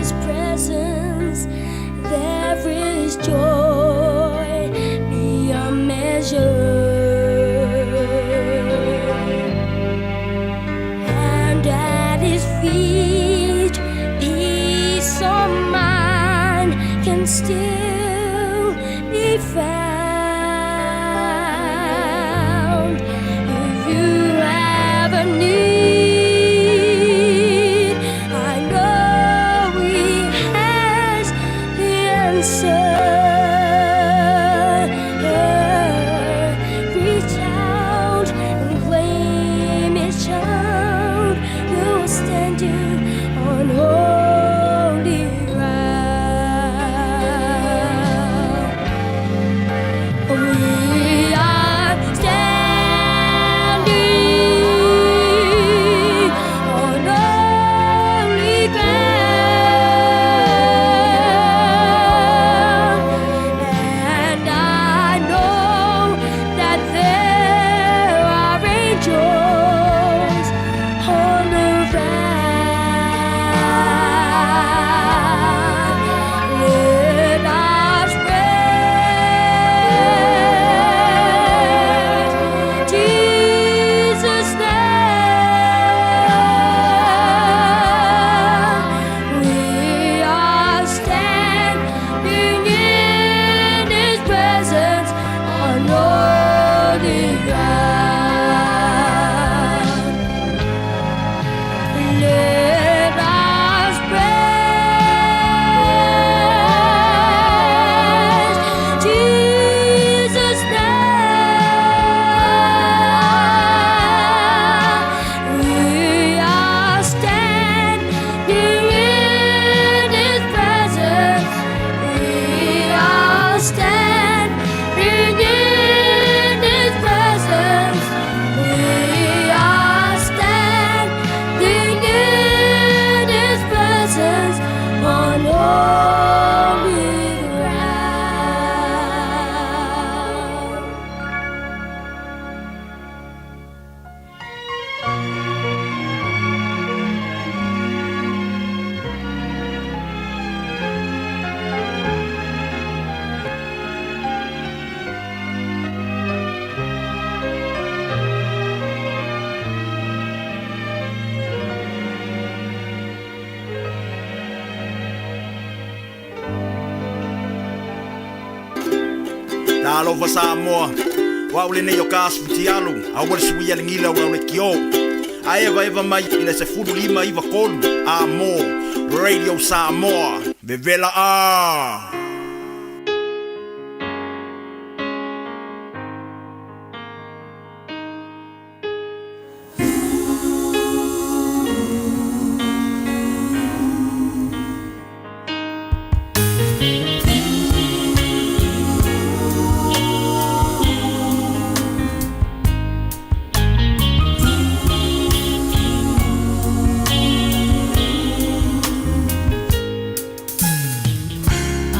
His presence there is joy beyond measure. And at His feet, peace of mind can still be found. If you have a need, I know He has the answer. Reach out and claim His child. You're standing on holy ground. We are standing on holy ground, and I know that there are angels all around. Let us praise Jesus now. We are standing in His presence on holy ground. Let us praise Jesus now. We are standing in His presence. We are standing in His presence. We are standing in His presence on holy ground. Talofa Samoa, o au lenei o ka aso fitialu, aua le suia le gila o lau lekiō. Ae evaeva mai i le 15 93 A mo Radio Samoa. Vevela a!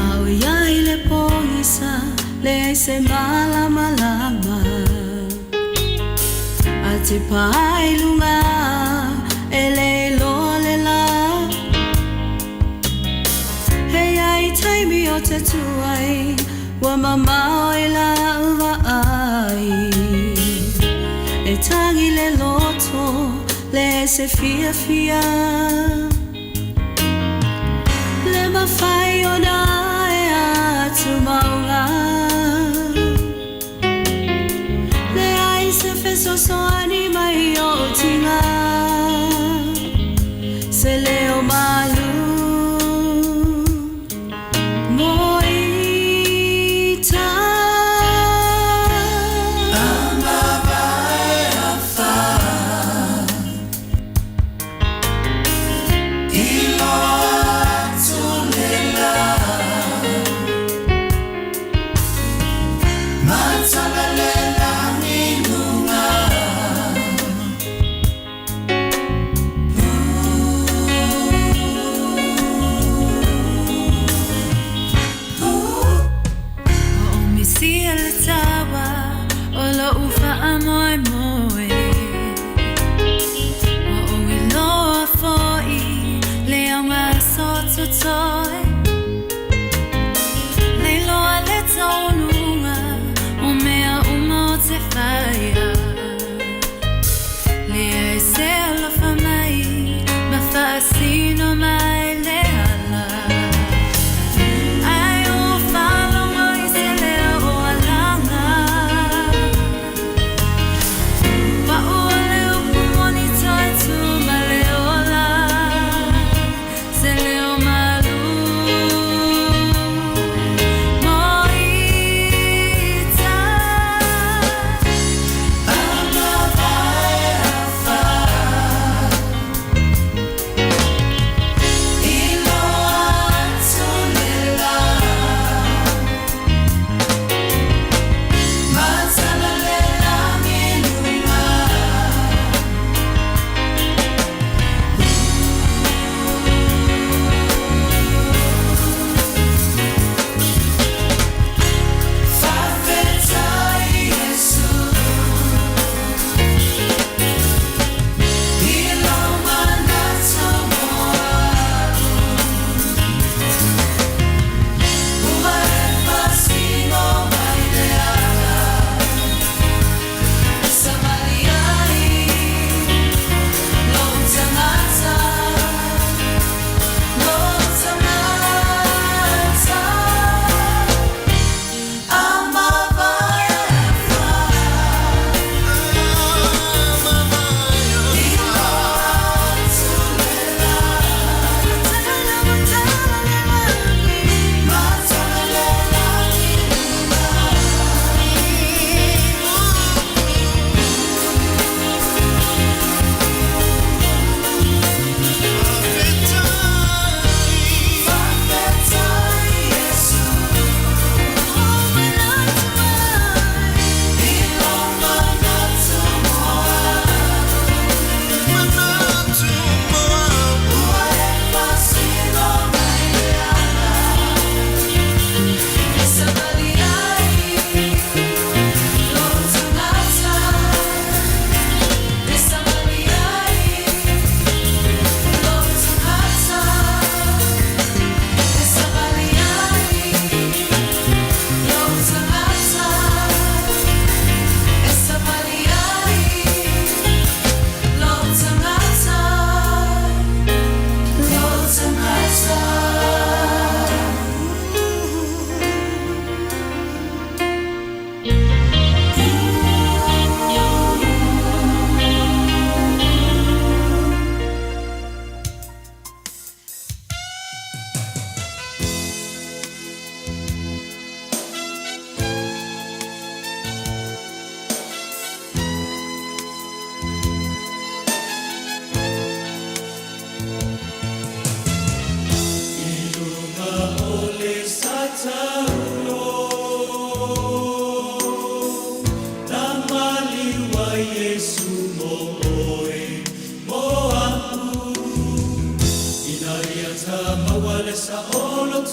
A o iai le pogisa, leai se malamalama. A tepa i luga, e le iloa le la. E iai taimi ou te tu ai, ua mamao i la'u vaai. E tagi le loto, leai se fiafia. Le mafai ona e atu mauga. Leai se fesoasoani mai o tiga. Se leo malu. Mo ita.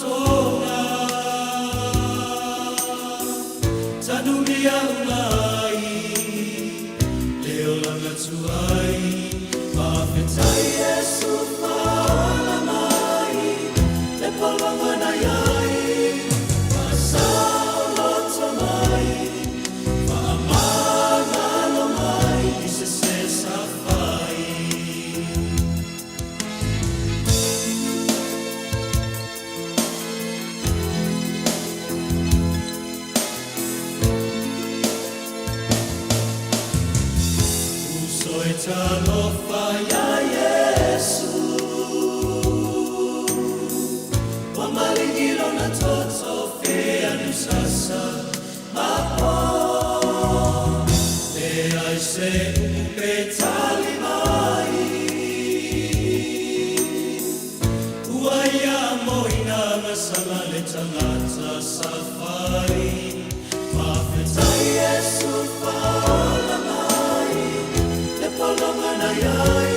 totoga Tanumia ulai Le olanga tuai Fa'afetai Iesu fa'aola mai Le pologa na iai Fa'asaoloto mai Fa'amagalo mai I se sa fai. Uso e talofa ia Iesu Ua maligi lona toto fe anu sasa ma po Le ai se upu pe tali mai Ua ia moina masala le tagata sa fai Fa'afetai Iesu fa'aola mai Le pologa na iai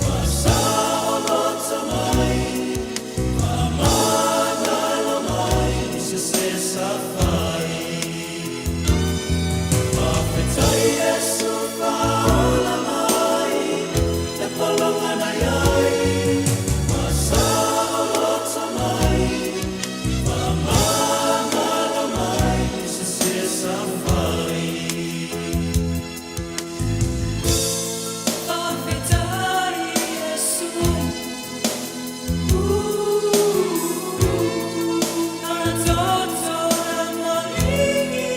Fa'asaoloto mai Fa'amagalo mai I se se sa fai Fa'afetai Iesu fa'aola mai Le pologa na iai Fa'asaoloto mai Fa'amagalo mai I se se sa fai. Fa'afetai Iesu Lona toto na maligi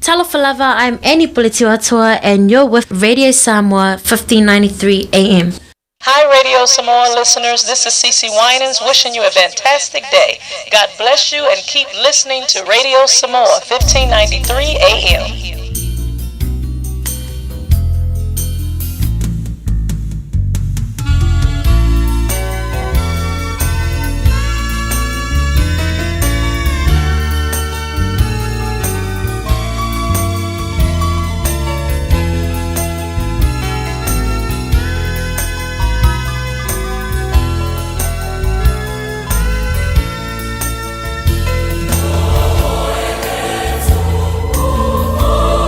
Talofa I'm Annie Pulitiwatua and you're with Radio Samoa 1593 AM. Hi, Radio Samoa listeners. This is Cece Winans wishing you a fantastic day. God bless you and keep listening to Radio Samoa 1593 AM. O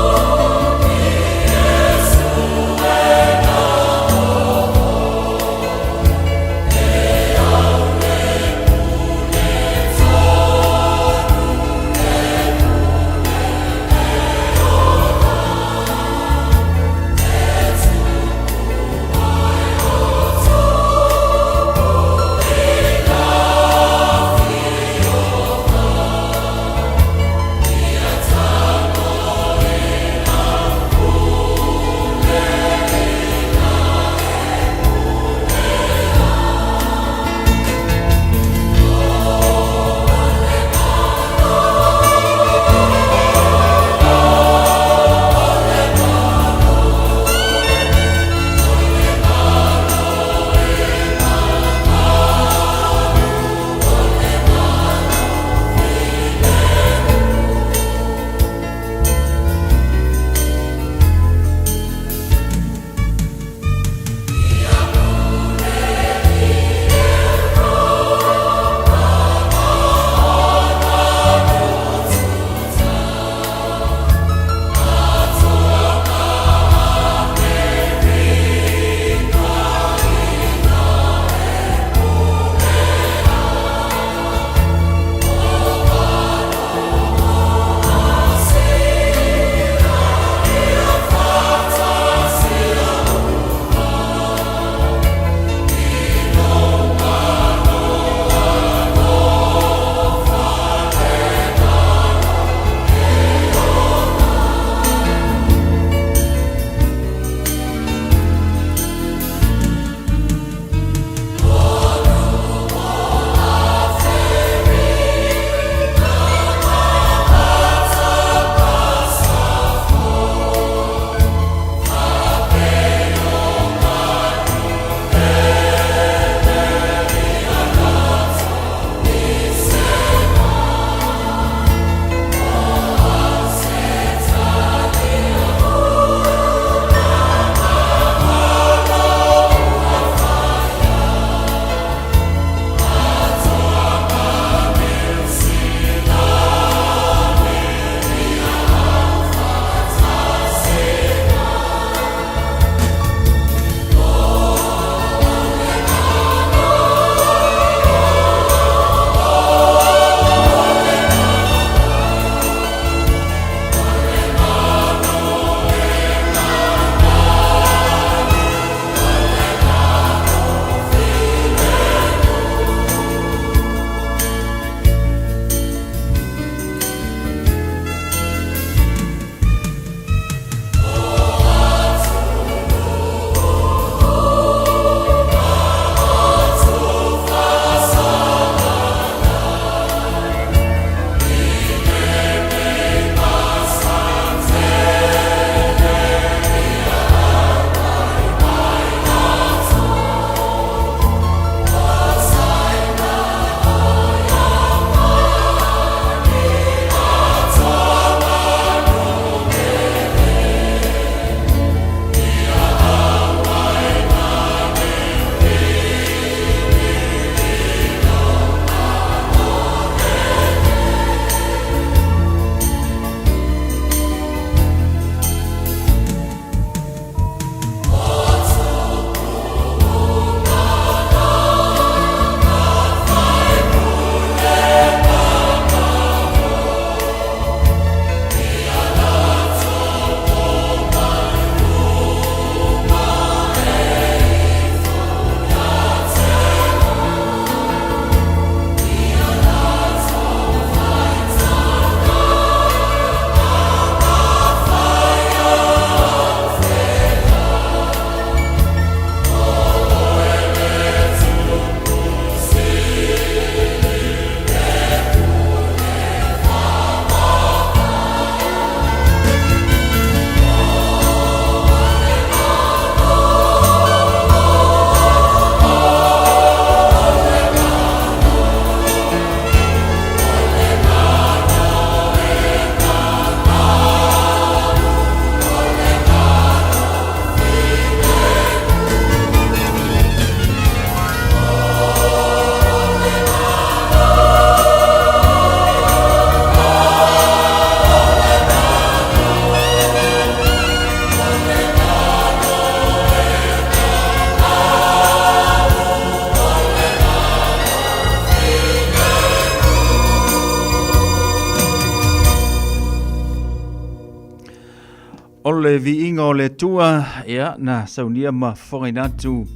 le viiga o le Atua, ia, na saunia ma fofogaina atu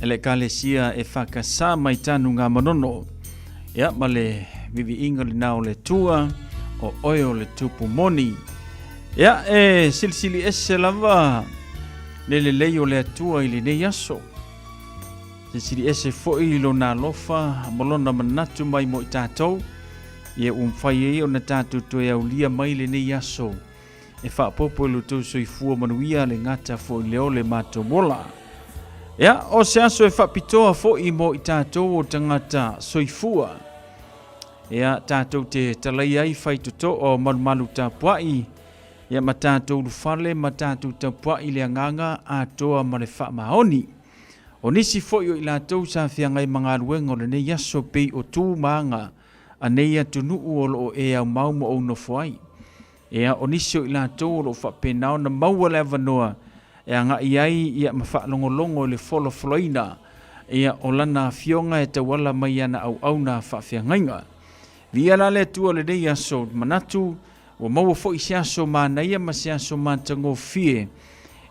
e le Ekalesia e whakasa mai tanu ngā manono. Ia, ma le viviiga lena o le Atua, o oe o le tupu moni. Ia, e silisili ese lava le lelei o le Atua i lenei aso. Silisili ese foi lona alofa ma lona manatu mai mo i tātou. Ia ua mafai ai ona tātou toe aulia mai lenei aso e faaopoopo i lo outou soifua manuia le gata foi lea o le matou ola. Ia, o se aso e faapitoa foi mo i tātou o tagata soifua. Ia, tātou te talai ai fai toto o malumalu tapuai, ia ma tātou ulufale ma tātou tapuai le agaga atoa ma le faamaoni. O nisi foi o i latou sa feagai ma galuega o lenei aso pei o tu ma aga a nei atunuu o lo o e aumau ma ou nofo ai. Ea, o nisi o i latou o lo o faapena ona maua le avanoa e agai ai ia ma faalogologo i le folafolaina ia o Lana Afioga e tauala mai i ana auauna faafeagaiga. Viia la le Atua o lenei aso, manatu ua maua foi se aso manaia ma se aso matagofie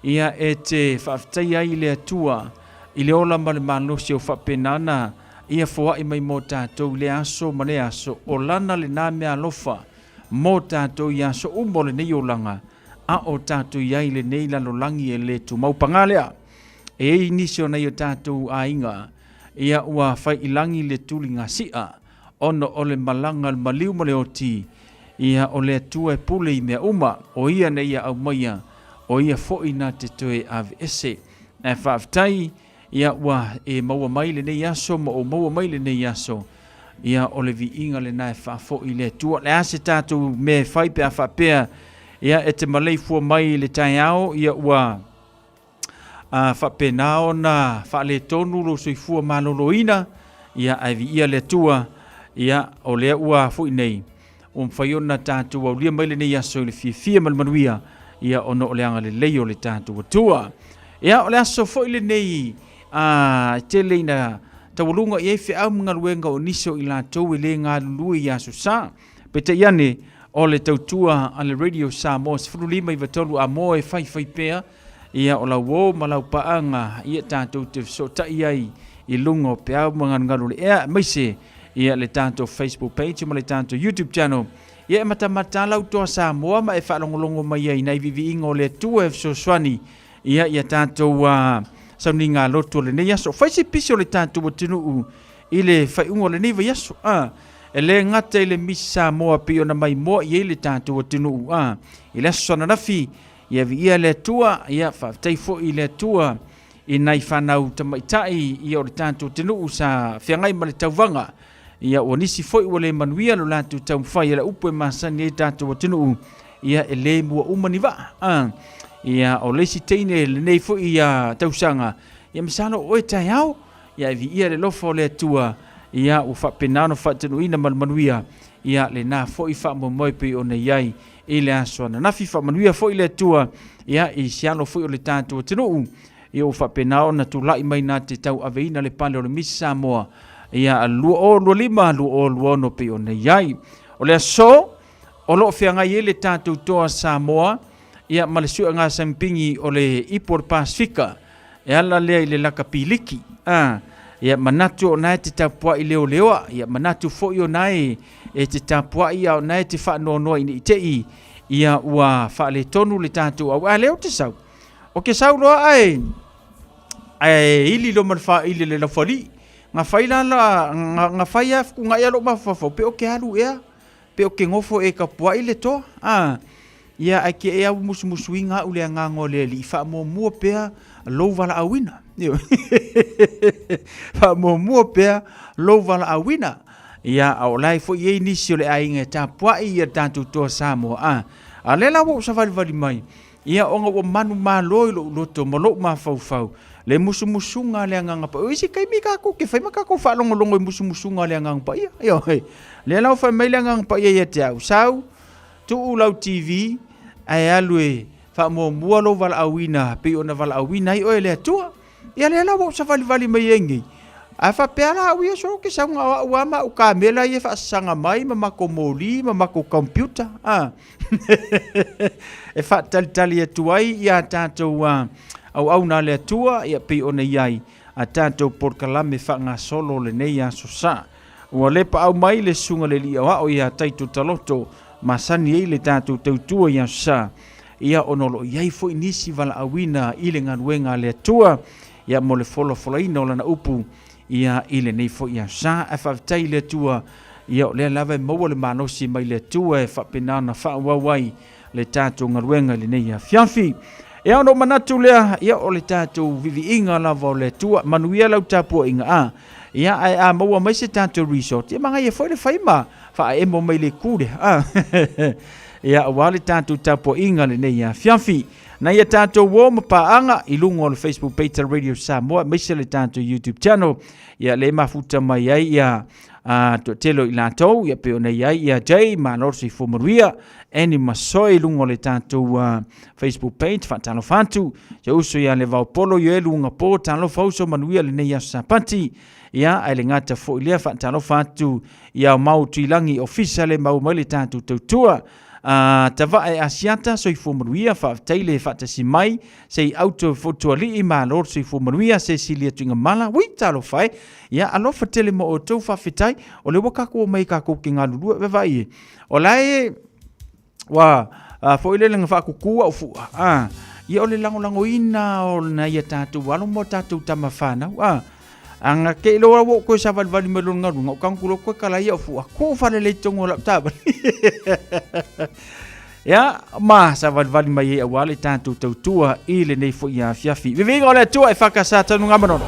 ia e te faafetaia ai i le Atua i le ola ma le malosi o faapena ona ia foai mai mo tatou i lea aso ma lea aso, o Lana lena meaalofa mo tatou i aso uma o lenei olaga, a o tatou i ai i lenei lalolagi e le tumau. Paga lea, e i ai nisi o nai o tatou aiga ia ua fai i lagi le tuligasia ona o le malaga a le maliu ma le oti, ia o le Atua e pule i mea uma, o Ia na ia aumaia, o Ia foi na te toe aveese. Ae faafetai, ia ua e maua mai lenei aso ma ou maua mai lenei aso, ia o le viiga lena e faafoi i le Atua. O le a se tatou mea e fai pe a faapea, ia e te maleifua mai i le taeao, ia ua a faapena ona faaletonu lou soifua maloloina, ia ae viia le Atua, ia o lea ua foi nei, ua mafai ona tatou aulia mai lenei aso i le fiafia ma le manuia, ia ona o le agalelei o le tatou Atua. Ia o le aso foi lenei a tele ina taualuga i ai feau ma galuega o nisi o i latou e le galulue i aso sa. Peitai ane, o le tautua a le Radio Samoa 15 i 3 a moe e faifai pea, ia o lau o ma lau paaga ia tatou te fesootai ai i luga o peau ma galugalu o le ea, aemaise ia le tatou Facebook page ma le tatou YouTube channel. Ia e matamata lau toa Samoa ma e faalogologo mai ai nai viviiga o le Atua e fesoasoani ia ia tatou sauniga lotu o lenei aso. Fai se pisi o le tatou atunuu i le faaiuga o lenei vaiaso. E le gata i le Miss Samoa pei ona maimoa i ai le tatou atunuu. I le aso ananafi, ia viia le Atua, ia faafetai foi i le Atua i nai fanau tamaitai ia o le tatou atunuu sa feagai ma le tauvaga. Ia ua nisi foi ua le manuia lo latou taumafai e le upu e masani ai tatou atunuu, ia e le mua uma ni vaa. Ia o le isi teine lenei foi ia tausaga, ia masalo o oe taeao, ia e viia le alofa o le Atua, ia ua faapena ona faatunuina ma le manuia, ia lena foi faamoemoe pei ona i ai i le aso ananafi. Faamanuia foi le Atua ia i se alo foi o le tatou atunuu, ia ua faapena ona tulai mai na te tauaveina le pale o le Miss Samoa ia 2025 2026 pei ona i ai. O le aso o lo o feagai ai le tatou toa Samoa ia ma le suega sampingi o le ipu o le Pasifika e ala lea i le lakapi liki. Ia manatu o na e te tapuai leoleoa, ia manatu foi o na e te tapuai a o na e te faanoanoa ina i te i ia ua faaletonu le tatou au. A lea o te sau. O ke sau loa ae ae ili lo ma le faaili le laufali. Nga fai la la nga fai a fukunga ia lo mafaufau pe o ke alu ea pe o ke gofo e kapuai le toa. A ia ae ke e au musumusuiga au le agaga o le Alii faamuamua pea lou valaauina. Faamuamua pea lou valaauina. Ia a o la e foi i ai nisi o le aiga e tapuai ia tatou toa Samoa. A a lea la ua ou savalivali mai Ia, ona ua manumalo i lou loto ma lou mafaufau le musumusuga a le Agaga Paia. O isi taimi tatou te fai ma tatou faalogologo i musumusuga a le Agaga Paia. Ioe. Lea la ua fai mai le Agaga Paia ia te au, sau, tuu lau TV ae alu e faamuamua lou valaauina pei ona valaauina ai oe e le Atua. Ia lea la ua ou savalivali mai ai nei. Ae faapea la au ia so ke sauga o au a ma au kamela ia faasasaga mai ma makou moli ma makou computer a e faatalitali atu ai ia tatou auauna a le Atua ia pei ona i ai a tatou polokalame faagasolo o lenei aso sa. Ua le paau mai le susuga le alii aoao ia Taito Taloto masani ai le tatou tautua i aso sa ia ona o lo o i ai foi nisi valaauina i le galuega a le Atua ia mo le folafolaina o lana upu ia i lenei foi aso sa. Ae faafetai i le Atua ia o lea lava e maua le malosi mai le Atua e faapena ona faaauau ai le tatou galuega i lenei afiafi. Ia ona ou manatu lea, ia o le tatou viviiga lava o le Atua, manuia lau tapuaiga a. Ia ae a maua mai se tatou resort, ia magaia foi le fai ma faaemo mai le ku lea. A. Ia aua le tatou tapuaiga lenei afiafi. Na ia tatou o ma paaga i luga o le Facebook page a Radio Samoa, aemaise le tatou YouTube channel. Ia le mafuta mai ai ia a toatele o i latou, ia pei ona i ai ia Jay, malo le soifua manuia, Annie Masoe i luga o le tatou Facebook page, faatalofa atu, se uso ia le Vaopolo i e luga po, talofa uso manuia lenei aso Sapati, ia ae le gata foi lea, faatalofa atu ia Mau Tuilagi Ofisa le mau mai le tatou tautua, Tavae Asiata, soifua manuia, faafetai le faatasi mai, se i auto fotualii, malo le soifua manuia, Cecilia Tuigamala, ui talofa e, ia alofa tele mo outou, faafetai, o lea ua kakou omai kakou ke galulue, vaavaai e, o la e, ua foi lele na faakuku au fua, a, ia o le lagolagoina o nai a tatou alo mo tatou tama fanau, a, Anga ke ilo au koe savalivali mai lona galuega, o kanku lo koe kala ia o fua, ku falelei tonu o lau taavale. Ia, ma savalivali mai ai aua le tatou tautua i lenei foi afiafi. Viviga o le Atua e whakasa tanu ngā manono.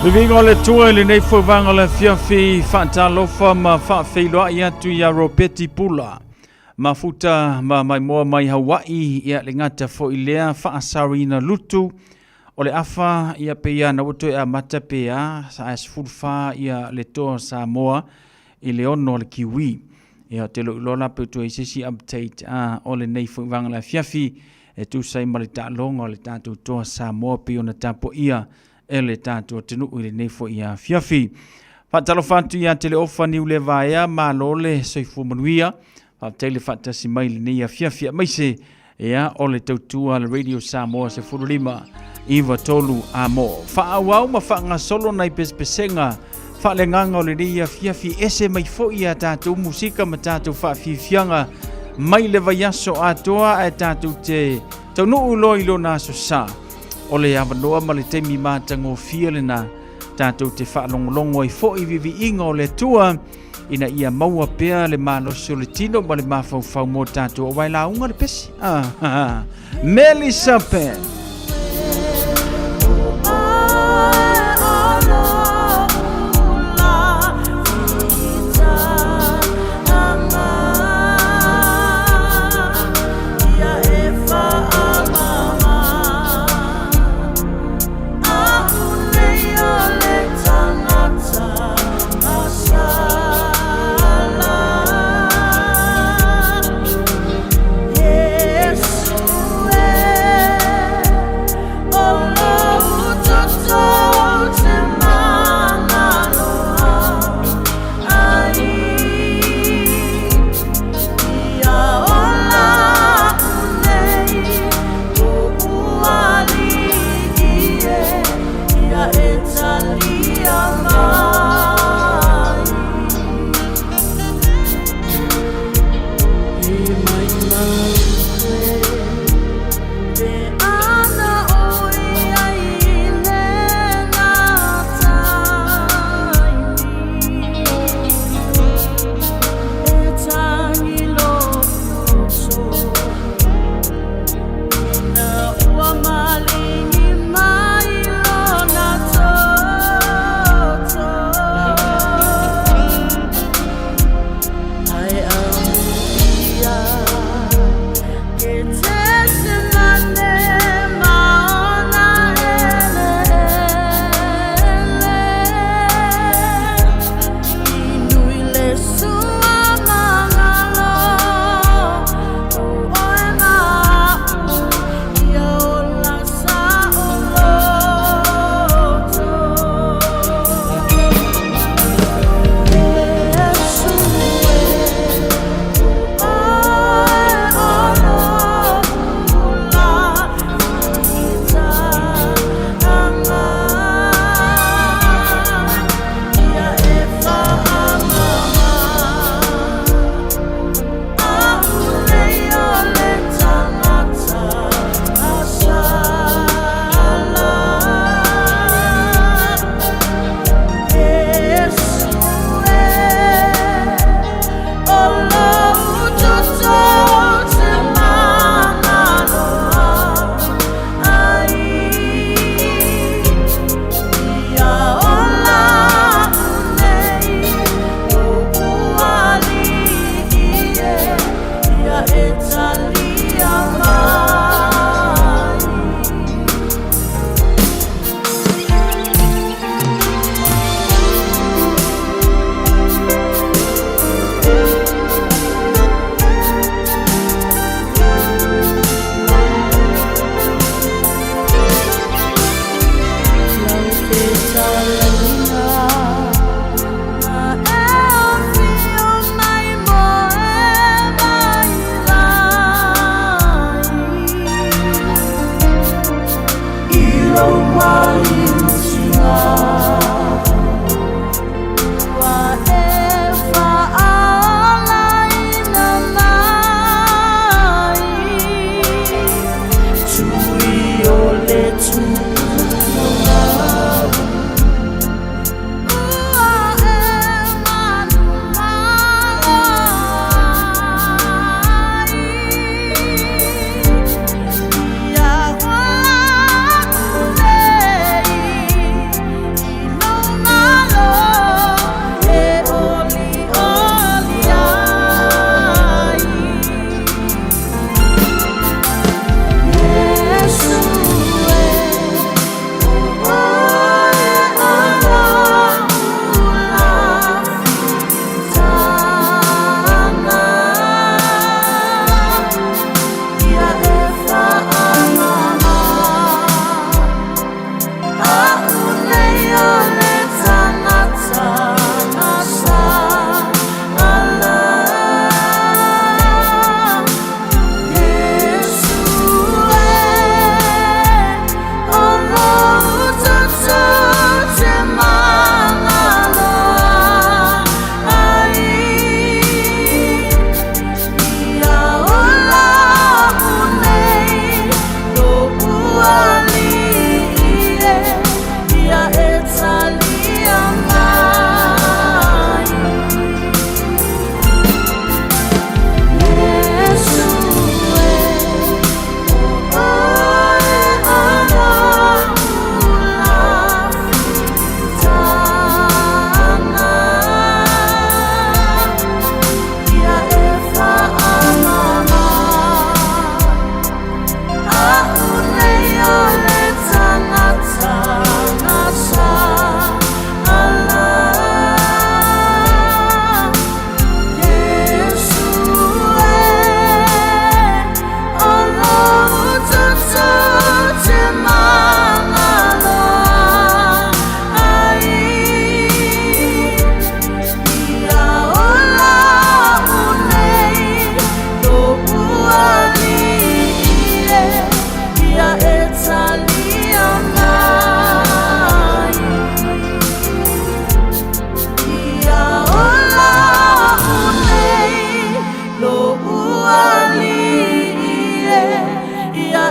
Viviga o le Atua i lenei fauvaga o le afiafi, faatalofa ma faafeiloai atu ia Ropeti Pula. Mafuta ma maimoa mai Hawaii, ia le gata foi lea faasarina lutu o le afa ia pe ia na ua toe amata pe a sa ae 14 ia le toa Samoa i le 6 o le Kiwi. Ia te lo iloa la pe toe se isi update a o lenei fauvaga o le afiafi e tusa ai ma le taaloga o le tatou toa Samoa pei ona tapuaia e le tatou atunuu i lenei foi afiafi. Faatalofa atu ia Teleofa Niulevaea, malo le soifua manuia. Faafetai le faatasi mai i lenei afiafi aemaise ia o le tautua a le Radio Samoa 15 93 amo. Faaauau ma faagasolo nai pesepesega faaleagaga o lenei afiafi ese mai foi a tatou musika ma tatou faafiafiaga mai le vaiaso atoa ae tatou te taunuu loa i lona aso sa. O le avanoa ma le taimi matagofie lena tatou te faalogologo ai foi i viviiga o le Atua ina ia maua pea le malosi o le tino ma le mafaufau mo tatou aua e lauga le pesi. Ah, ah, ah. Melissa Penn.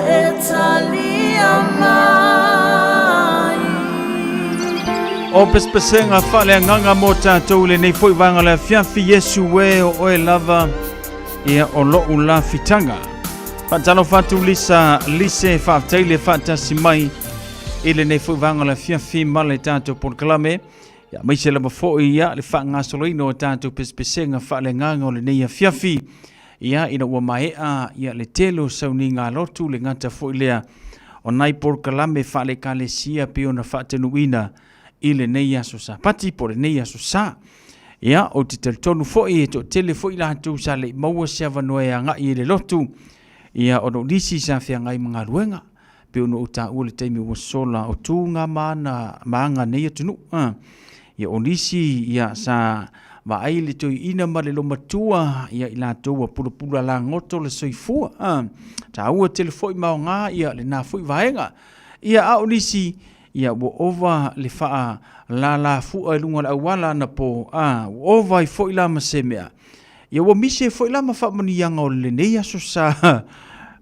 e talia mai. O pesepesega faaleagaga mo tatou i lenei foi vaega o le afiafi, Iesu e o oe lava ia o lo'u lafitaga. Faatalofa atu Lisa Lise, faafetai le faatasi mai i lenei foi vaega o le afiafi ma le tatou polokalame. Ia aemaise lava foi ia le faagasoloina o tatou pesepesega faaleagaga o lenei afiafi. Ia ina ua maea ia le tele o sauniga lotu le gata foi lea o nai polokalame faale-ekalesia pei ona faatanuuina i lenei aso Sapati po o lenei aso Sa. Ia, ou te talitonu foi e toatele foi latou sa le i maua se avanoa e agai i le lotu, ia ona o nisi sa feagai ma galuega, pei ona ou taua i le taimi ua sola o tu ngā ma aga nei atunuu. Ia o nisi ia sa vaai le toeaina ma le lomatua ia i latou ua pulapula lagoto le soifua. Taua tele foi ma aoga ia lena foi vaega. Ia a o nisi ia ua ova le faalalafua i luga o le auala anapo, a ua ova ai foi la ma se mea. Ia ua misi ai foi la ma faamanuiaga o lenei aso sa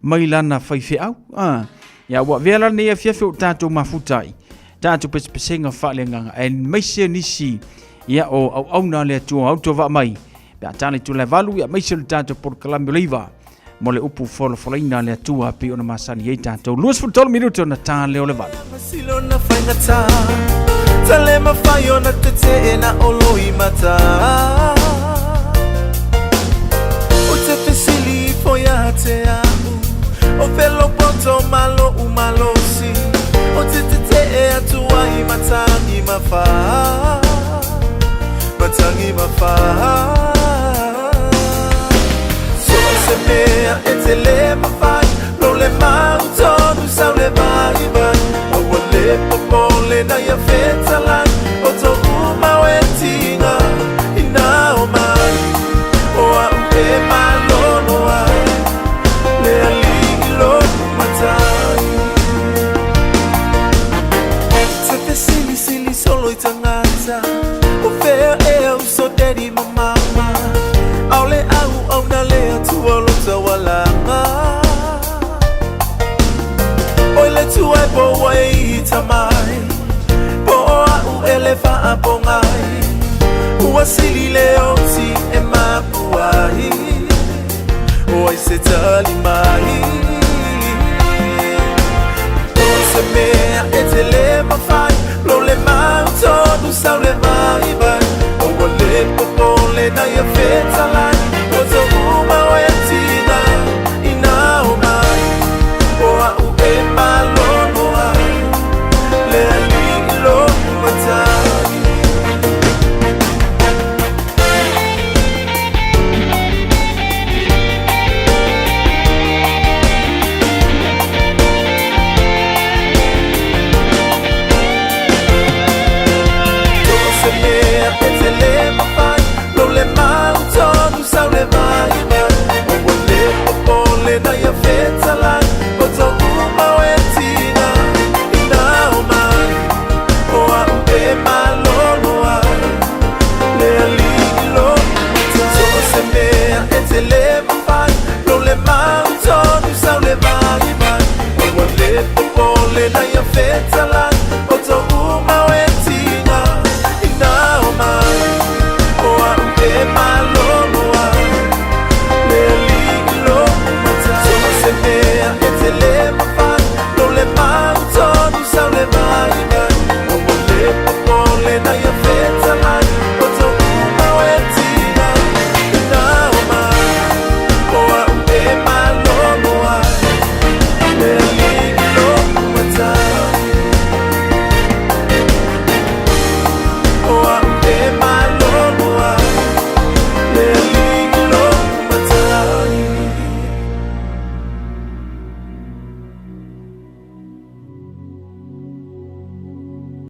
mai lana faifeau. A, ia ua avea la lenei afiafi o tatou mafuta ai, tatou pesepesega faaleagaga, aemaise nisi ia o auauna a le Atua autovaa mai, pe a tala i tula e 8, ia aemaise o le tatou polokalame o le 9 mo le upu folafolaina a le Atua pei ona masani ai tatou. 23 minute ona tā lea o le 8. Silona faigata Tale mawhai ona te te na olo i mata O te fesili fo ia te au O pelo poto malo u malosi O te te te e atu ai matangi mawha Matangi mawha So se mea e te le mawhai Lo le mau tonu sau le vai vai Aua le popole na ia whetalai O tō umau e tinga Ina o mai O au e malono ai Le alii loku matai Te fesili sili solo i tangata O fea ea uso daddy ma mama Aole au au na le atua lo taualaga Oi le tuai po ua e ita mai Po o au e le faapogai Ua sili le oti e mapu ai O ai se tali mai O se mea e te le mawhai Lo le mau tonu sau le vai vai O ua le popole na ia whetalai O tō umau e tinga ina o mai O au e malono ai Le alii loku matai. Se mea e te le mawhai Lo le mau tonu sau le vai vai O ua le popole na ia whetalai O tō umau e tinga ina o mai O au e malono ai Le alii loku matai So se mea e te le mawhai Lo le mau tonu sau le vai vai O ua le popole na ia whetalai O tō umau e tinga ina o mai O au e malono ai Le alii loku matai So se mea e te le mawhai Lo le mau tonu sau le vai vai O ua le popole na ia whetalai O tō umau e tinga ina o mai O au e malono ai Le alii loku matai O au e malono ai Le alii loku matai.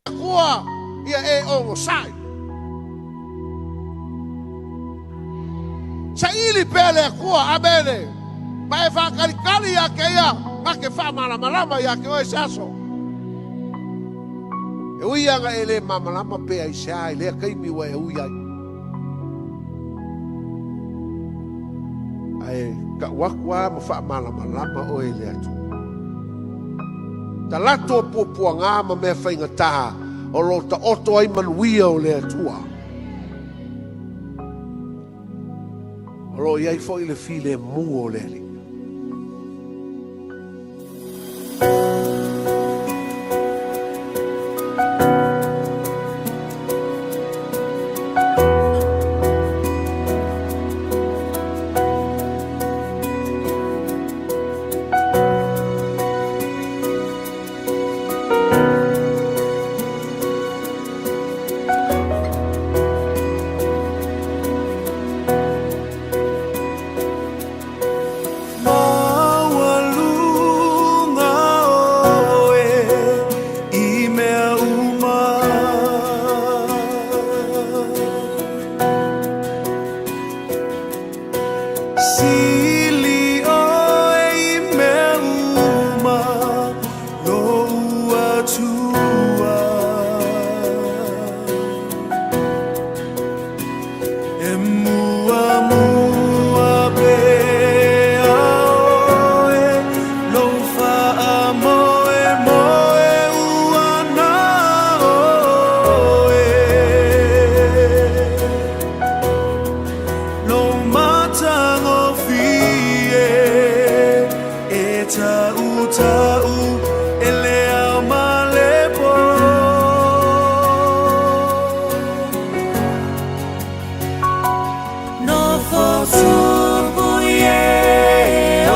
Akua ia e onosai. Saili pea le Akua, amene. Ma e whakalikali ia ke ia, ma ke whamalamalama ia ke oe se aso. E ui anga e le mamalama pea i se ai, lea kaimi ua e ui ai. Ae ka waku a ma whamalamalama oe le atu. Talaatu o puapuaga ma mea faigata o lo o taoto ai manuia o le Atua. O lo o i ai foi le filemu o le Alii. Maualuga oe i mea uma. Sili oe i mea uma lou Atua. E muamua pea oe lou faamoemoe ua na oe. Lou matagofie e tautau e le ao ma le po. Nofo tupu Ieova,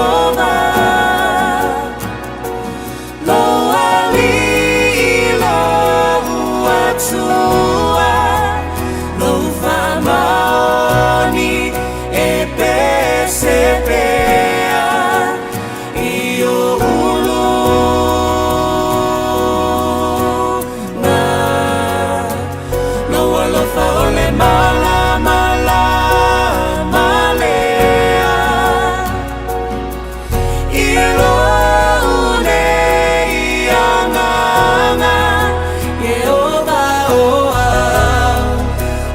Lou Alii lou Atua, Lou faamaoni e pese pea i ou uluga. Lou alofa o le malamalama lea i lou nei agaga, Ieova o au,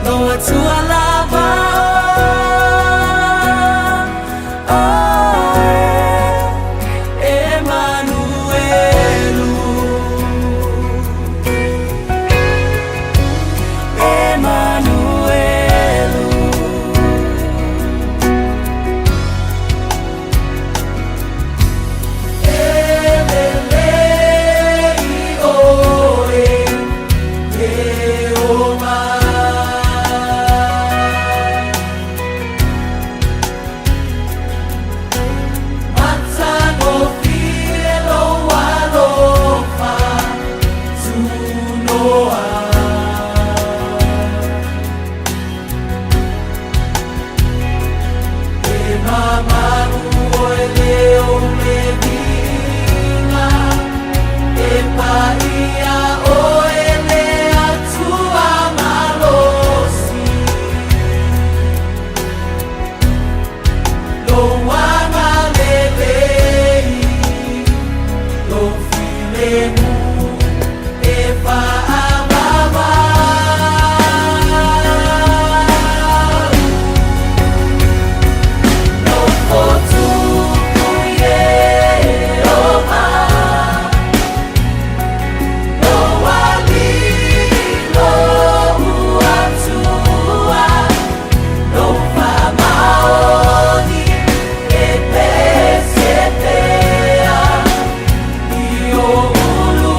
lou Atua lava oe, Emanuelu. Emanuelu. E lelei oe, Ieova. Matagofie lou alofa tunoa. E mamalu oe le ou le viiga, e paia oe le Atua malosi. Lou agalelei, lou filemu e faavavau. Nofo tupu Ieova, Lou Alii lou Atua, Lou faamaoni e pese pea i ou uluga.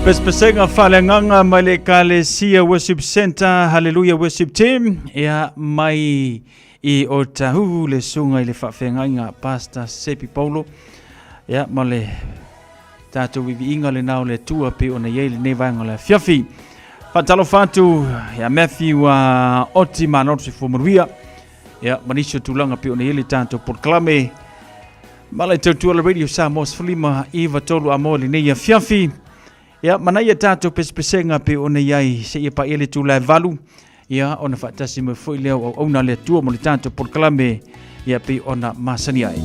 Pesepesega faaleagaga mai le Ekalesia Worship Center, Hallelujah Worship Team, ia mai i Otahuhu le susuga i le faafeagaiga Pastor Sepi Paulo, ia ma le tatou viviiga lena o le Atua pei ona i ai lenei vaega o le afiafi. Faatalofa atu ia Matthew Oti Manoto Soifua Manuia, ia ma nisi o tulaga pei ona i ai le tatou polokalame. Mala i tautua le Radio Samoa 15 93 a moe lenei afiafi. Ia, manaia tatou pesepesega pe ona i ai seia paia le itula e 8. Ia, ona faatasi mai foi lea o auauna a le Atua mo le tatou polokalame, ia pei ona masani ai.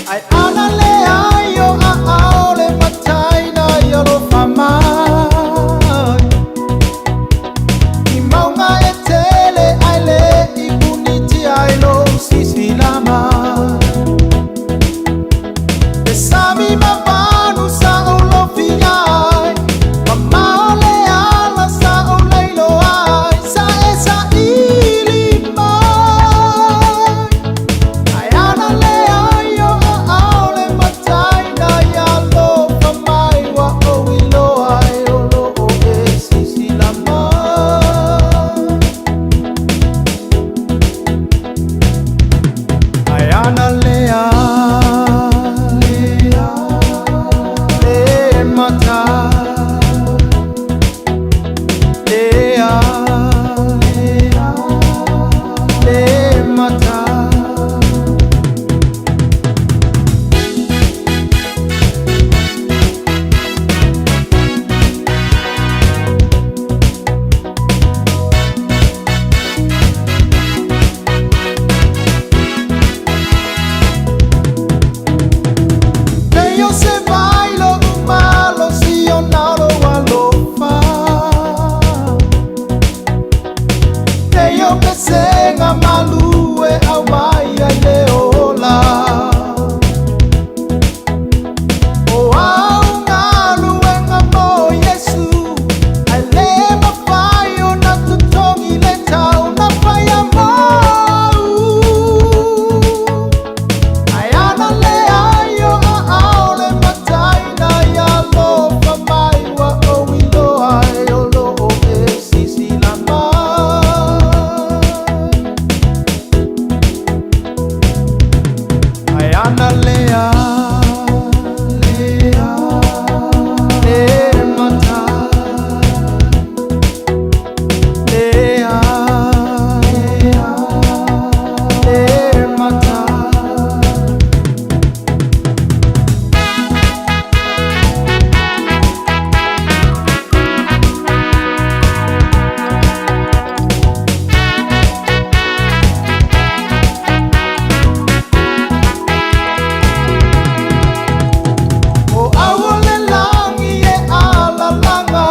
Ai ana le ai o a ao le mataina i alofa mai. I maunga e tele ai le i punitia ai lou sisila mai. E sami mavanu sa ou lofia ai, mamao le ala sa ou leiloa ai, sa e saili mai. Ai ana le ai o a ao le mataina i alofa mai, ua ou iloa ai o lo o e sisila mai. Ai ana le ai le mata le ai le mata. Nei o se vai lo umalo si o nalo alofa. Nei o pesenga malue au mai ai le ola. O au galuega mo Iesu, ai le mafai ona totogi le tau na whaia mau. Ai ana le ai o a ao le mataina i alofa mai, ua ou iloa ai o lo o e sisila mai. Ai ana le ai le mata le ai le mata. O au o le langi e alalanga,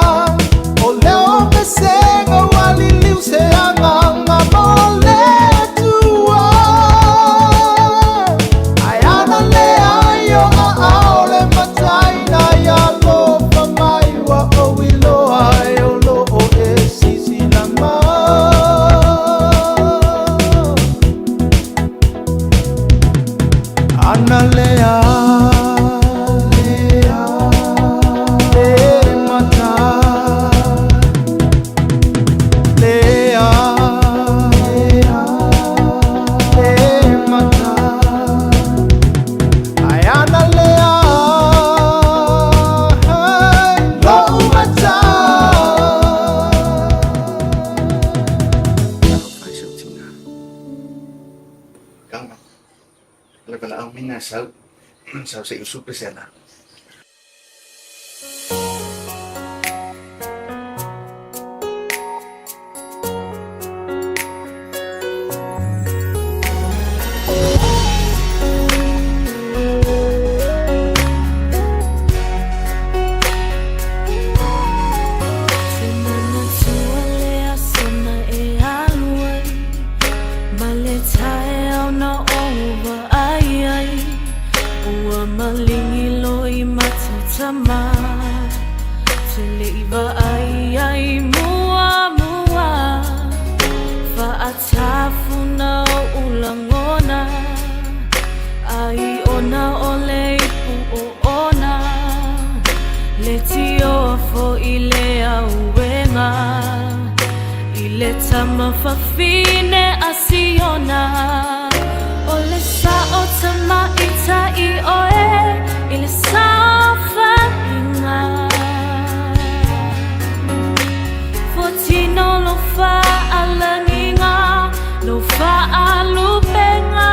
o leo pesenga ua liliu se agaga mo le Atua. Ai ana le ai o a ao le mataina i alofa mai, ua ou iloa ai o lo o e sisila mai. Ana le ai le mata le ai le mata. Ai ana le ai lo mata. Talofa i si ou tina. Kama, le valaau mina sau, sau se usu pesela. Te manatua le aso na e alu ai, ma le taeao na ou vaai ai, ua maligi loi matatama, te le i vaai ai muamua, faatafuna o ulagona. Nofo i le auega i le tama fafine a Siona. O le sao tamaitai oe i le saofaiga. Fuatino lo faalagiga, lo faalupega.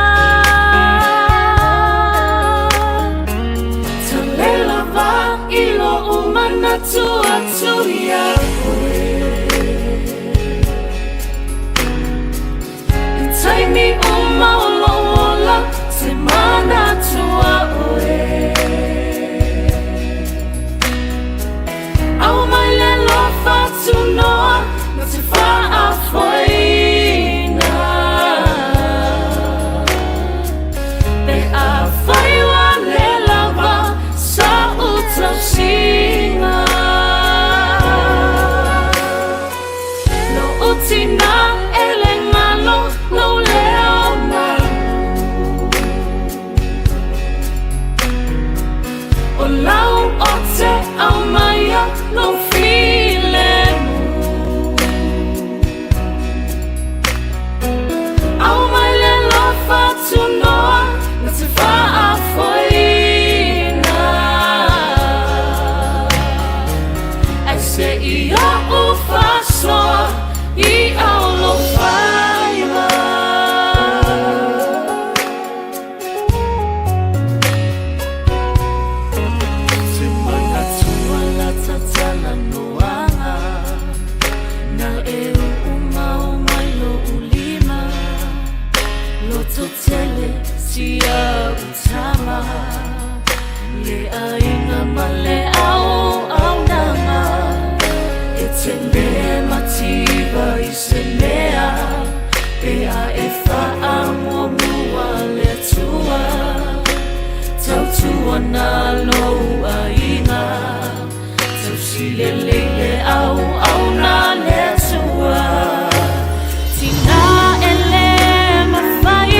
Tale lava i lou manatu atu iā oe. I taimi uma o lou ola, te manatu a oe. Aumai le alofa tunoa na te faafoeina. Pe afai ua le lava sa'u tausiga. Lou tina e le galo lou leo malu. O lau o te aumaia lou filemu. Aumai le alofa tunoa na te faafoeina. Ai se i o'u faasoa i au lou faiva. Te manatua la tatalanoaga na e uumau mai lo'u lima. Lototele si au tama le aiga ma le auaunaga. E te le mativa i se mea pe a e faamuamua le Atua. Tautua na lou aiga, tausi lelei le auauna le Atua. Tina e le mafai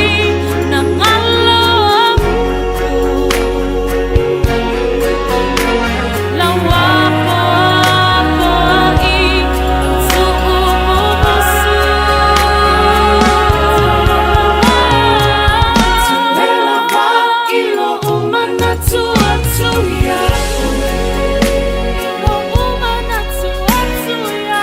na galo aku. Lau apoapoai tuumumusu. Tale lava i lou manatu atu ia oe. Lou manatu atu ia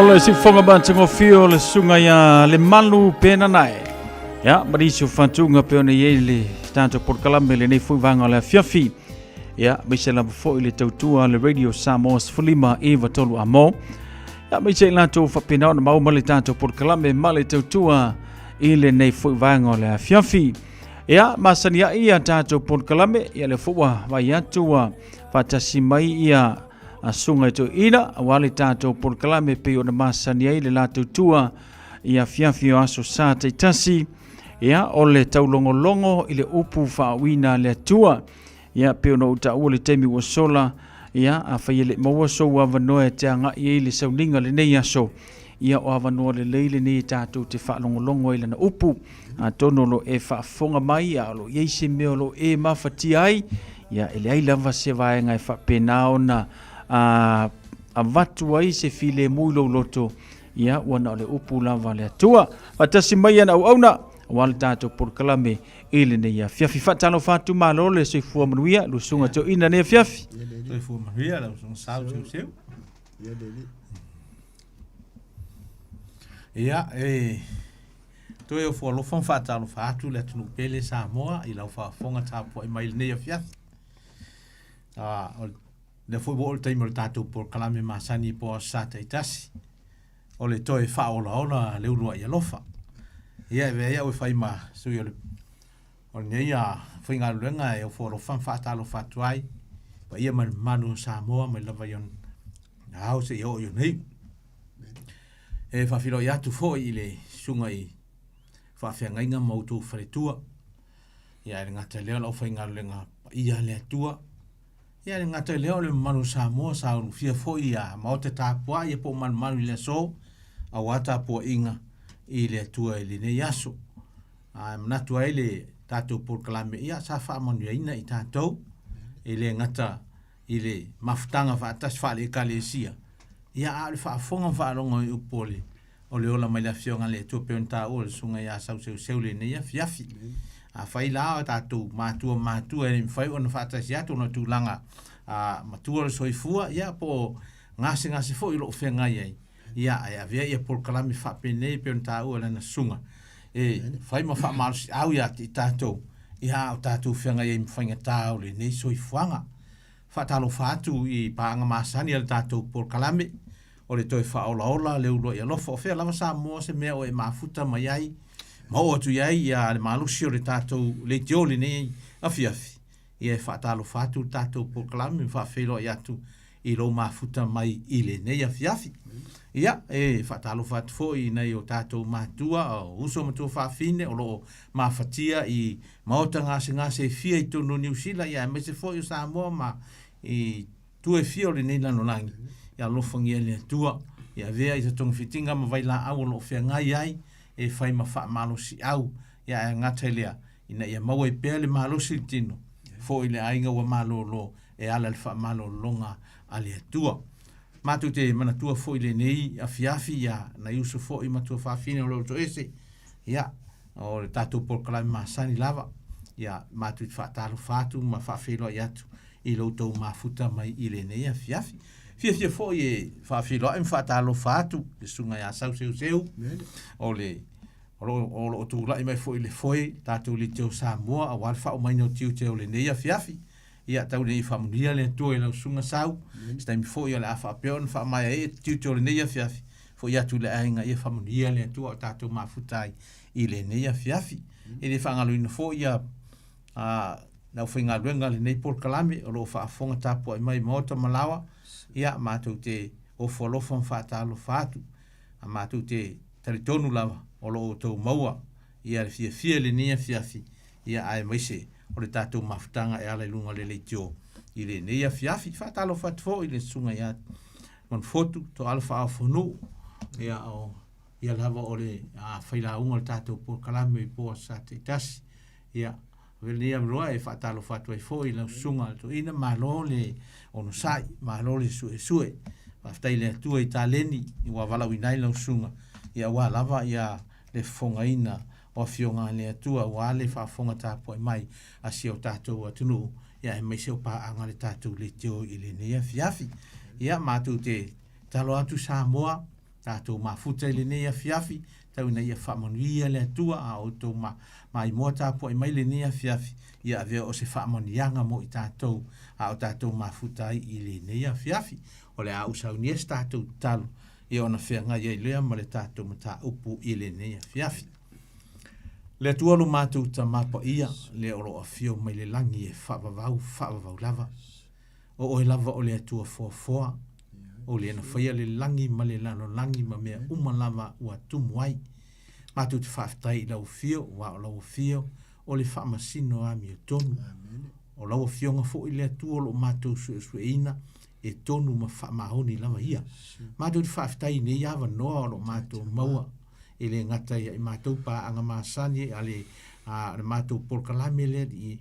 O le sifoga matagofie o le susuga ia Lemalu Penanae. Ia, ma nisi o fatuga pe ona i ai le tatou polokalame lenei foi vaega o le afiafi. Ia, maise lava foi le tautua a le Radio Samoa 15 93 amo. Ia, maise i latou faapena ona maua ma le tatou polokalame ma le tautua i lenei foi vaega o le afiafi. Ia, masani ai ia tatou polokalame, ia le foi ua vai atu ua faatasi mai ia susuga i toeaina aua le tatou polokalame pei ona masani ai le latou tua i afiafi o aso sa taitasi. Ia, o le taulogologo i le upu faauuina a le Atua. Ia, pei ona ou taua le taimi ua sola, ia, afai e le maua sou avanoa e te agai ai i le sauniga lenei aso, ia, o avanoa lelei lenei e tatou te faalogologo ai i lana upu. Atonu o lo o e faafofoga mai, a o lo o i ai se mea o lo o e mafatia ai, ia, e leai lava se vaega e faapena ona a, avatu ai se filemu i lou loto, ia, ua na o le upu lava a le Atua. Faatasi mai ana auauna, aua le tatou polokalame i lenei afiafi. Faatalofa atu, malo le soifua manuia, lusuga toeaina lenei afiafi. Soifua manuia lau susuga Sau Seuseu. Ia, e toe ofo alofa ma faatalofa atu le atunuu pele Samoa i lau faafofoga tapuai mai i lenei afiafi. Ah, o lea foi ua oo le taimi o le tatou polokalame masani po o Aso Sa taitasi. O le toe faaolaola le uluai alofa. Ia, e avea ai au e fai ma sui o le o lenei faigaluega e ofo alofa ma faatalofa atu ai paia ma le mamalu o Samoa mai lava i ona ao seia oo i ona iu. E faafeiloai atu foi i le susuga i faafeagaiga ma outou faletua. Ia e le gata i lea o le aufaigaluega paia a le Atua. Ia e le gata i lea o le mamalu o Samoa sa ulufia foi ia Maota tapuai ia po o malumalu i le aso aua tapuaiga i le Atua i lenei aso. Ae manatu ai le tatou polokalame ia sa faamanuiaina i tatou e le gata i le mafutaga faatasi faale-ekalesia, ia a o le faafofoga ma faalogo i upu o le o le ola mai le Afioga a le Atua pei ona taua e le Susuga ia Sauseuseu lenei afiafi. Afai la o tatou matua matua e le mafai ona faatasi atu ona o tulaga a matua o le soifua, ia po o gasegase foi o lo o feagai ai, ia ae avea ia polokalame faapenei pei ona taua e lana susuga e fai ma faamalosiau ia te i tatou, ia a o tatou feagai ai ma faigata o lenei soifuaga. Faatalofa atu i paaga masani a le tatou polokalame o le toe faaolaola le uluai alofa. O fea lava Samoa se mea o e mafuta mai ai ma oo atu i ai ia le malosi o le tatou leitio lenei afiafi, ia e faatalofa atu le tatou polokalame ma faafeiloai atu i lou mafuta mai i lenei afiafi. Ia, e faatalofa atu foi i nai o tatou matua, o uso ma tuafafine o lo o mafatia i maota gasegase e fia i totonu o Niu Sila, ia aemaise foi o Samoa ma i tua e fia o lenei lalolagi. Ia alofagia le Atua, ia avea i se togafitiga ma vailaau o lo o feagai ai e fai ma faamalosiau, ia ae gata i lea, ina ia maua ai pea le malosi i le tino, foi i le aiga ua malolo e ala i le faamalologa a le Atua. Matou te manatua foi lenei afiafi ia nai uso foi ma tuafafine o lo o toese, ia, o le tatou polokalame masani lava, ia, matou te faatalofa atu ma faafeiloai atu i lo outou mafuta mai i lenei afiafi. Fiafia foi e faafeiloai ma faatalofa atu le susuga ia Sauseuseu, o le o lo, o lo o tulai mai foi i le foe tatou leitio Samoa aua le faaumaina o tiute o lenei afiafi. Ia, tau ina ia faamanuia le Atua i lau susuga Sau. Se taimi foi o le a faapea ona faamaea ai tiute o lenei afiafi, foi atu i le aiga, ia faamanuia le Atua o tatou mafuta ai i lenei afiafi. E le faagaloina foi ia a le aufaigaluega i lenei polokalame o lo o faafofoga tapuai mai i maota ma laoa, ia matou te ofo alofa ma faatalofa atu. A matou te talitonu lava o lo o outou maua ia le fiafia i lenei afiafi, ia aemaise o le tatou mafutaga e ala i luga o le leitio i lenei afiafi. Faatalofa atu foi i le susuga ia Manufotu Toala Faaofonuu, ia o ia lava o le failauga o le tatou polokalame i po aso Sa taitasi. Ia, avea lenei avanoa e faatalofa atu ai foi i lau susuga le toeaina, malo le onosai, malo le suesue. Faafetai i le Atua i taleni ua valaauina ai lau susuga, ia aua lava ia le fofogaina o afioga a le Atua, aua le faafofoga tapuai mai a si o tatou atunuu, ia aemaise o paaga a le tatou leitio i lenei afiafi. Ia, matou te tatalo atu Samoa, tatou mafuta i lenei afiafi, tau ina ia faamanuia le Atua a outou ma, maimoa tapuai mai lenei afiafi, ia avea o se faamanuiaga mo i tatou a o tatou mafuta ai i lenei afiafi. O le a ou saunia se tatou tatalo, ia ona feagai ai lea ma le tatou mataupu i lenei afiafi. Le Atua lo matou Tamā Paia, lea o lo o afio mai le lagi e faavavau, faavavau lava. O oe lava o le Atua foafoa, o le na faia le lagi ma le lalolagi ma mea uma lava ua tumu ai. Matou te faafetai i lau afio, aua o lau afio o le faamasino amiotonu. O lau afioga foi le Atua o lo o matou suesueina e tonu ma faamaoni lava ia. Matou te faafetai i nei avanoa o lo o matou maua e le gata ia i matou paaga masani a le, a le matou polokalame lea i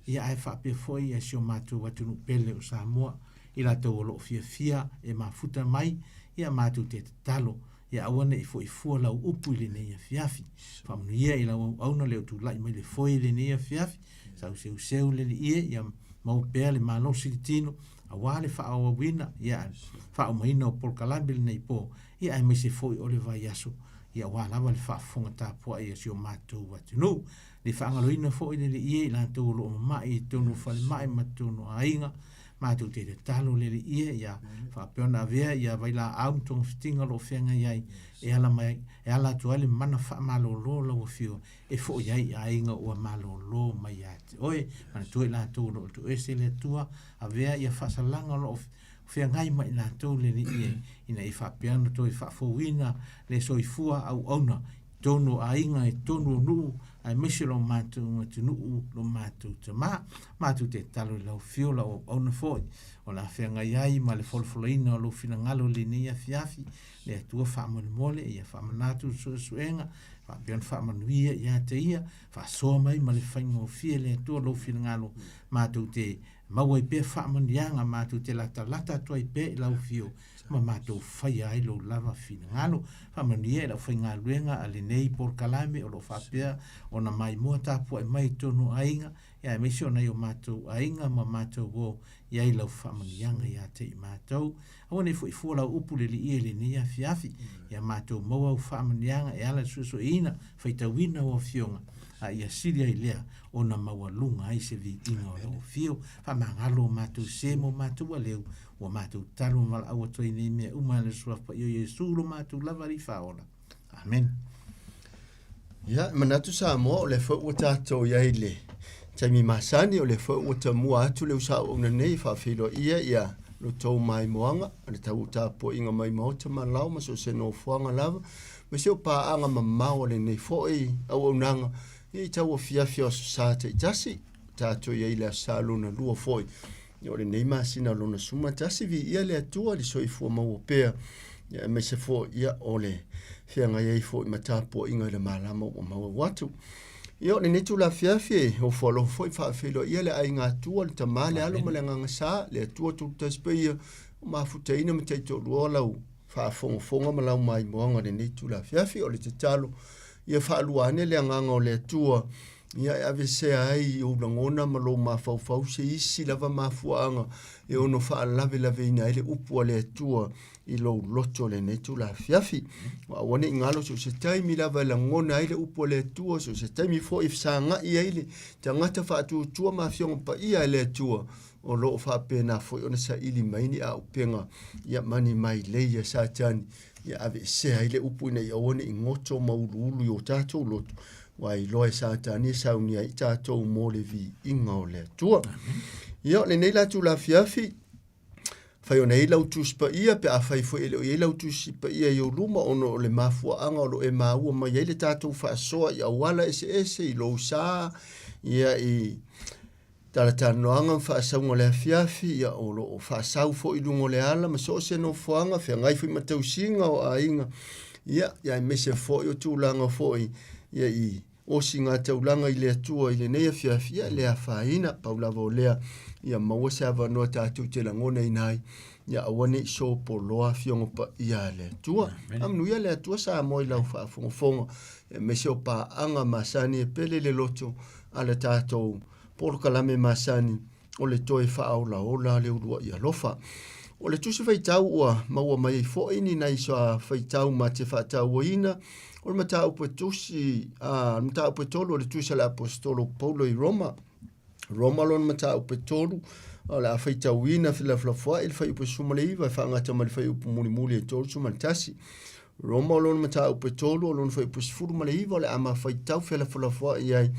ia ae faapea foi ia si o matou atunuu pele o Samoa i latou o lo o fiafia e mafuta mai ia matou te tatalo ia aua ne i foi fua lau upu i lenei afiafi. Faamanuia i lau auauna le o tulai mai le foe i lenei afiafi, sauseuseu le alii e, ia maua pea le malosi i le tino, aua le faaauauina, ia faaumaina o polokalame lenei po, ia aemaise foi o le vaiaso, ia aua lava le faafofoga tapuai a si o matou atunuu. Le faagaloina foi le alii e i latou o lo o mama'i i totonu o falemai ma totonu o aiga, matou te tatalo le Alii e, ia faapea ona avea ia vailaau ma togafitiga o lo o feagai ai e ala mai e ala atu ai le mana faamalolo o lau Afioga e foi ai i aiga ua malolo mai ia te oe. Manatua i latou o lo o toese le Atua, avea ia faasalaga o lo o feagai ma i latou le Alii e, ina ia faapea ona toe faafouina le soifua auauna totonu o aiga, i totonu o nuu, aemaise lo matou atunuu, lo matou tamā. Matou te tatalo i lau afio, lau auauna foi, o le a feagai ai ma le folafolaina o lou finagalo i lenei afiafi, le Atua faamolemole, ia faamanatu le suesuega, faapea ona faamanuia ia te ia, faasoa mai ma le faigofie le Atua lou finagalo, matou te maua ai pea faamanuiaga, matou te latalata atu ai pea i lau afio, ma matou faia ai lou lava finagalo. Faamanuia i le aufaigaluega a lenei polokalame o lo o faapea ona maimoa tapuai mai i totonu o aiga, ia aemaise o nai o matou aiga ma matou uo i ai lau faamanuiaga ia te i matou. Aua ne i foi fua lau upu le liia i lenei afiafi, ia matou maua au faamanuiaga e ala i le suesueina, faitauina o afioga, a ia sili ai lea ona maualuga ai se viiga o lau afio. Faamagalo o matou se mo matou aleu, Ua matou tatalo ma valaau atu ai nei mea uma i le Suafa Paia o Iesu lo matou lava Alii Faaola. Amene. Ia, e manatu Samoa o lea foi ua tatou i ai i le taimi masani, o lea foi ua tamua atu le usaauauna nei e faafeiloaia ia lo tou maimoaga, le tau tapuaiga mai maota ma lao ma so o se nofoaga lava, ma se o paaga mamao a lenei foi auaunaga i tau afiafi o aso Sa taitasi, tatou i ai i le aso Sa lona lua foi O lenei masina lona 11, viia le Atua i le soifua maua pea, ia aemaise foi ia o le feagai ai foi ma tapuaiga i le malama ua maua atu. Ia o lenei itula afiafi e ofo alofa foi faafeiloaia le aiga Atua, le Tama, le Alo ma le Agaga Sa, le Atua Tulutasi Paia, ua mafutaina ma taitoalua lau faafogafoga ma lau maimoaga i lenei itula afiafi. O le tatalo ia faalua ane le agaga o le Atua ia e aveesea ai ou lagona ma lou mafaufau se isi lava mafuaaga e ono faalavelaveina ai le upu a le Atua i lou loto i lenei itula afiafi. Ua aua ne i galo so o se taimi lava e lagona ai le upu a le Atua, so o se taimi foi e fesagai ai le tagata faatuatua ma afioga paia e le Atua, o lo o faapena foi ona saili mai ni auupega ia ma ni mailei a Satani ia aveesea ai le upu ina ia aua ne i goto ma uluulu i o tatou loto, ua iloa e Satani e saunia ai tatou mo le viiga o le Atua. Ia, o lenei la itula afiafi, fai ona i ai lau Tusi Paia, pe afai foi e le o i ai lau Tusi Paia i ou luma ona o le mafuaaga o lo o e maua mai ai le tatou faasoa i auala eseese, i lou sa, ia i talatalanoaga ma faasauga o le afiafi, ia o lo o faasau foi i luga o le ala ma so o se nofoaga, feagai foi ma tausiga o aiga, ia, ia aemaise foi o tulaga foi ia i osiga taulaga i le Atua i lenei afiafi, ia le afaina, pau lava o lea, ia maua se avanoa tatou te lagonaina ai, ia aua ne i sopoloa Afioga Paia a le Atua. Amanuia le Atua Samoa i lau faafogafoga, aemaise o paaga masani e pele le loto a le tatou polokalame masani o le toe faaolaola le uluai alofa. O le tusi faitau ua maua mai ai foi ni nai sa faitau ma te faatauaina o le mataupu e tusi a le mataupu e tolu o le tusi a le Aposetolo Paulo i Roma. Roma lona mataupu e tolu, o le a faitauina felafolafoai le fuaiupu e 19 e faagata ma le fuaiupu mulimuli e 31. Roma o lona mataupu e tolu, o lona fuaiupu 19 o le a ma faitau felafolafoai ai,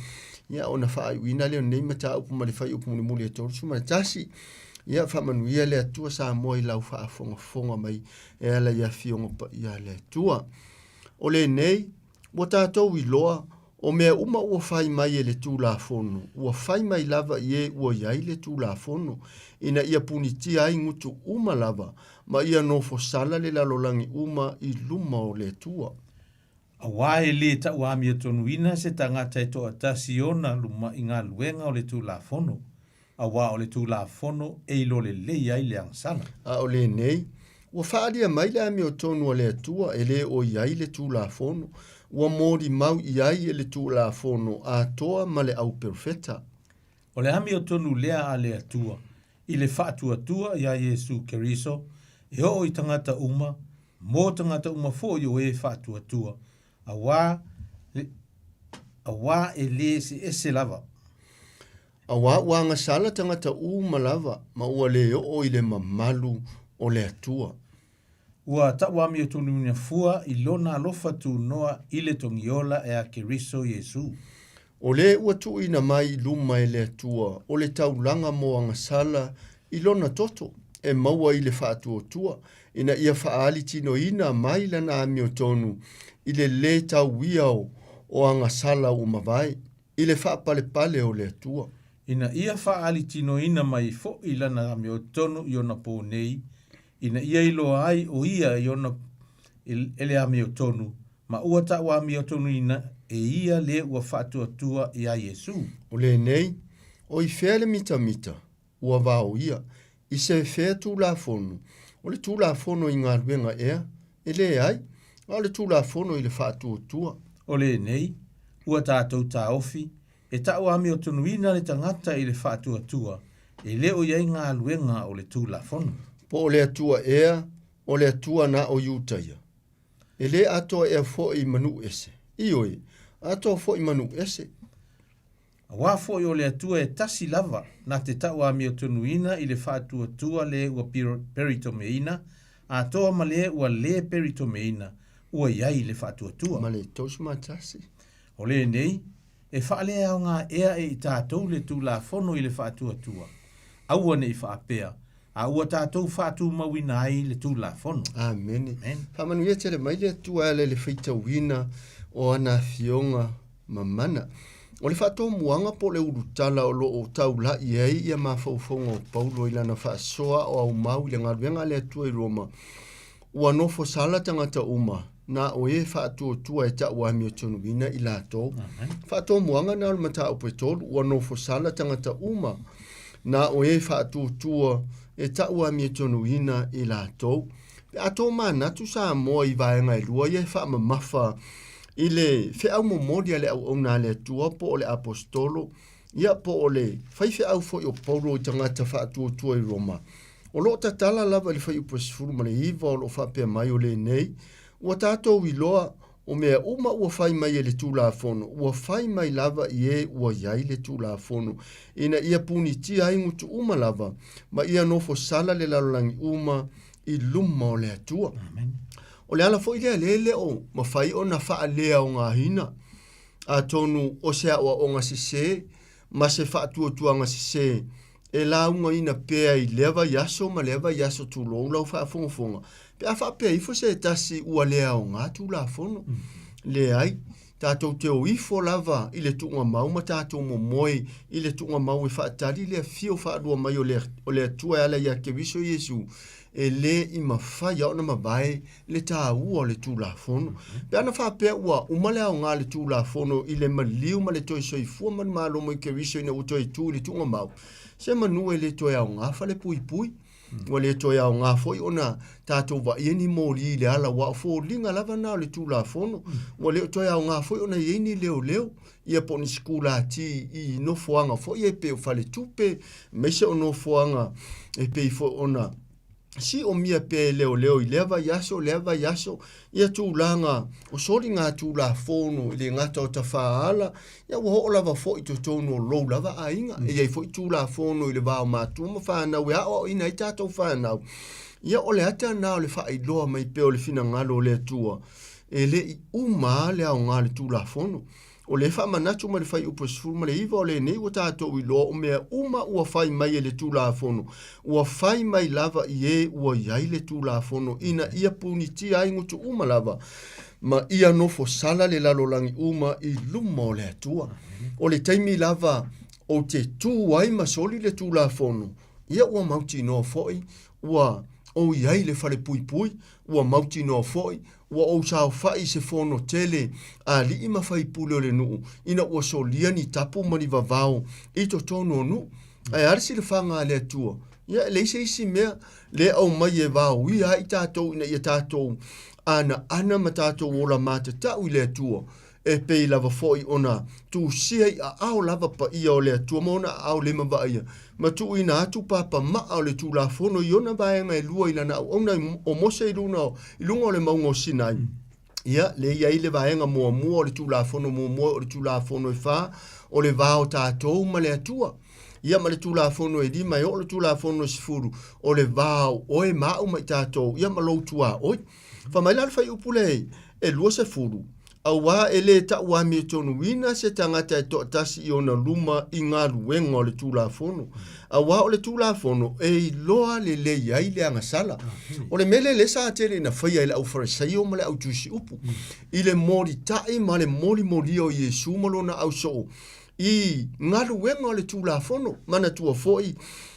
ia ona faaiuina lea o lenei mataupu ma le fuaiupu mulimuli e 31. Ia faamanuia le Atua Samoa i lau faafogafoga mai e ala i afioga paia a le Atua. O lenei, ua tatou iloa, o mea uma ua fai mai e le Tulafono, ua fai mai lava i e ua i ai le Tulafono, ina ia punitia ai gutu uma lava, ma ia nofosala le lalolagi uma i luma o le Atua. Auā e lē tauamiatonuina se tagata e toatasi ona lumaʻi galuega o le Tulafono, auā o le Tulafono e iloa lelei ai le agasala. A o lenei, ua faaalia mai le amiotonu a le Atua e lē o i ai le Tulafono, ua molimau i ai e le Tulafono atoa ma le au perofeta. O le amiotonu lea a le Atua i le faatuatua iā Iesu Keriso e oo i tagata uma, mo tagata uma foi o e faatuatua, auā le, auā e lē eseese lava. Auā ua agasala tagata uma lava ma ua lē oo i le mamalu o le Atua. Ua tauamiotonuina fua i Lona alofa tunoa i le togiola e a Keriso Iesu. O lē ua tuuina mai i luma e le Atua o le taulaga mo agasala i Lona toto e maua i le faatuatua, ina ia faaali tinoina mai Lana amiotonu i le lē tauia o agasala ua mavae, i le faapalepale o le Atua. Ina ia faaali tinoina mai foi Lana amiotonu i ona pō nei, ina ia iloa ai o ia i ona e le amiotonu, ma ua tauamiotonuina e ia le ua faatuatua iā Iesu. O lenei, o i fea le mitamita, ua vaoia, i se fea Tulafono, o le Tulafono i galuega ea? E leai, a o le Tulafono i le faatuatua. O lenei, ua tatou taofi, e tauamiotonuina le tagata i le faatuatua, e le o i ai galuega o le Tulafono. Po o le Atua ea, o le Atua na o Iutaia? E lē atoa ea foi i manu ese? Ioe, atoa foi i manu ese. Auā foi o le Atua e tasi lava na te tauamiotonuina i le faatuatua le ua peritomeina, atoa ma le ua lē peritomeina, ua i ai le faatuatua. Ma le 31. O lenei, e faaleaoga ea e i tatou le Tulafono i le faatuatua, aua ne i faapea, a ua tatou faatumauina ai le Tulafono. Amene. Faamanuia tele mai le Atua e ala i le faitauina o ana afioga mamana. O le faatomuaga po o le ulutala o lo o taula'i ai ia mafaufauga o Paulo i lana faasoa o aumau i le galuega a le Atua i Roma, ua nofo sala tagata uma, na o e faatuatua e ta'u amiotonuina i latou. Faatomuaga na o le mataupu e tolu, ua nofo sala tagata uma, na o e faatuatua e ta'u amiotonuina i latou. Pe a tomanatu Samoa i vaega e lua ia e faamamafa i le feau momoli a le auauna a le Atua po o le Aposetolo, ia po o le faifeau foi o Paulo i tagata faatuatua i Roma, o lo o tatala lava i le fuaiupu e 19 o lo o faapea mai o lenei, Ua tatou iloa, o mea uma ua fai mai e le Tulafono, ua fai mai lava i e ua i ai le Tulafono, ina ia punitia ai gutu uma lava, ma ia nofo sala le lalolagi uma i luma o le Atua. O le ala foi lea lea e le o mafai ona faaleaogaina, atonu o se aoaoga sesē ma se faatuatuaga sesē e laugaina pea i lea vaiaso ma lea vaiaso tulou lau faafogafoga, pe a faapea ifo se tasi ua le aoga Tulafono. Leai, tatou te o ifo lava i le tuugamau ma tatou momoe i le tuugamau e faatali le afio faalua mai o le, o le Atua e ala ia Keriso Iesu, e lē i mafai ona mavae le taua o le Tulafono. Pe ana faapea ua uma le aoga o le Tulafono i le maliu ma le toe soifua manumalo i Keriso ina ua toe tu i le tuugamau, se manu e le toe aoga falepuipui. Ua le toe aoga foi ona tatou vaaia ni moli i le ala, aua o foliga lava na o le Tulafono. Ua le o toe aoga foi ona i ai ni leoleo, ia po o ni sikulati i nofoaga foi e pei o faletupe, aemaise o nofoaga e pei foi ona Siomia pea e leoleo i lea vaiaso, lea vaiaso, ia tulaga o soligatulafono e le gata o tafaala, ia ua oo lava foi i totonu o lou lava aiga. E i ai foi tulafono i le va o matua ma fanau e aoaoina ai tatou fanau. Ia o le ata lena o le faailoa mai pea o le finagalo o le Atua, e le i uma lava le aoga o le Tulafono. O lea e faamanatu mai le fuaiupu e 19 o lenei ua tatou iloa o mea uma ua fai mai e le Tulafono, ua fai mai lava i e ua i ai le Tulafono ina ia punitia ai gutu uma lava ma ia nofo sala le lalolagi uma i luma o le Atua. O le taimi lava ou te tu ai ma soli le Tulafono, ia ua mautinoa foi ua ou i ai i le falepuipui, ua mautinoa foi ua ou saofai i se fono tele a alii ma faipule o le nuu ina ua solia ni tapu ma ni vavao i totonu o nuu. Ae a le silafaga a le Atua? Ia, e leai se isi mea le aumai e vaoia ai tatou ina ia tatou anaana ma tatou ola matatau i le Atua, e pei lava foi ona tusia i aao lava paia o le Atua ma ona aao lima vaaia, ma tuuina atu papamaa o le Tulafono i ona vaega e lua i lana auauna o Mose i luga i luga o le mauga o Sinai. Ia, lea e i ai le vaega muamua o le Tulafono muamua o le Tulafono e fa, o le va o tatou ma le Atua. Ia ma le Tulafono e lima e oo le Tulafono e 10, o le va o oe ma au ma i tatou, ia ma lou tuaoi. Fai mai la le fuaiupu lea e 20, Auā e lē taʻuamiotonuina se tagata e toatasi i ona luma i galuega o le Tulafono, auā o le Tulafono e iloa lelei ai le agasala. O le mea lea lea sa tele ina faia e le aufarisaio ma le autusiupu i le molitaʻi ma le molimolia o Iesu ma lona ausoo i galuega o le Tulafono. Manatua foi,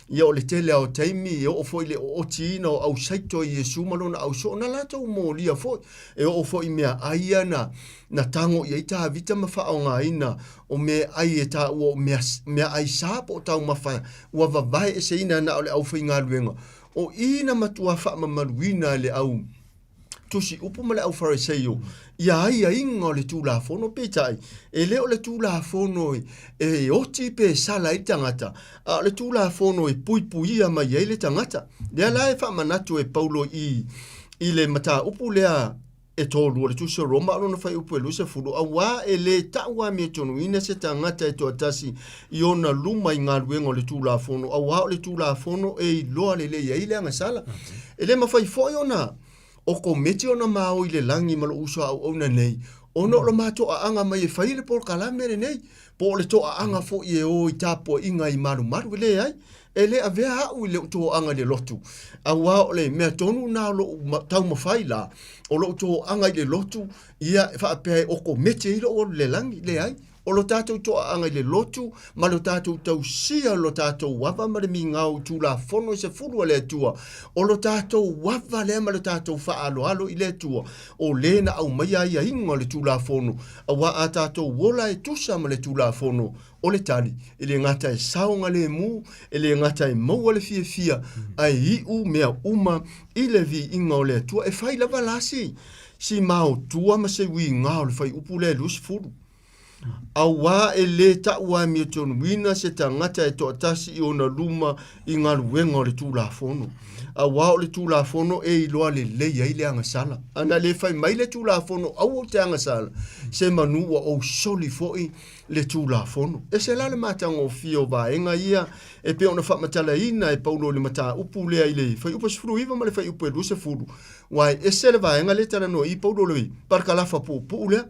ia o le tele lava o taimi e oo foi i le ootiina o ausaito e Iesu ma lona ausoo, na latou molia foi. E oo foi i meaai ia na, na tago i ai Tavita ma faaaogaina o meaai e taua o mea, meaai sa po o taumafa ua vavae eseina na o le aufaigaluega. O i na matua faamamaluina e le au Tusi Upu ma le Aufariseio ia aiaiga o le Tulafono, peitai, e le o le Tulafono e oti pe sala ai le tagata, a o le Tulafono e puipuia mai ai le tagata. Lea la e faamanatu e Paulo i i le mataupu lea e tolu o le Tusi o Roma o lona fuaiupu e 20, auā e lē taʻuamiotonuina se tagata e toatasi i ona luma i galuega o le Tulafono, auā o le Tulafono e iloa lelei ai le agasala. E lē mafai foi ona o kometi ona maoi i le lagi ma lou uso a auauna nei, ona o le matoaaga mai e fai le polokalame lenei, po o le toaaga foi e o i tapuaiga i malumalu. E leai, e le avea au i lou toaga i le lotu, auā o le mea tonu lena o lou taumafai la, o lou toaga i le lotu, ia e faapea e okometi ai lou alu i le lagi. Leai, o lo tatou toaaga i le lotu ma lo tatou tausia o lo tatou ava ma le migao i Tulafono e 10 a le Atua, o lo tatou ava lea ma lo tatou faaaloalo i le Atua, o lē na aumaia aiaiga o le Tulafono, auā a tatou ola e tusa ma le Tulafono, o le tali, e le gata e saogalemu, e le gata e maua le fiafia, ae iu mea uma i le viiga o le Atua. E fai lava la si, si maotua ma se uiga o le fuaiupu lea e 20. Auā e lē taʻuamiotonuina se tagata e toatasi i ona luma i galuega o le Tulafono. Auā o le Tulafono e iloa lelei ai le agasala. Ana le fai mai le Tulafono aua ou te agasala, se manu ua ou soli foi le Tulafono. Ese la le matagofie o vaega ia e pei ona faamatalaina e Paulo i le mataupu lea i le fuaiupu e 19 ma le fuaiupu e 20, aua e ese le vaega lea e talanoa i Paulo i le parakalafa puupuu lea,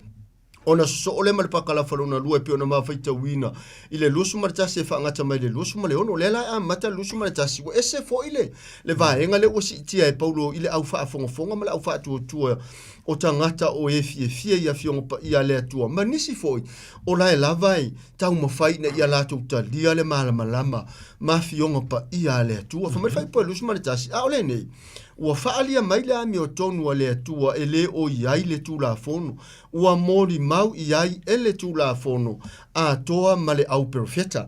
ona sosoo lea ma le pakalafa lona lua e pei ona ma faitauina i le 21 e faagata mai le 26. Lea la e amata le 21, ua ese foi le, le vaega lea ua siitia e Paulo i le au faafogafoga ma le au faatuatua o tagata o e fiafia i afioga paia a le Atua ma nisi foi o lae lava e taumafai ina ia latou talia le malamalama ma afioga paia a le Atua. Fai mai le fuaiupu e 21, a o lenei, ua faaalia mai le amiotonu a le Atua e lē o i ai le Tulafono, ua molimau i ai e le Tulafono atoa ma le au perofeta.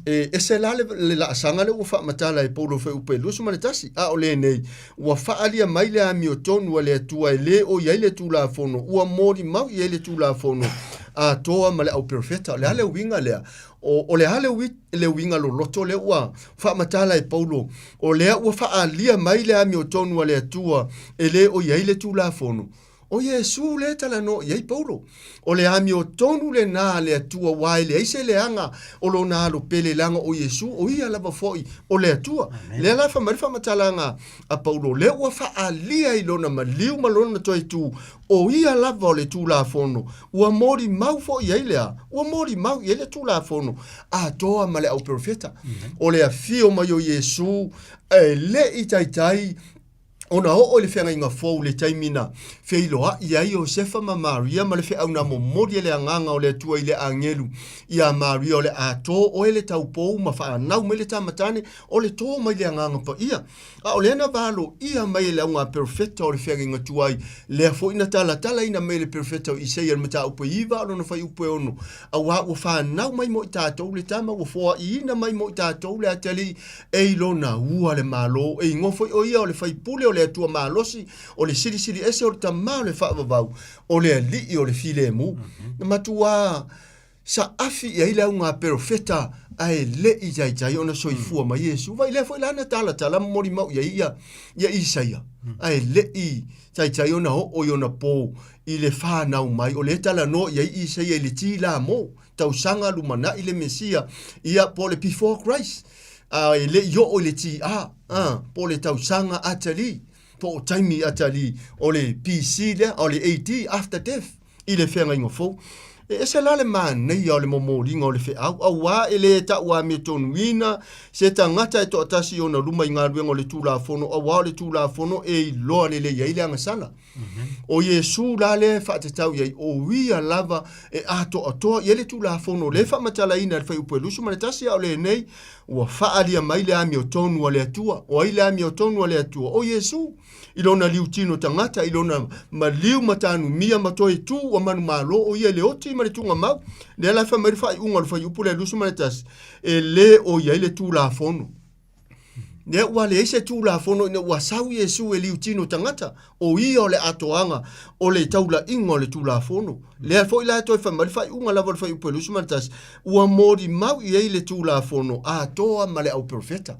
E ese la le, le laasaga lea ua faamatala e Paulo fuaiupu e 21, a o lenei, ua faaalia mai le amiotonu a le Atua e lē o i ai le Tulafono, ua molimau i ai le Tulafono atoa ma le auperofeta. O le a le uiga lea? O, o le a le, ui, le uiga loloto lea ua faamatala e Paulo, o lea ua faaalia mai le amiotonu a le Atua e lē o i ai le Tulafono? O Iesu lea e talanoa i ai Paulo. O le amiotonu lenā a le Atua uā e leai se leaga o lona alo pele leaga o Iesu o ia lava foi o le Atua. Lea la fai mai le faamatalaga a Paulo, lea ua faaalia i lona maliu ma lona toe tu, o ia lava o le Tulafono, ua molimau foi i ai le a? Ua molimau i ai le Tulafono atoa ma le auperofeta. O le afio mai o Iesu e le i taitai ona oo i le feagaiga fou i le taimi na feiloai ai Iosefa ma Maria ma le feau na momoli e le Agaga o le Atua i le agelu iā Maria o le a tō oe le taupou ma faanau mai le tamatane o le tō mai le Agaga Paia. A o lea na valoia mai e le auga perofeta o le feagaiga tuai, lea foi na talatalaina mai e le perofeta o Isaia i le mataupu e 9 a o lona fuaiupu e 6, auā ua fanau mai mo i tatou le tama, ua foaiina mai mo i tatou le atalii, e i lona ua le Malo, e igoa foi o ia o le Faipule o le Atua malosi, o le Silisili Ese o le Tama o le Faavavau, o le Alii o le Filemu. Na matuā saafi i ai le auga perofeta ae le i taitai ona soifua mai Iesu. Vai lea foi la na talatala ma molimau i ai ia, ia Isaia, ae le i taitai ona oo i ona pō i le fanau mai, o lea e talanoa i ai Isaia i le ti la mo, tausaga lumanai le Mesia, ia po o le before Christ, a e le i oo i le ti a, a, po o le tausaga atali, po o taimi atali o le BC lea, o le AD, after death, i le feagaiga fou. E ese la le manaia o le momoliga o le feau, auā e lē taʻuamiotonuina se tagata e toatasi i ona luma i galuega o le Tulafono, auā o le Tulafono e iloa lelei ai le agasala. O Iesu la lea e faatatau i ai, o ia lava e atoatoa i ai le Tulafono lea e faamatalaina i le Fuaiupu e 21, a o lenei ua faaalia mai le amiotonu a le Atua. O ai le amiotonu a le Atua? O Iesu, i lona liutino tagata, i lona maliu matanumia ma toe tu ua manumalo, o ia i le oti ma le tugamau. Lea la e fai mai le faaiuga o le Fuaiupu lea 21, e lē o i ai le Tulafono. Lea ua leai se Tulafono ina ua sau Iesu e liutino tagata, o ia o le atoaga o le taulaiga o le Tulafono. Lea foi la e toe fai mai le faaiuga lava o le Fuaiupu e 21, ua molimau i ai le Tulafono atoa ma le auperofeta.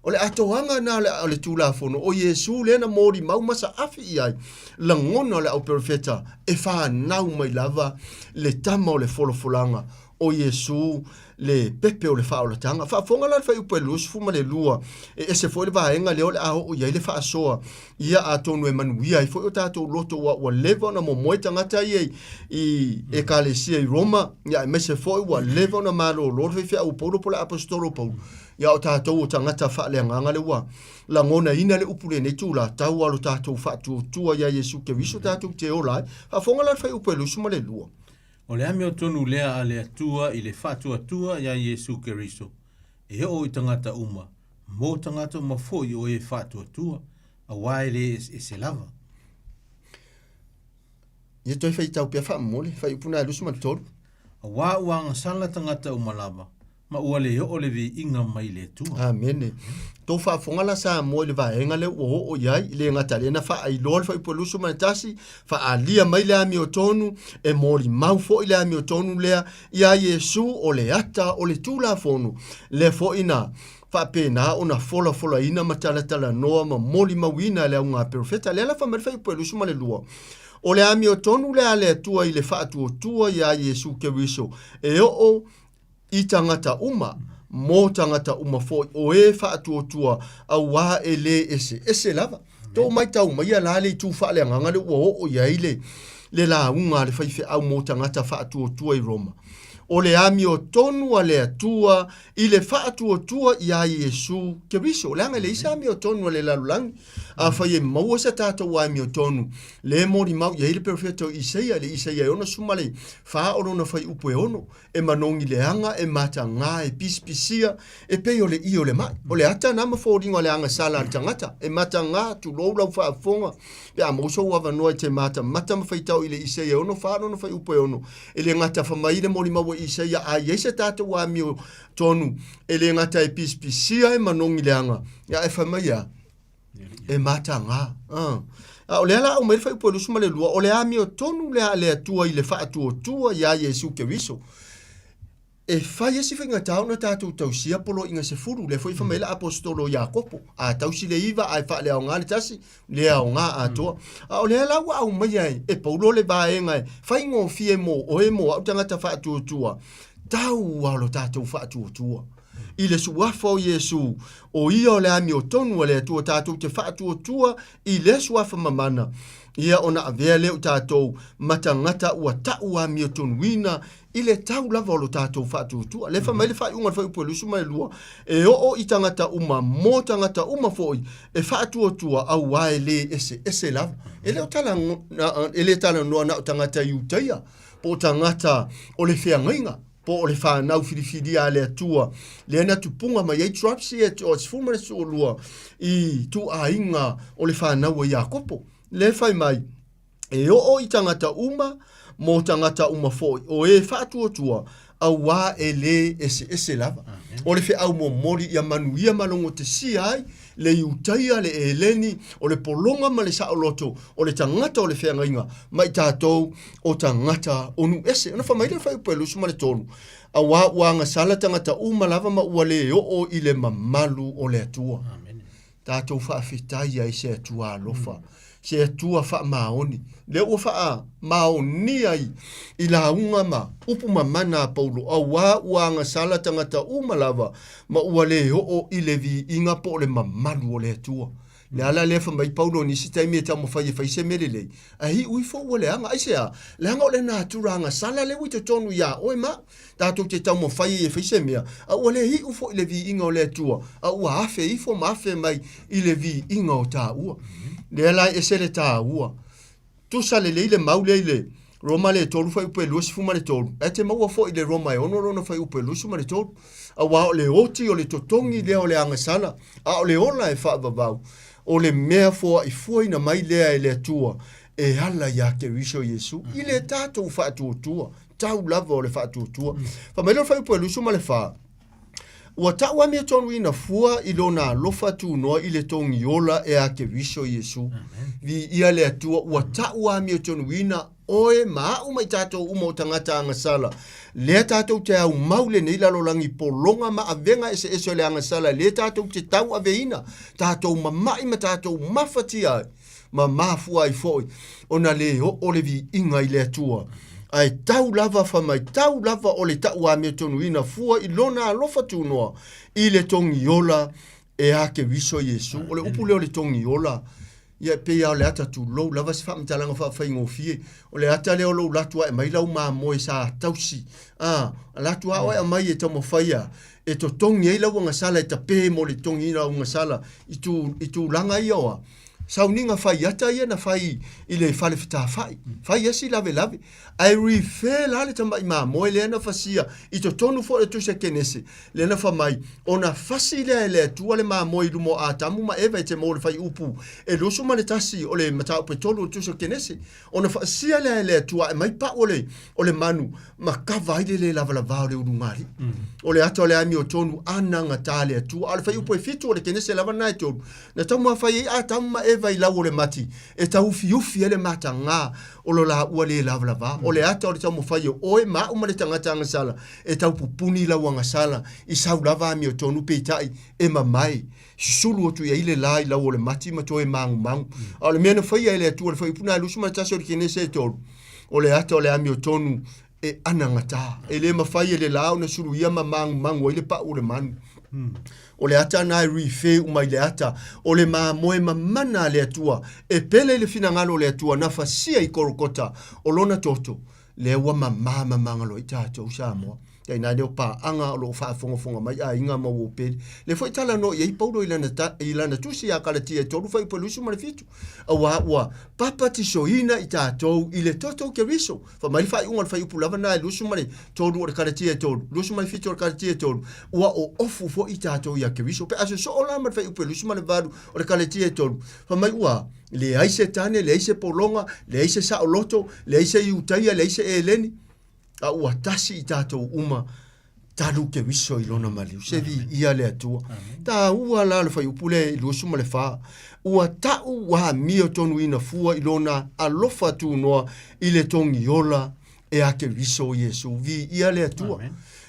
O le atoaga lena o le Tulafono, o Iesu lea na molimau ma saafi i ai lagona o le auperofeta e fanau mai lava le Tama o le folafolaga, o Iesu le pepe o le faaolataga. Faafofoga la le fuaiupu e 22, e ese foi le vaega lea o le a oo i ai le faasoa, ia atonu e manuia ai foi o tatou loto ua, ua leva ona momoe tagata ia i, i ekalesia i Roma, ia aemaise foi ua leva ona malolo le faifeau o Paulo po o le aposetolo o Paulo. Ia o tatou o tagata faaleagaga lea ua lagonaina le upu lenei itulā, tau lava lo tatou faatuatua iā Iesu Keriso tatou te ola ai. Faafofoga la le fuaiupu e 22. O le amiotonu lea a le Atua i le faatuatua iā Iesu Keriso, e oo i tagata uma, mo tagata uma foi o e faatuatua, auā e lē eseese lava. Ia toe faitau pea faamomoli, fuaiupu na e 23. Auā ua agasala tagata uma lava, ma ua le oo le viiga mai le Atua. Amene. Tou faafofoga la Samoa i le vaega lea ua oo i ai, le gata lea na faailoa le fuaiupu e 21, faaalia mai le amiotonu, e molimau foi le amiotonu lea iā Iesu o le ata o le Tulafono, lea foi na faapena ona folafolaina ma talatalanoa ma molimauina e le auga perofeta. Lea la fai mai le fuaiupu e 22, o le amiotonu lea a le Atua i le faatuatua iā Iesu Keriso, e oo i tagata uma, mō tagata uma foi, o e faatuatua, auā e lē eseese lava. Tou maitau maia la le itu faaleagaga lea ua oo i ai le, le lauga a le faifeau mō tagata faatuatua i Roma. O le amiotonu a le Atua i le faatuatua iā Iesu Keriso. Leaga e leai se amiotonu a le lalolagi. Afai e maua se tatou amiotonu, lea e molimau i ai le perofeta o Isaia, le Isaia e 64 o lona fuaiupu e 6, e manogi leaga, e matagā, e pisipisia, e pei o le ie o le mai. O le ata na ma foliga o le agasala a le tagata, e matagā, tulou lau faafofoga, pe a maua sou avanoa e te matamata ma faitau i le Isaia e 64 lona fuaiupu e 6, e le gata fa mai le molimau a Isaia a i ai se tatou amio tonu e le gata e pisipisia ai manogi leaga, ia ae fai mai e a? E matagā. A o lea la aumai le fuaiupu e 22, o le amio tonu lea a le Atua i le faatuatua iā Iesu Keriso. E fai ai si faigata ona tatou tausia poloaiga 10, lea foi e fai mai ai le Aposetolo o Iakopo, a tausi le iva ae faaleaoga le tasi, le aoga atoa. A o lea la ua aumaia e Paulo le vaega e faigofie mo oe mo au tagata faatuatua, tau lava o lo tatou faatuatua. I le suafa o Iesu, o ia o le amiotonu a le Atua tatou te faatuatua i lea suafa mamana, ia ona avea lea o tatou ma tagata ua tau amiotonuina i le tau lava o lo tatou faatuatua. Lea fai mai le faaiuga o le fuaiupu e 22, e oo i tagata uma mo tagata uma foi e faatuatua auā e lē eseese lava. E le o tala, e le talanoa na o tagata Iutaia po o tagata o le feagaiga po o le fanau filifilia a le Atua lea na tupuga mai ai tribes ia o 12 i ituaiga o le fanau a Iakopo. Lea fai mai, E oo i tagata uma, mō tagata uma foi, o e faatuatua, auā e lē eseese lava. O le feau momoli ia manuia ma logotesia ai le Iutaia, le Eleni, o le pologa ma le saoloto, o le tagata o le feagaiga, ma i tatou o tagata o nuu ese. Ona fai mai lea o le fuaiupu e 23, Auā ua agasala tagata uma lava ma ua lē oo i le mamalu o le Atua. Tatou faafetai ai se Atua alofa, se Atua faamaoni, lea ua faamaonia i, i lauga ma upu mamana a Paulo, auā ua agasala tagata uma lava ma ua le oo i le viiga po o le mamalu o le Atua. Le ala lea fai mai Paulo i nisi taimi e taumafai e fai se mea lelei, ae iu ifo ua leaga. Aisea? Leaga o le natura agasala lea ua i totonu iā oe ma au. Tatou te taumafai ai e fai se mea, a ua le iu foi le viiga o le Atua, a ua afe ifo ma afe mai i le viiga o taua. Lea la e ese le taua. Tusa lelei le mau lea i le Roma le 3 fuaiupu e 23, ae te maua foi i le Roma e 6 lona fuaiupu e 23. Auā o le oti o le totogi lea o le agasala, a o le ola e faavavau, o le mea foaifuaina mai lea e le Atua e ala iā Keriso Iesu i le tatou faatuatua. tau lava o le faatuatua. Fai mai le fuaiupu e 24, Ua tau amiotonu fua i lona alofa tunoa i le togiola e a Keriso Iesu. Viia le Atua, ua tau amiotonuina oe ma a'u ma i tatou uma o tagata agasala. Lea tatou te aumau lenei lalolagi pologa ma avega eseese o le agasala lea tatou te tauaveina, tatou mama'i ma tatou mafatia ai. ma mafua ai foi ona lē oo le viiga i le Atua. Ae tau lava fai mai tau lava o le tauamiotonuina fua i lona alofa tunoa i le togiola e a Keriso Iesu. O le upu lea o le togiola, ia e pei lava o le ata tulou lava se faamatalaga faafaigofie. O le ata lea o lou latu ae mai lau mamoe sa tausi. A, latu a oe aumai e taumafai a e totogi ai lau agasala e tape mo le totogiina o agasala i, tu, i tulaga ia oa. Sauniga fai ata ia na fai i le fale fetafai, fai asi lavelave, ae refer la le tamai mamoe lea na fasia i totonu foi o le Tusi a Kenese, lea na fai mai, ona fasi lea e le Atua le mamoe i luma o Atamu ma Eva e te maua le fuaiupu e 21 o le mataupu e tolu o le Tusi a Kenese, ona fasia lea e le Atua ae mai pau o le, o le manu ma kava ai le le lavalavā o le ulugalii. O le ata o le amiotonu anagata le Atua. A o le fuaiupu e fitu o le Kenese lava lena e tolu, Na taumafai ai Atamu ma Eva i lau o le mati, e tauufiufi ai le matagā o lo lāua lē lavalavā. O le ata o le taumafai o oe ma a'u ma le tagata agasala e taupupuni i lau agasala i sau lava amiotonu peitai e mamae, susulu atu i ai le lā i lau o le mati ma toe magumagu. A o le mea na faia e le Atua i le fuaiupu 21 o le Kenese e tolu, o le ata o le amiotonu e anagatā. E le mafai e le lā ona suluia ma magumagu ai le pau o le manu. O le ata na e refer uma i le ata o le mamoe mamana a le Atua e pele i le finagalo o le Atua na fasia i Kolokota o lona toto lea ua mamā mamagaloa i tatou Samoa. Tainane o paaga o lo o faafogafoga mai aiga ma ua pele. Le foi talanoa i ai Paulo i lana, ta, i lana tusi ia Kalatia e 3 fuaiupu e 27. Auā ua papatisoina i tatou i le toto o Keriso. Fai mai le faaiuga o le fuaiupu lava na e 23 o le Kalatia e 3, 27 o le Kalatia e 3, ua oofu foi i tatou ia Keriso. Pe a sosoo la ma le fuaiupu e 28 o le Kalatia e 3, fai mai ua leai se tane, leai se pologa, leai se saoloto, leai se Iutaia, leai se Eleni. A ua tasi i tatou uma talu Keriso i lona maliu. Se viia le Atua. Taua la le fuaiupu lea i 24. Ua ta'u ua amio tonuina fua i lona alofa tunoa i le togiola e a Keriso Iesu. Viia le Atua.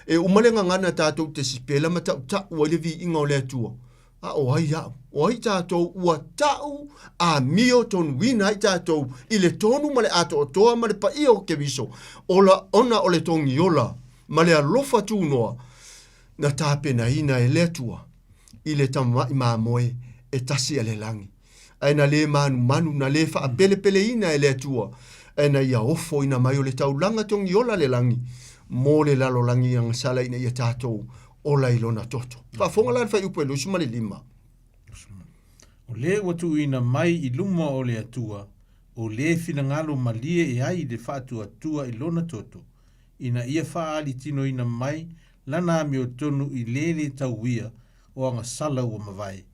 E uma le gagana tatou te sipela ma ta'uta'u ai le viiga o le Atua. A o ai a'u? O ai tatou ua ta'u amio tonuina ai tatou i le tonu ma le atoatoa ma le paia o Keriso, ola ona o le togiola ma le alofa tunoa na tapenaina e le Atua i le tama'i mamoe e tasi a le lagi, ae na lē manumanu, na lē faapelepeleina e le Atua, ae na ia ofoina mai o le taulaga togiola a le lagi mo le lalolagi agasala ina ia tatou ola i lona toto. Faafofoga la le fuaiupu e 25. O lē ua tuuina mai i luma o le Atua, o lē finagalo malie e ai le faatuatua i lona toto, ina ia faaalitinoina mai lana amiotonu i lē lē tauia o agasala ua mavae,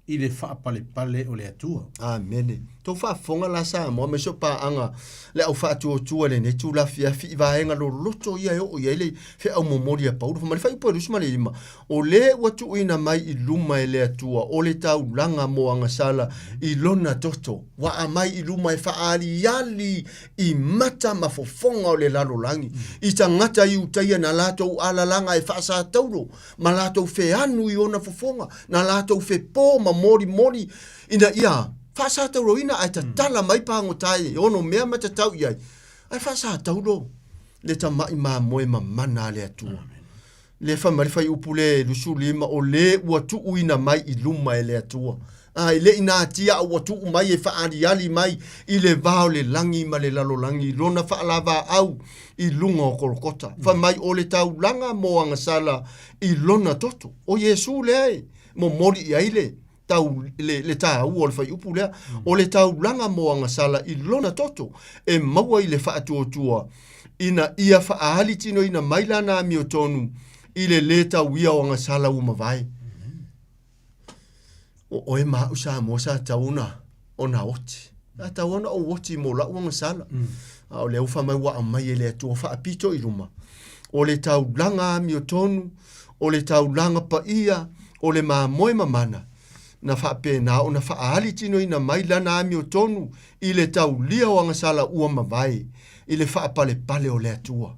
i le faapalepale o le Atua. Amene. Tou faafofoga la Samoa aemaise o paaga le au faatuatua i lenei itula afiafi i vaega loloto ia e oo i ai le feau momoli a Paulo. Fai mai le fuaiupu e 25, O le ua tuuina mai i luma e le Atua o le taulaga mo agasala i lona toto, ua aumai i luma e faaaliali i mata ma fofoga o le lalolagi, i tagata i utaia na latou alalaga e faasataulo ma latou feanu i ona fofoga, na latou fepo ma molimoli ina ia faasatauloina ae tatala mai pagota e ono mea ma tatau i ai, ae faasataulo le tama'i mamoe mamana a le Atua. Le fai mai le fuaiupu le 25, o le ua tuuina mai i luma e le Atua. A, e le i natia a ua tuu mai e faaaliali mai i le va o le lagi ma le lalolagi i lona faalavaau i luga o Kolokota. Fai mai o le taulaga mo agasala i lona toto. O Iesu lea e momoli i ai le tau, le, le taua o le fuaiupu lea. O le taulaga mo agasala i lona toto e maua i le faatuatua ina ia faaalitinoina mai lana amiotonu i le lē tauia o agasala ua mavae. O oe ma a'u Samoa sa tatau ona ona oti. Sa tatau ona ou oti mo la'u agasala. A o lea ua fai mai ua aumai e le Atua faapito i luma. O le taulaga amiotonu, o le taulaga paia, o le mamoe mamana, na faapena ona faaalitinoina mai lana amiotonu i le taulia o agasala ua mavae i le faapalepale o le Atua.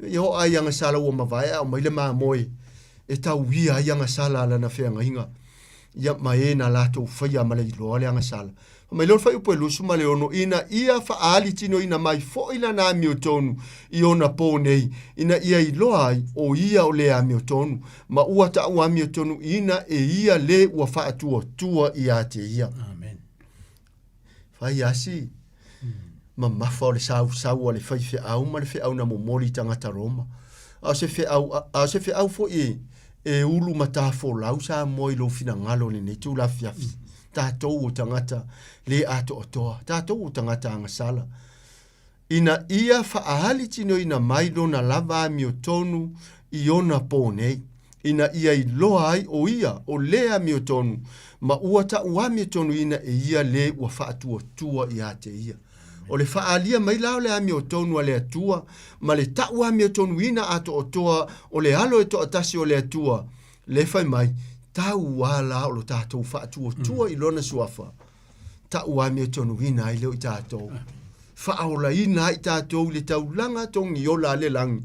E oo lava i agasala ua mavae ae aumai le mamoe e tauia ai agasala a lana feagaiga, ia ma e na latou faia ma le iloa le agasala. Fai mai lea o le fuaiupu e 26, ina ia faaalitinoina mai foi lana amiotonu i ona po nei, ina ia iloa ai o ia o le amiotonu, ma ua ta'u amiotonuina e ia le ua faatuatua ia te ia. Amen. Fai asi mamafa o le sausau a le faifeau ma le feau na momoli i tagata Roma. A o se feau, a o se feau foi e, e ulu matafolau Samoa i lou finagalo i lenei itula afiafi. Tatou o tagata le atoatoa, tatou o tagata agasala. Ina ia faaalitinoina mai lona lava amiotonu i ona po nei, ina ia iloa ai o ia o le amiotonu, ma ua ta'uamiotonuina e ia le ua faatuatua ia te ia. O le faaalia mai la o le amiotonu a le Atua ma le ta'uamiotonuina atoatoa o le Alo e toatasi o le Atua, le fai mai, tau a la o lo tatou faatuatua i lona suafa, ta'uamiotonuina ai lea o i tatou. Faaolaina ai tatou i le taulaga togiola a le lagi,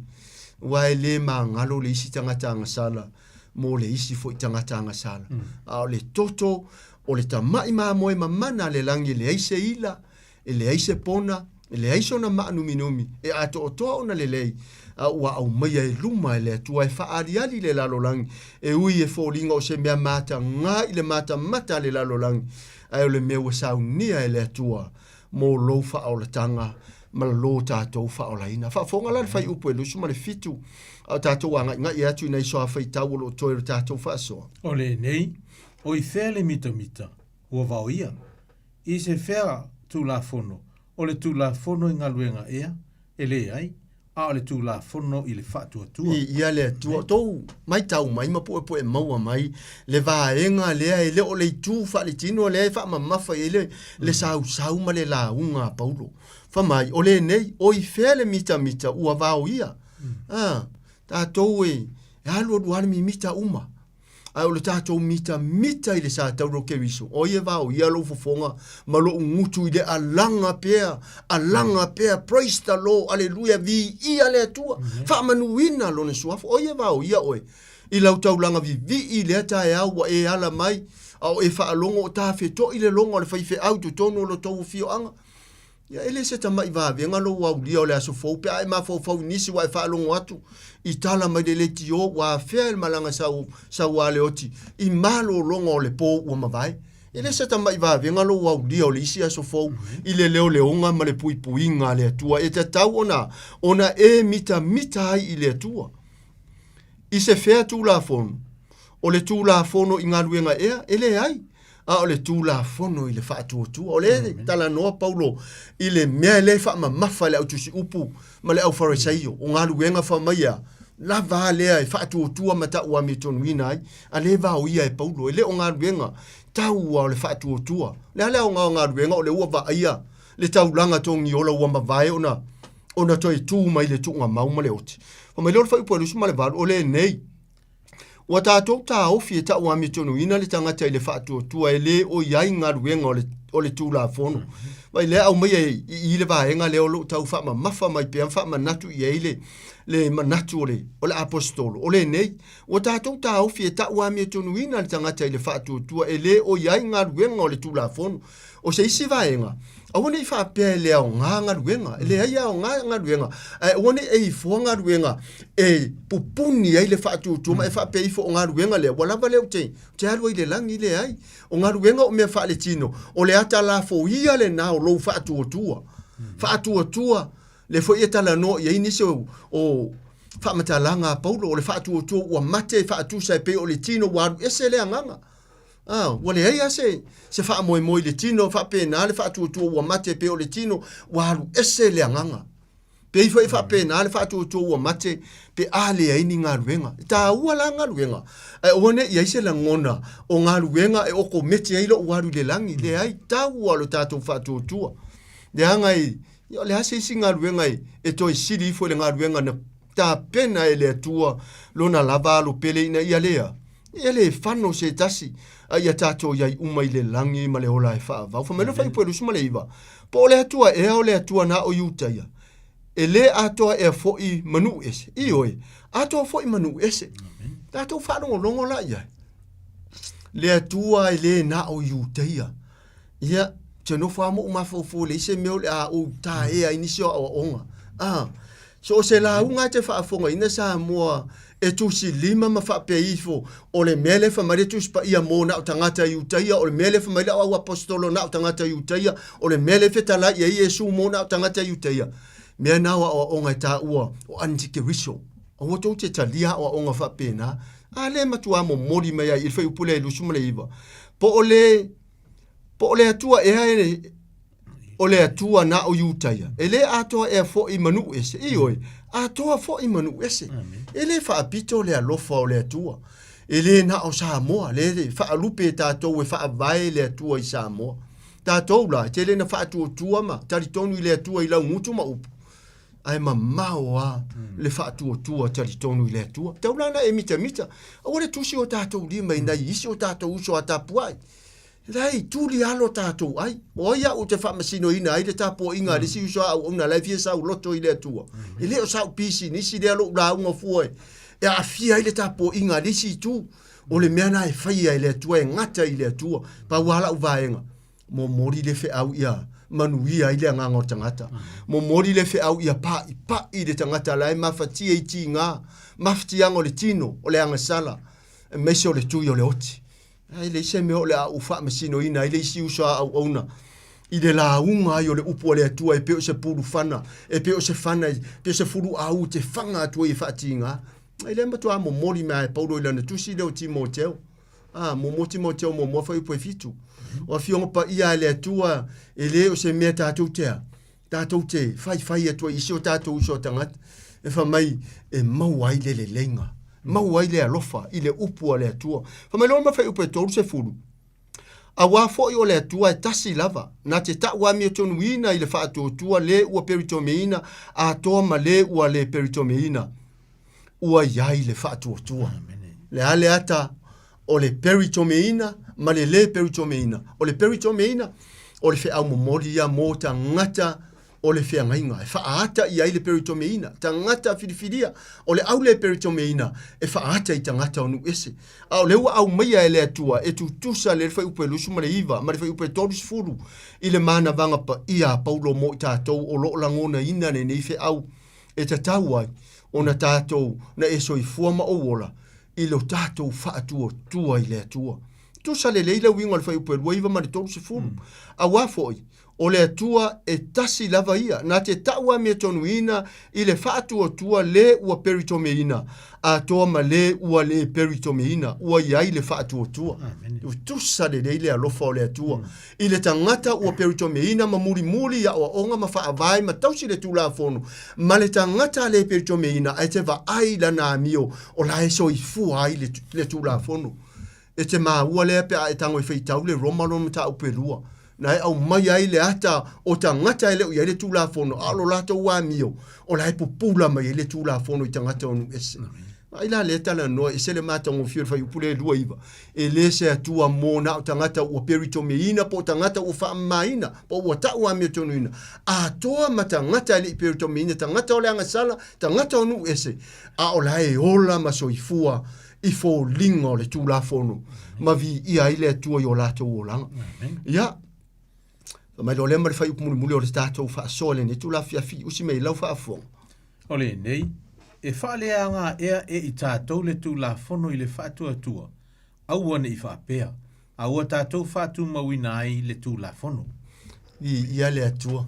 aua e le magalo le isi tagata agasala mo le isi foi tagata agasala. A o le toto o le tama'i mamoe mamana a le lagi e leai se ila, e leai se pona, e leai sona maanuminumi, e atoatoa ona lelei, a ua aumaia i luma e le Atua e faaaliali le lalolagi, e ui e foliga o se mea matagā i le matamata a le lalolagi, ae o le mea ua saunia e le Atua mo lou faaolataga ma lo tatou faaolaina. Faafofoga la le fuaiupu e 27, a o tatou agaigai atu i nai soafaitau o lo o toe o le tatou faasoa. O lenei, o i fea le mitamita ua vaoia? I se fea Tulafono? O le Tulafono i galuega ea? E leai, a o le Tulafono i le faatuatua. I ia le Atua. Tou maitau mai ma puepue maua mai le vaega lea e le o le itu faaletino lea e faamamafa i ai le, le sausau ma le lauga a Paulo. Fai mai, o lenei, o i fea le mitamita ua vaoia? A, tatou e, e alualu lava le mimita uma. Ae o le tatou mitamita i le sa taura o Keriso, o ia vao ia lou fofoga ma lou gutu i le alaga pea, alaga pea, praise the Lord, aleluia, viia le Atua, faamanuina lona suafa. O ia vao ia oe i lau taulaga vivii i lea taeao ua e ala mai, a o e faalogo o tafeto'i le loga o le faifeau i totonu o lo tou afioaga. Ia, e le se tama'i vavega lou aulia o le aso fou pe a e mafaufau i nisi ua e faalogo atu i tala mai le leitio ua afea e le malaga sau, saualeoti i malologa o le pō ua mavae. E le se tama'i vavega lou aulia o le isi aso fou i le leoleoga ma le puipuiga a le Atua e tatau ona, ona e mitamita ai i le Atua. I se fea Tulafono? O le Tulafono i galuega ea? E leai. A o le Tulafono i le faatuatua. O lea e talanoa Paulo i le mea lea e faamamafa e le au tusiupu ma le au Farisaio, o galuega fai mai a lava a lea e faatuatua ma tau amiotonuina ai, a lea e vaoia e Paulo, e le o galuega tau a o le faatuatua. O le a le aoga o galuega o lea ua vaaia le taulaga togiola ua mavae ona ona toe tu mai le tuugamau ma le oti. Fai mai lea o le fuaiupu e 28, o lenei, Ua tatou taofi e tau amiotonuina le tagata i le faatuatua e le o i ai galuega o le, o le Tulafono. Vai lea aumaia i i le vaega lea o lo o tau faamamafa mai pea ma faamanatu i ai le, le manatu o le, o le Aposetolo. O lenei, ua tatou taofi e tau amiotonuina le tagata i le faatuatua e le o i ai galuega o le Tulafono. O se isi vaega, aua ne i faapea e le aoga galuega, e leai e aoga galuega, ae aua ne i e ifoa galuega e pupuni ai le faatuatua ma e faapea ifo o galuega lea, ua lava lea ou te, ou te alu ai i le lagi, leai. O galuega o mea faaletino, o le ata lafoia lena o lou faatuatua. Faatuatua, lea foi e talanoa i ai nisi o, o faamatalaga a Paulo, o le faatuatua ua mate faatusa e pei o le tino ua alu ese le agaga. A, ua leai lava se, se faamoemoe i le tino, faapena le faatuatua ua mate pei o le tino, ua alu ese le agaga. Pei foi faapena le faatuatua ua mate pe a leai ni galuega. E taua la galuega, ae aua ne i i ai se lagona o galuega e okometi ai lou alu i le lagi. Leai, taua lo tatou faatuatua. Leaga e, o le a se isi galuega e, e toe sili ifo i le galuega na tapena e le Atua lona lava alo pele ina ia lea, ia le fano se tasi, a ia tatou i ai uma i le lagi ma le ola e faavau. Fai mai le fuaiupu e 29, Po o le Atua ea o le Atua na o Iutaia, e le atoa ea foi ma nuu ese? Ioe, atoa foi ma nuu ese. Tatou faalogologo la i ai. Le Atua e le na o Iutaia. Ia, te nofo lava ma ou mafaufau e leai se mea o le a ou taea ai nisi o aoaoga. Ah, so o se lauga e te faafofogaina Samoa e tusi lima ma faapea ifo, o le mea lea e fai mai le Tusi Paia mo na o tagata Iutaia, o le mea lea e fai mai le au aposetolo na o tagata Iutaia, o le mea lea e fetalai i ai Iesu mo na o tagata Iutaia. Mea na o aoaoga e taua o antikeriso. Aua tou te talia aoaoga faapena. A lea e matuā momoli mai ai i le fuaiupu lea e 29. Po o le Po o le Atua ea e o le Atua na o Iutaia, e le atoa ea foi ma nuu ese. Ioe, atoa foi ma nuu ese. E le faapito le alofa o le Atua. E le na o Samoa, le le faalupe e tatou e faavae le Atua i Samoa. Tatou la, e tele na faatuatua ma talitonu i le Atua i laugutu ma upu, ae mamao a le faatuatua talitonu i le Atua. Tau la na e mitamita, aua le tusi o tatou lima i nai isi o tatou uso a tapuai. Leai, tuli alo tatou ai. O ai au ou te faamasinoina ai le tapuaiga a le isi uso a auauna la e fia sauloto i le Atua? E le o sau pisinisi lea lou lauga fua e, e aafia ai le tapuaiga a le isi itu. O le mea na e faia e le Atua, e gata i le Atua. Pau lava lau vaega, momoli le feau ia manuia ai le agaga o le tagata. Momoli le feau ia pa'ipa'i le tagata la e mafatia i tiga, mafatiaga o le tino, o le agasala, aemaise o le tui o le oti. E leai se mea o le a ou faamasinoina ai le isi uso a auauna i le lauga ai o le upu a le Atua e pei o se pulufana, e pei o se fana, e pei o se fuluau e te faga atu ai e faatiga. E le matuā momoli mai e Paulo i lana tusi lea o Timoteo. A, muamua Timoteo muamua fuaiupu e 7. O afioga paia a le Atua e le o se mea tatou te a, tatou te faifai atu ai i si o tatou uso a tagata, e fai mai e maua ai le leleiga, maua ai le alofa i le upu a le Atua. Fai mai loa ma fuaiupu e 30, Auā foi o le Atua e tasi lava, na te tau amiotonuina i le faatuatua le ua peritomeina atoa ma le ua le peritomeina. ua i ai le faatuatua. Le a le ata o le peritomeina ma le lē peritomeina. O le peritomeina, o le feau momoli ia mo tagata o le feagaiga e faaata i ai le peritomeina, tagata filifilia. O le au le peritomeina e faaata i tagata o nuu ese. A o lea ua aumaia e le Atua e tutusa le fuaiupu e 29 ma le fuaiupu e 30 i le manavaga paia a Paulo mo i tatou o lo o lagonaina lenei feau e tatau ai ona tatou na e soifua ma ou ola i lo tatou faatuatua i le Atua. Tusa lelei le uiga o le fuaiupu e 29 ma le 30. Auā foi, o le Atua e tasi lava ia, na te tau amiatonuina i le faatuatua le ua peritomeina, atoa ma le ua le peritomeina, ua i ai le faatuatua. Ua tusa lelei le alofa o le Atua i le tagata ua peritomeina ma mulimuli i aoaoga ma faavae ma tausi le Tulafono, ma le tagata le peritomeina ae te vaai i lana amio o la e soifua ai le, le Tulafono. E te maua lea pe a e tago e faitau le Roma lona mataupu e lua, na e aumai ai le ata o tagata e le o i ai le Tulafono, a o lo latou amio, o la e pupula mai ai le Tulafono i tagata o nuu ese. Ai la lea talanoa, ese le matagofie o le fuaiupu lea e 29, e le se Atua mo na o tagata ua peritomeina po o tagata ua faamamaina po ua tau amiotonuina, atoa ma tagata e le i peritomeina, tagata o le agasala, tagata o nuu ese, a o la e ola ma soifua i foliga o le Tulafono ma viia ai le Atua i o latou olaga. Ia, fai mai loa lea ma le fuaiupu mulimuli o le tatou faasoa i lenei itula afiafi, usi mai i lau faafofoga. O lenei, e faaleagaea e i tatou le Tulafono i le faatuatua, aua ne i faapea, a ua tatou faatumauina ai le Tulafono. Viia le Atua.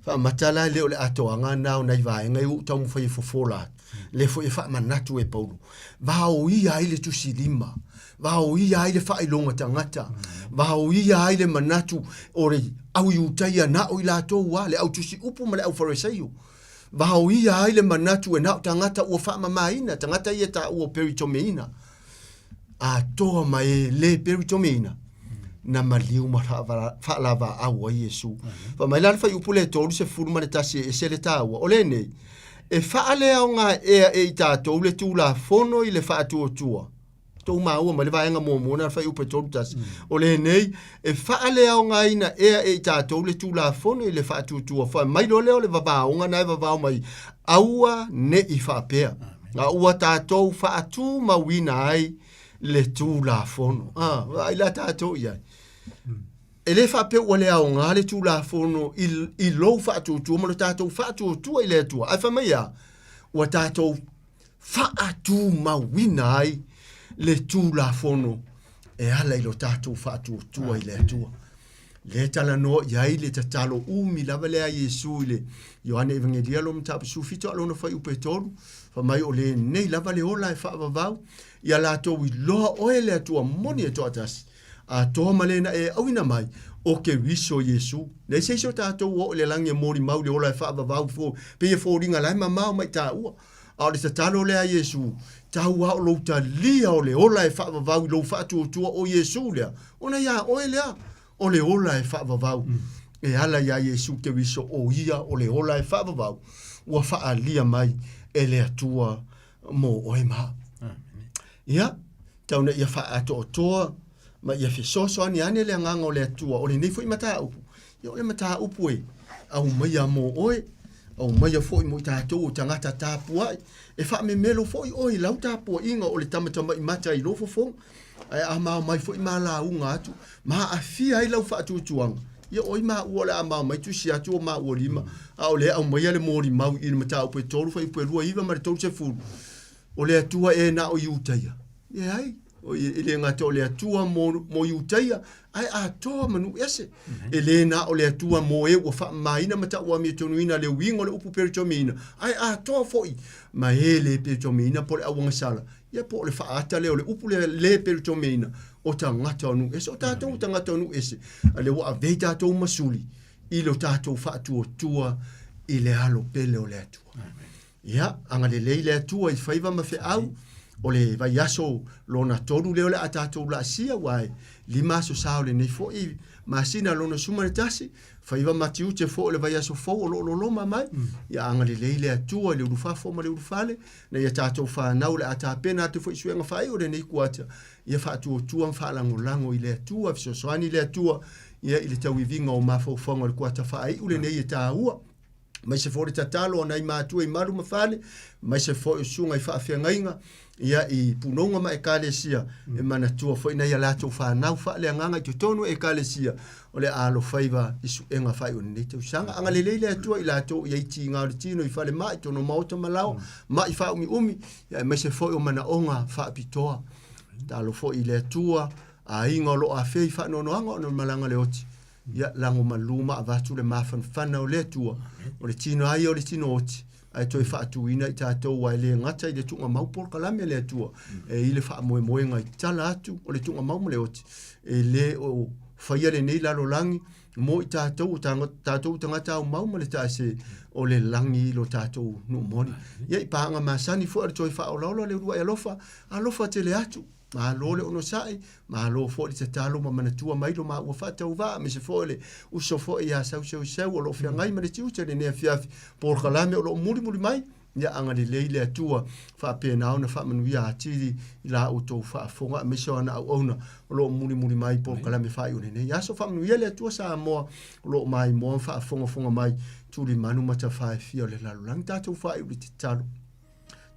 Faamata la le o le atoaga na o nai vaega ia ua ou taumafai e fofola atu. Lea foi e faamanatu e Paulo. Vaoia ai le tusilima, vaoia ai le faailoga tagata, vaoia ai le manatu o le au Iutaia na o i latou a, le au tusi upu ma le au Fariseio. Vaoia ai le manatu e na o tagata ua faamamaina, tagata ia taua o peritomeina. Atoa ma e le peritomeina, na maliu ma faalavaau ai Iesu. Fai mai la le fuaiupu lea e 31 e ese le taua, o lenei, e faaleaogaea e i tatou le Tulafono i le faatuatua. Tou maua mai le vaega muamua na le fuaiupu e 31. O lenei, e faaleaogaina ea e i tatou le Tulafono i le faatuatua. Fai mai loa lea o le vavaoga na e vavao mai, aua ne i faapea. A ua tatou faatumauina ai le Tulafono. Ah, vaai la tatou i ai. E le faapea ua le aoga le Tulafono i, i lou faatuatua ma lo tatou faatuatua i le Atua. Ae fai mai a, ua tatou faatumauina ai le Tulafono e ala i lo tatou faatuatua i le Atua. Lea talanoa i ai le tatalo umi lava lea a Iesu i le Ioane Evangelia lona mataupu 17 a lona fuaiupu e 3, fai mai o lenei lava le ola e faavavau, ia latou iloa oe le Atua moni e toatasi, atoa ma lena e auina mai, o Keriso Iesu. Leai se isi o tatou o oo i le lagi e molimau le ola e faavavau fo, pei e foliga la e mamao mai taua. A o le tatalo lea a Iesu, tau a o lou talia o le ola e faavavau i lou faatuatua o Iesu lea, ona iā oe lea o le ola e faavavau. E ala iā Iesu Keriso o ia o le ola e faavavau, ua faaalia mai e le Atua mo oe ma au. Ia, tau ina ia faaatoatoa ma ia fesoasoani ane le agaga o le Atua o lenei foi mataupu, ia o le mataupu e aumaia mo oe, aumaia foi mo i tatou o tagata tapuai, e faamemelo foi oe i lau tapuaiga o le tamatama'i mata i lou fofoga, ae a mao mai foi ma lauga atu, ma aafia ai lau faatuatuaga, ia oi maua o le a mao mai tusi atu o maua lima, a o lea aumaia le molimau i le mataupu e 3 fuaiupu e 29 ma le 30, o le Atua e na o Iutaia. Leai, e le gata o le Atua mo, mo Iutaia, ae atoa ma nuu ese. E le na o le Atua mo e ua faamamaina ma tauamiatonuina le uiga o le upu peritomeina, ae atoa foi ma e le peritomeina po o le auagasala, ia po o le faaata lea o le upu lea le peritomeina o tagata o nuu ese. O tatou o tagata o nuu ese, a lea ua avea i tatou ma suli i lo tatou faatuatua i le alo pele o le Atua. Ia, agalelei le Atua i faiva ma feau o le vaiaso lona tolu lea o le a tatou laasia, ua e 5 aso sa o lenei fo'i masina lona 11, faiva ma tiute fo'i o le vaiaso fou o loo loloma mai. Ia agalelei le Atua i le ulufafo ma le ulufale, na ia tatou fanau o le a tapena atu fo'i suega faaiu o lenei kuata, ia faatuatua ma faalagolago i le Atua, fesoasoani i le Atua ia i le tauiviga o mafaufauga o le kuata faaiu lenei e taua. Mai se foi le tatalo a nai matua i malu ma fale, mai se foi o susuga i faafeagaiga, ia i punouga ma ekalesia, e manatua foi nai a latou fanau faaleagaga i totonu o ekalesia, o le a alofaiva i suega faaiu o lenei tausaga. Agalelei le Atua i latou i ai tiga o le tino i falemai, totonu o maota ma laoa, ma'i faaumiumi, ia aemaise foi o manaoga faapitoa. Tatalo foi i le Atua, aiga o lo o afea i faanoanoaga ona o le malaga le oti, ia lago malu ma avatu le mafanafana o le Atua, o le tino lava ia o le tino oti, ae toe faatuina i tatou aua e le gata i le tuugamau polokalame a le Atua, e i le faamoemoega i tala atu o le tuugamau ma le oti, e le o faia lenei lalolagi mo i tatou, o tatou tagata aumau ma le taase o le lagi i lo tatou nuu moni. Ia i paaga masani foi o le toe faaolaola o le uluai alofa, alofa tele atu. Malo le onosai, malo foi le tatalo ma manatua mai lo maua faatauvaa, aemaise foi o le uso foi ia Sauseuseu o lo o feagai ma le tiute i lenei afiafi, polokalame o lo o mulimuli mai, ia agalelei le Atua faapena ona faamanuia atili i la outou faafofoga aemaise o ana auauna o lo o mulimuli mai polokalame faaiu o lenei aso. Faamanuia le Atua Samoa o lo o maimoa ma faafogafoga mai tulimanu ma tafaefia o le lalolagi. Tatou faaiu i le tatalo.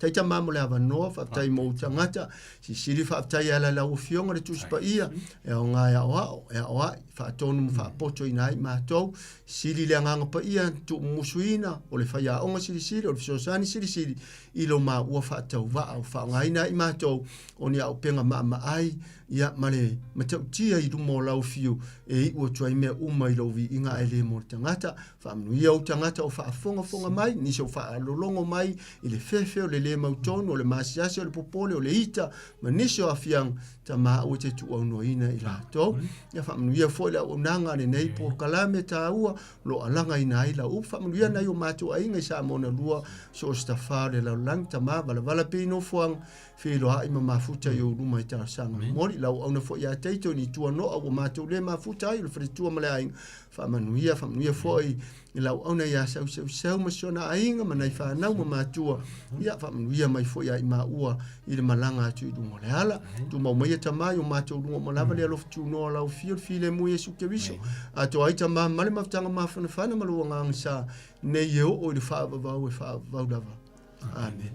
Taita ma mo le avanoa, faafetai mo ou tagata, sisili faafetai e ala i lau Afioga le Tusi Paia, e aoga e aoao, e aoai, faatonu ma faapotoina ai matou, sili le Agaga Paia tuumumusuina o le faiaoga silisili, o le fesoasoani silisili i lo maua faatauvaa o faaaogaina ai matou o ni auupega maamaai, ia ma le matautia i luma o lau fiu e iu atu ai mea uma i lou viiga ae le mo le tagata. Faamanuia ou tagata o faafogafoga mai, nisi o faalologo mai i le fefe o le le mautonu, o le maasiasi, o le popole, o le ita, ma nisi o aafiaga, Tama aua e te tuuaunoaina i latou. Ia faamanuia foi le auaunaga a lenei polokalame taua o lo o alagaina ai lau upu. Faamanuia nai o matou aiga i Samoa na lua, so o se tafā o le lalolagi, Tama, valavala pea i nofoaga, feiloai ma mafuta i ou luma i talosaga momoli. Lau auauna foi ia Taito ni tua noa ua matou le mafuta ai o le faletua ma le aiga. Faamanuia, faamanuia foi i lau auauna ia Sauseuseu ma si ona aiga ma nai fanau ma matua. Ia faamanuia mai foi ia i maua i le malaga atu i luga o le ala. Tumau maia Tama i o matou luga uma lava le alofa tunoa o lau afio le filemu Iesu Keriso. Atoa ai Tama ma le mafutaga mafanafana ma lou agaga sa nei e oo i le faavavau e faavavau lava. Amen.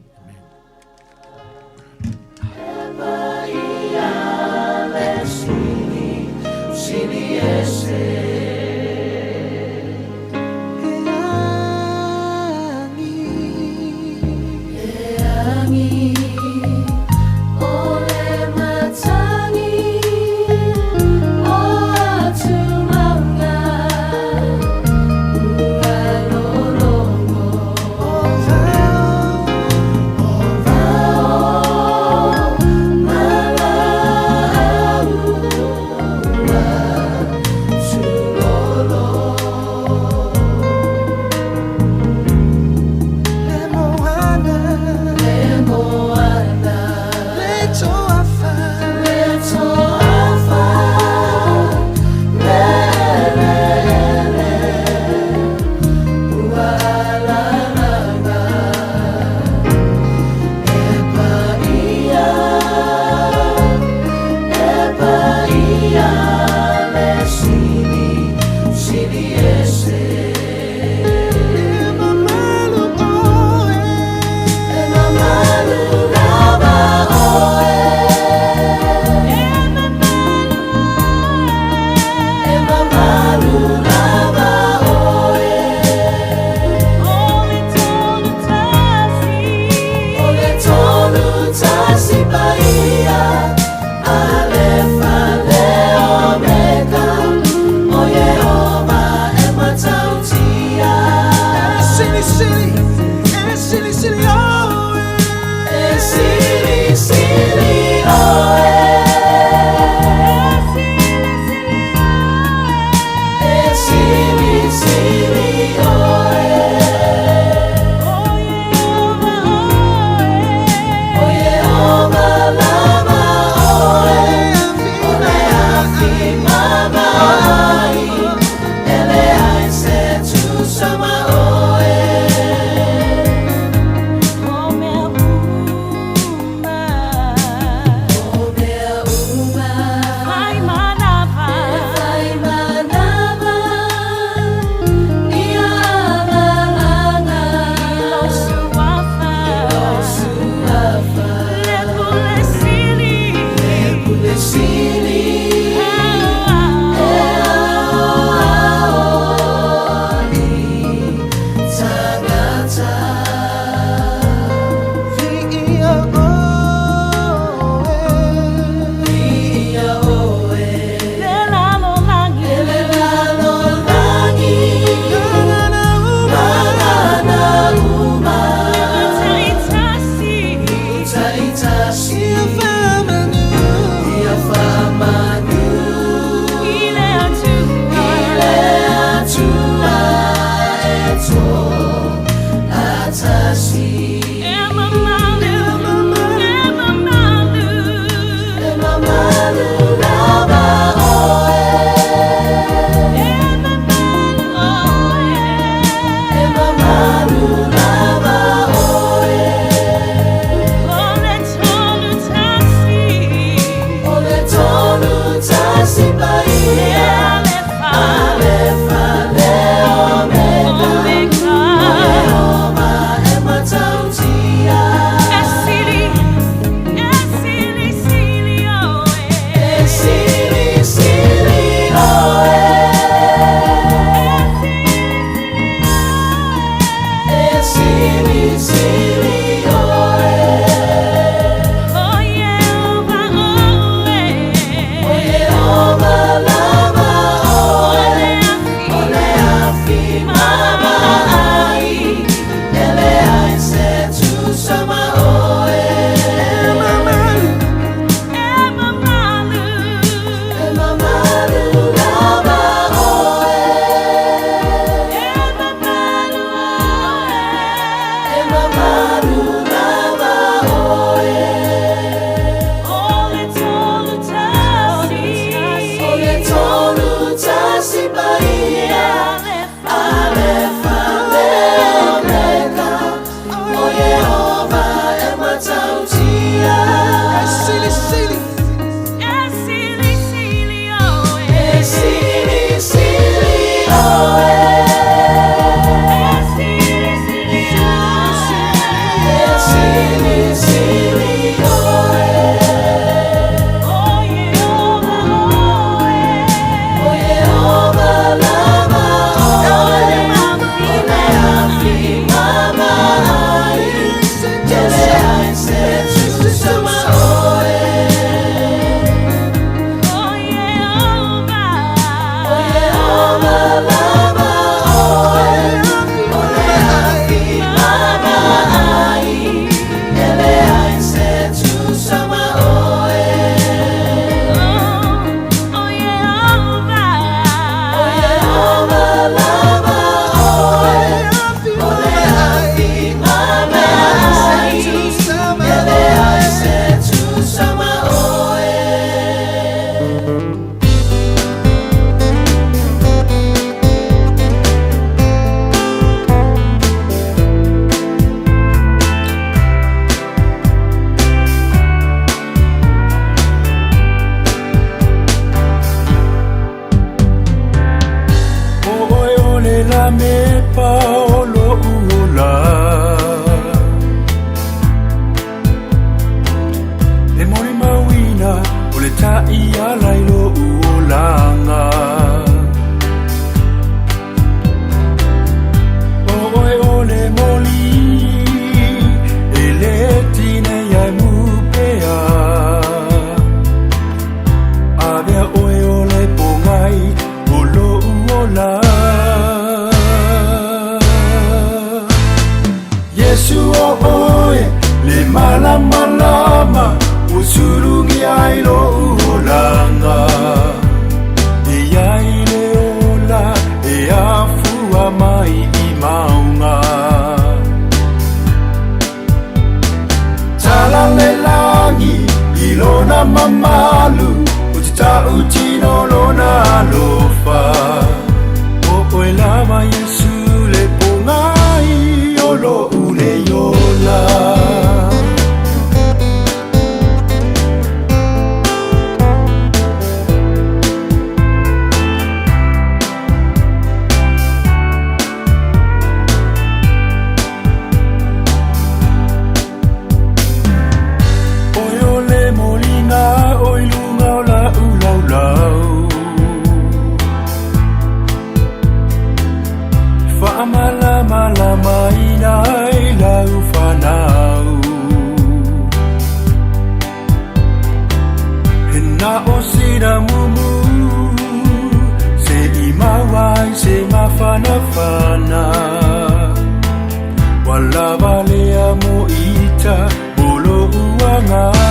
Wala balea mo ita bolo uanga.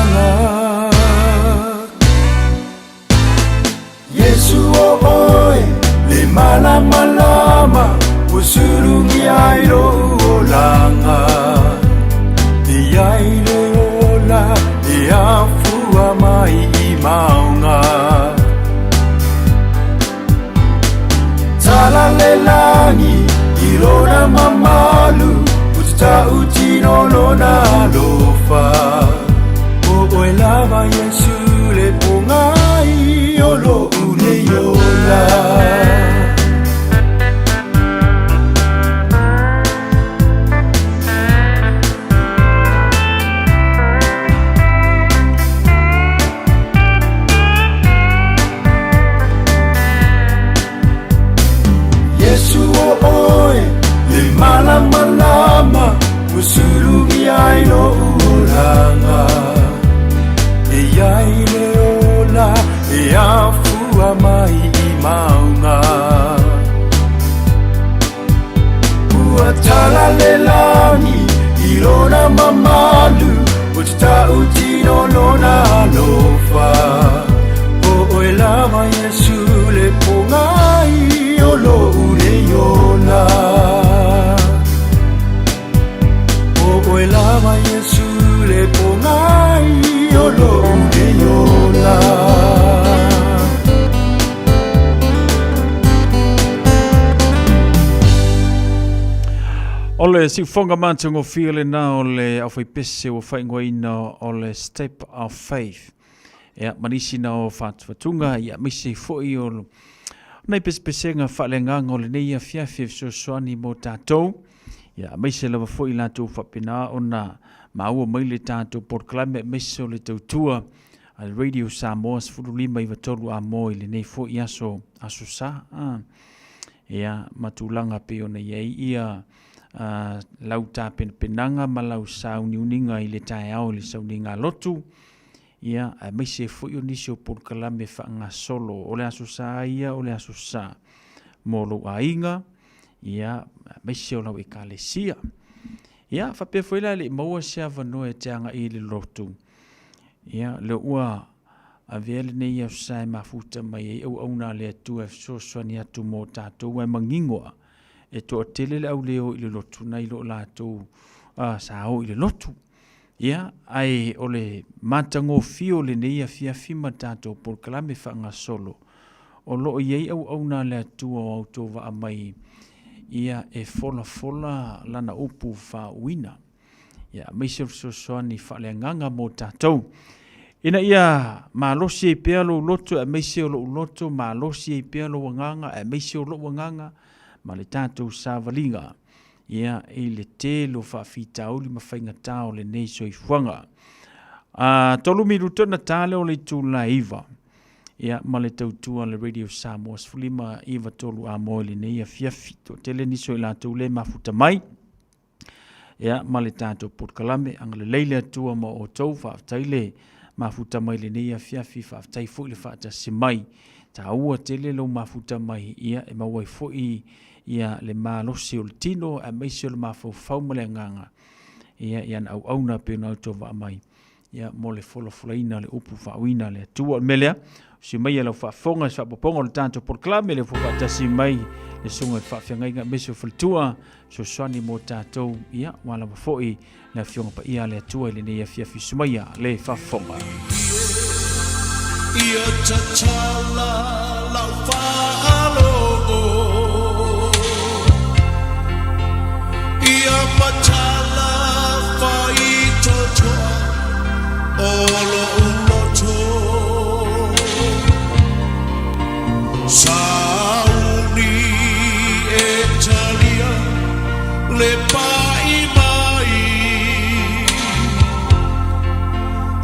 le siufoga matagofie lena o le aufaipese ua faaigoaina o le Step of Faith. Ia, ma nisi na o fatufatuga, ia, aemaise foi o nai pesepesega faaleagaga o lenei afiafi e fesoasoani mo tatou. Ia, aemaise lava foi i latou faapena ona maua mai le tatou polokalame aemaise o le tautua a le Radio Samoa 15 93 Amoa i lenei foi aso, aso sa. Ah. Ia, ma tulaga pei ona i ai ia uh, lau tapenapenaga ma lau sauniuniga i le taeao i le sauniga lotu, ia, aemaise foi o nisi o polokalame faagasolo, o le aso sa ia, o le aso sa mo lou aiga, ia, aemaise o lau ekalesia. Ia, faapea foi la e le i maua se avanoa e te agai i le lotu, ia, lea ua Avea lenei aso sa e mafuta mai ai auauna a le Atua e fesoasoani atu mo tatou ae magigoa e toatele le au le o i le lotu nai lo latou sa o i le lotu. Ia, ae o le matagofie o lenei afiafi ma tatou polokalame faagasolo, o lo o i ai auauna a le Atua o autovaa mai ia e folafola lana upu faauuina. Ia, aemaise o le fesoasoani faaleagaga mo tatou. Ina ia malosi ai pea lou loto, aemaise o lou loto, malosi ai pea lou agaga, aemaise o lou agaga, ma le tatou savaliga, ia, i le tele o faafitauli ma faigata o lenei soifuaga. A, tolu minuta na ta lea o le itula e 9. Ia, ma le tautua le Radio Samoa 15 93 a moe lenei afiafi. Toatele nisi o i latou le mafuta mai. Ia, ma le tatou polokalame, agalelei le Atua ma outou, faafetai le mafuta mai lenei afiafi, faafetai foi le faatasi mai. Taua tele lou mafuta mai, ia, e maua ai foi ia le malosi o le tino, aemaise o le mafaufau ma le agaga, ia, i ana auauna pei ona autovaa mai. ia, mo le folafolaina o le upu faauina a le Atua. O le mea lea, usi mai lau faafofoga i se faaopoopoga o le tatou polokalame, lea foi faatasi mai le susuga i le faafeagaiga aemaise o faletua, fesoasoani mo tatou, ia, ua lava foi le Afioga Paia a le Atua i lenei afiafi. Usi mai le faafofoga. Ia tatala lau faalogo Ia matala faitotoa o lo'u loto Sauni e talia le pa'i mai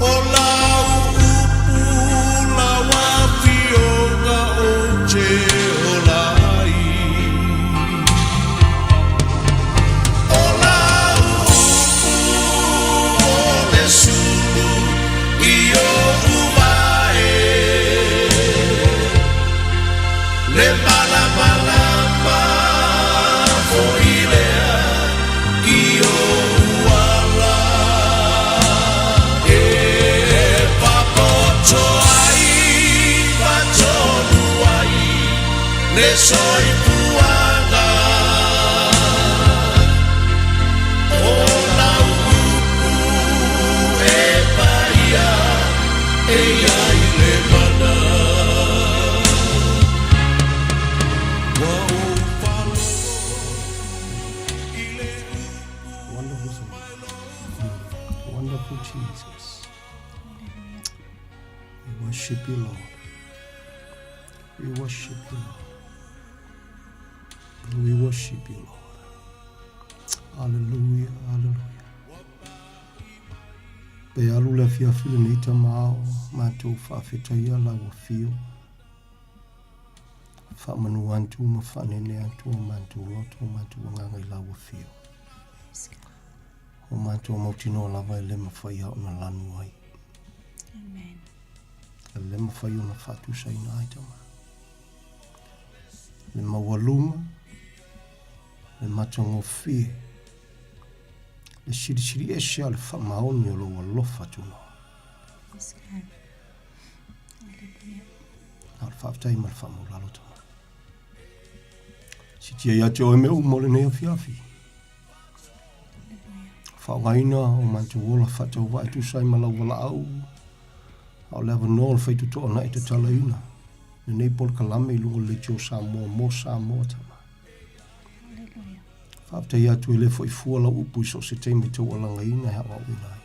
O lau upu lau afioga ou te ola ai. O lau upu o le sulu i oʻu vae, Le malamalama foi lea i ou ala e papoto ai ma tonu ai le soifuaga o lau upu e paia e i ai le mana. Ua ou faalogo Wonderful song. Wonderful Jesus. We worship you, Lord. We worship you, Lord. We worship you, Lord. Hallelujah, hallelujah. Pe alu le afiafi lenei tama ao, matou faafetaia lau afio. Faamanu atu ma faanene atu o matou loto o matou agaga i lau afio. O matou mautinoa lava e le mafai ona lanu ai. Amen. E le mafai ona faatusaina ai tama. Le maualuga, le matagofie, le silisili ese a le faamaoni o lou alofa tunoa. Yes, God. Hallelujah. Na o le faafetai ma le faamaulalo tama. Sitia ia te oe me uma o lenei afiafi. Faaaogaina o matou ola faatauvaa e tusa ai ma lau valaau, a o le avanoa o le faitotoa na e tatalaina lenei polokalame i luga o le Leitio Samoa mo Samoa tama. Faafetai atu e le foi fua lau upu i so o se taimi e taualagaina e aoaoina ai.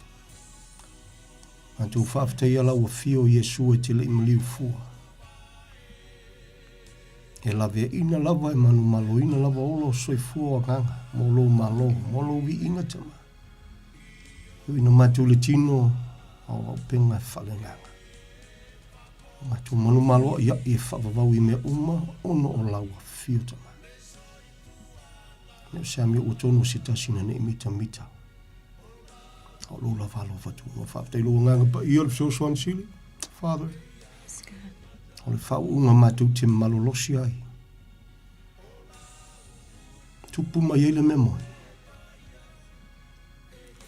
Matou faafetaia lau afio o Iesu e te le i maliu fua. E laveaina lava e manumaloina lava ola o soifua o agaga mo lou malo, mo lou viiga tama. E ui ina matou le tino a o auupega e faaleagaga. Matou manumalo a'ia'i e faavavau i mea uma ona o lau afio tama. E o se amio ua tonu o se tasi ina ne i mitamita. A o lou lava alofa atu. Faafetai lou agaga paia le fesoasoani sili. Father, o le faauuga matou te malolosi ai. Tupu mai ai le mea moni.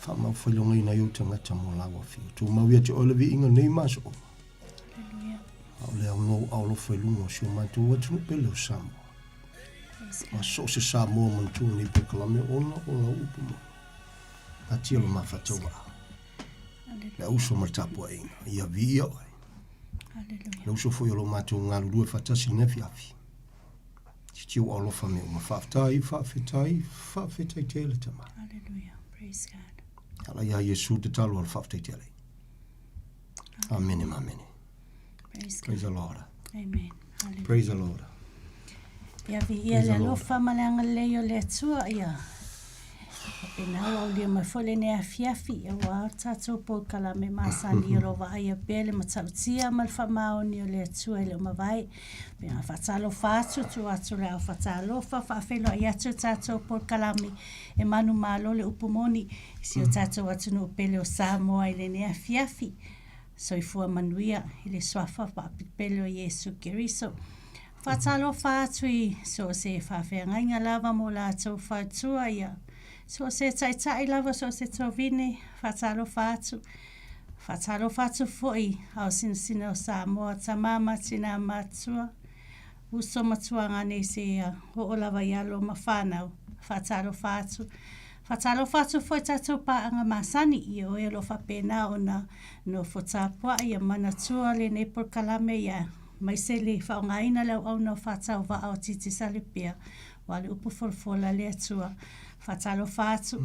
Faamaufailogaina ai ou tagata mo lau afio. Tumau ia te oe le viiga nei ma aso uma. A o le aunou alofa i luga o si o matou atunuu pele o Samoa. Ma so o se Samoa manatua nei polokalame ona o lau upu moni. Atia lo mafatauaa. Le auso ma le tapuaiga. Ia viia oe. Le uso foi o lo matou galulue faatasi i lenei afiafi. Sitia ua alofa me uma. Faafetai, faafetai, faafetai tele tama. Hallelujah. Praise God. Ala ia Iesu tatalo a le faafetai tele. Amene ma amene. Praise, Praise the Lord. Amen. Hallelujah. Praise the Lord. Ia viia le alofa ma le agalelei o le Atua, ia faapena ua aulia mai foi lenei afiafi, aua o tatou polokalame masani o lo o vaaia pea le matautia ma le faamaoni o le Atua i le mavae. Pena faatalofa atu, tuu atu le ao faatalofa, faafeiloai atu tatou polokalame e manumalo le upu moni i si o tatou atunuu pele o Samoa i lenei afiafi. Soifua manuia i le Suafa faapipele o Iesu Keriso. Faatalofa atu i so o se faafeagaiga lava mo latou fautua ia, so o se taitai lava, so o se tovine, faatalofa atu. Faatalofa atu foi ao sinasina o Samoa, tama ma tina matua, uso ma tuagane seia oo lava i alo ma fanau. Faatalofa atu. Faatalofa atu foi tatou paaga masani i oe o lo o faapena ona nofo tapuai ia manatua lenei polokalame ia aemaise le faaaogaina le auauna o faatauvaa o Tiitisalepea aua le upu folafola a le Atua. Faatalofa atu.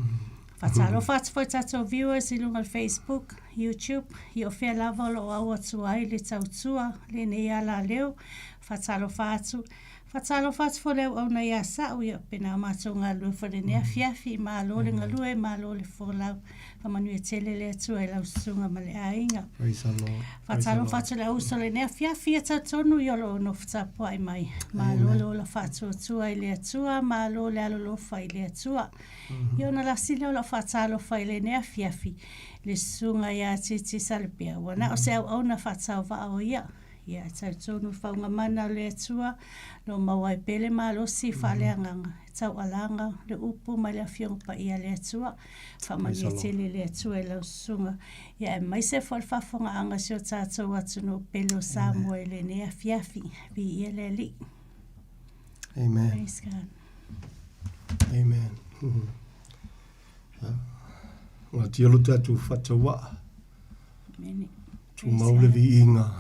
Faatalofa atu foi tatou viewers i luga o le Facebook, YouTube, i o fea lava o lo o au atu ai le tautua lenei alaleo. Faatalofa atu. Faatalofa atu foi le auauna ia Sa'u, ia pena o matou galulue foi lenei afiafi, malo le galue, malo le folau, faamanuia tele le Atua i lau susuga ma le aiga. Praise the Lord. Faatalofa atu le auso lenei afiafi, ia talitonu ia o lo o nofo tapuai mai. Malo le ola faatuatua i le Atua, malo le alolofa i le Atua. Ia ona lasi lea o lau faatalofa i lenei afiafi, le susuga ia Titi Salepea, ua na o se auauna faatauvaa o ia. Ia, e talitonu le faugamana o le Atua, lo maua ai pea le malosi faaleagaga, e taualaga le upu mai le Afioga Paia a le Atua. Faamanuia tele le Atua i lau susuga. Ia, aemaise foi le faafofogaaga a si o tatou atunuu pele o Samoa i lenei afiafi. Viia le Alii. Amen. Praise God. Amen. Ngatia lo tatou fatauaa. Amen. Tumau le viiga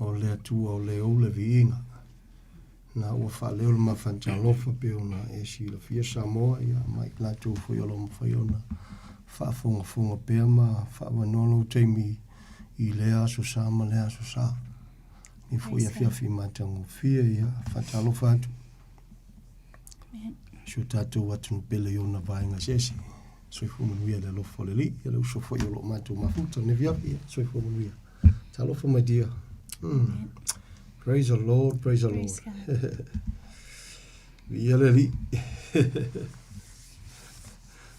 o le Atua o le ou le viiga. Na ua faaleo le mafantalofa pe ona e silafia Samoa ia ma i latou foi o lo o mafai ona faafogafoga pea ma faavanoa lou taimi i lea aso sa ma lea aso sa. Ni foi afiafi matagofie ia faatalofa atu. Si o tatou atunuu pele i ona vaega eseese. Soifua manuia le alofa o le Alii, ia le uso foi o lo o matou mafuta lenei afiafi, ia soifua manuia. Talofa my dear. Praise the Lord, praise the Lord. Viia le Alii.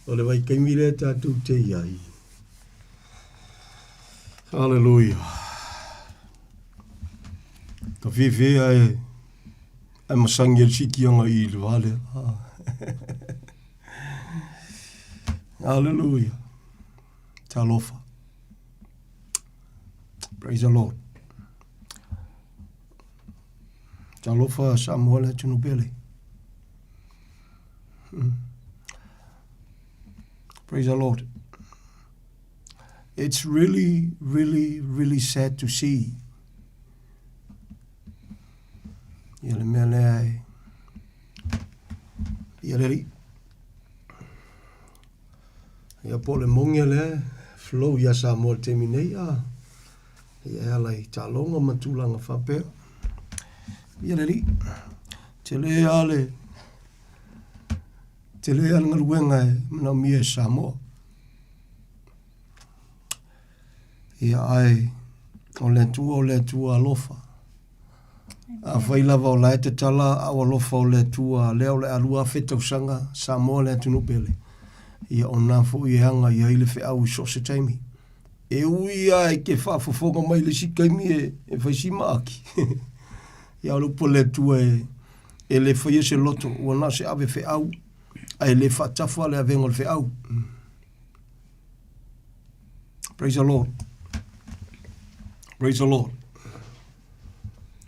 O le vaitaimi lea tatou te i ai. Hallelujah. Ka fiafia e Ae masangi ai le siitiaga i le vā lea. Hallelujah. Talofa. Praise the Lord. Talofa Samoa le atunuu pele. Praise the Lord. It's really, really, really sad to see Ia le mea lea e... Ia le alii. Ia po o le moge lea flow ia Samoa i le taimi nei a ia e ala i taaloga ma tulaga faapea. Ia le alii, tele lava le tele lava le galuega e manaomia e Samoa. Ia ae o le Atua o le Atua alofa. Afai lava o la e tatala aao alofa o le Atua lea o le a 2000 tausaga Samoa le atunuu pele, ia o na foi e aga i ai le feau i so o se taimi. E ui lava i te faafofoga mai i le isi taimi e, e fai si maaki. Ia o le upu a le Atua e, e le faia se loto, ua na o se ave feau, ae le faatafa le avega o le feau. Praise the Lord. Praise the Lord.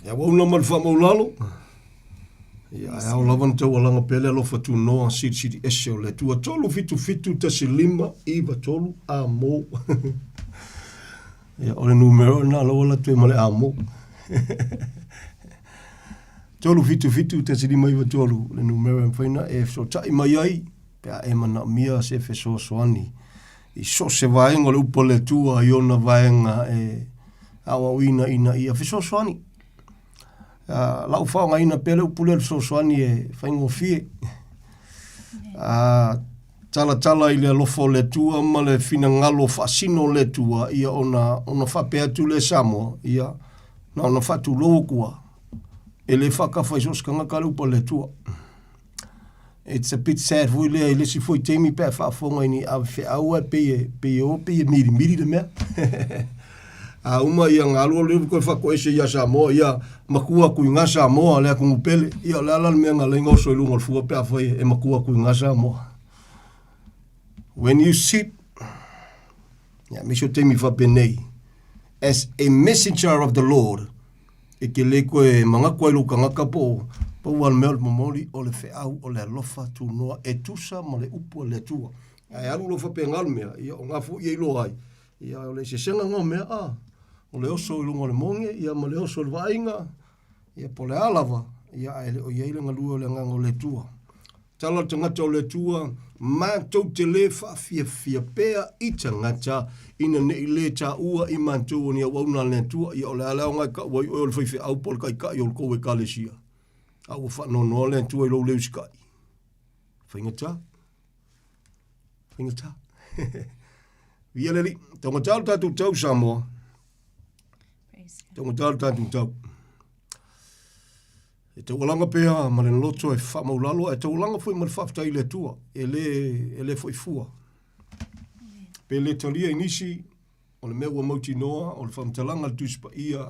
Ia ua una ma le faamaulalo. Ia ae ao lava na taualaga pea le alofa tunoa silisili ese o le Atua. 3 7 7 1 5 9 3 a mo. Ia o le numera na la ua latu e ma le a mo. 3 7 7 1 5 9 3 le numera e mafai ona e fesootai mai ai pe a e manaomia se fesoasoani i so o se vaega o le upu a le Atua i ona vaega e aoaoina ina ia fesoasoani. Uh, lau faaaogaina pea le upu lea le fesoasoani e faigofie. Uh, talatala i le alofa o le Atua ma le finagalo faasino o le Atua, ia ona, ona faapea atu lea Samoa, ia na ona faatulou atu lava, e le faatafa i so o se tagata le upu a le Atua. It's a bit sad foi lea i le isi foi taimi pe a faafofoga i ni ave feau ae pei e, pei e o pei e milimili le mea. A uma ia ona alu alu lea toe faatoese ia Samoa, ia matua atu i gā Samoa le atunuu pele. Ia o le a la le mea na ala ai ona oso i luga o le fua pe afai e matua atu i gā Samoa. When you sit, ia aemaise o taimi faapenei, as a messenger of the Lord, E te le toe manatu ai lou tagata po o pau lava le mea o le momoli o le feau o le alofa tunoa e tusa ma le upu a le Atua. Ae alu loa faapena le mea, ia o na foi e iloa ai, ia o le eseesega na o mea, a, o le oso i luga o le moge, ia ma le oso i le vaaiga, ia po o le a lava, ia ae le o i ai le galue o le agaga o le Atua. Tala le tagata o le Atua, matou te le faafiafia pea i tagata, ina ne i lē taua i matou o ni auauna a le Atua, ia o le a le aoga e tau ai oe o le faifeau po o le taitai o le tou Ekalesia, a ua faanoanoa le Atua i lou le usitai? Faigata. Faigata. Viia le Alii. Taugata lo tatou tau Samoa. Taugata lo tatou tau. E taualaga pea ma le loto e faamaulalo ae taualaga foi ma le faafetai i le Atua e le, e le foi fua. Pe le talia i nisi, o le mea ua mautinoa, o le faamatalaga a le Tusi Paia,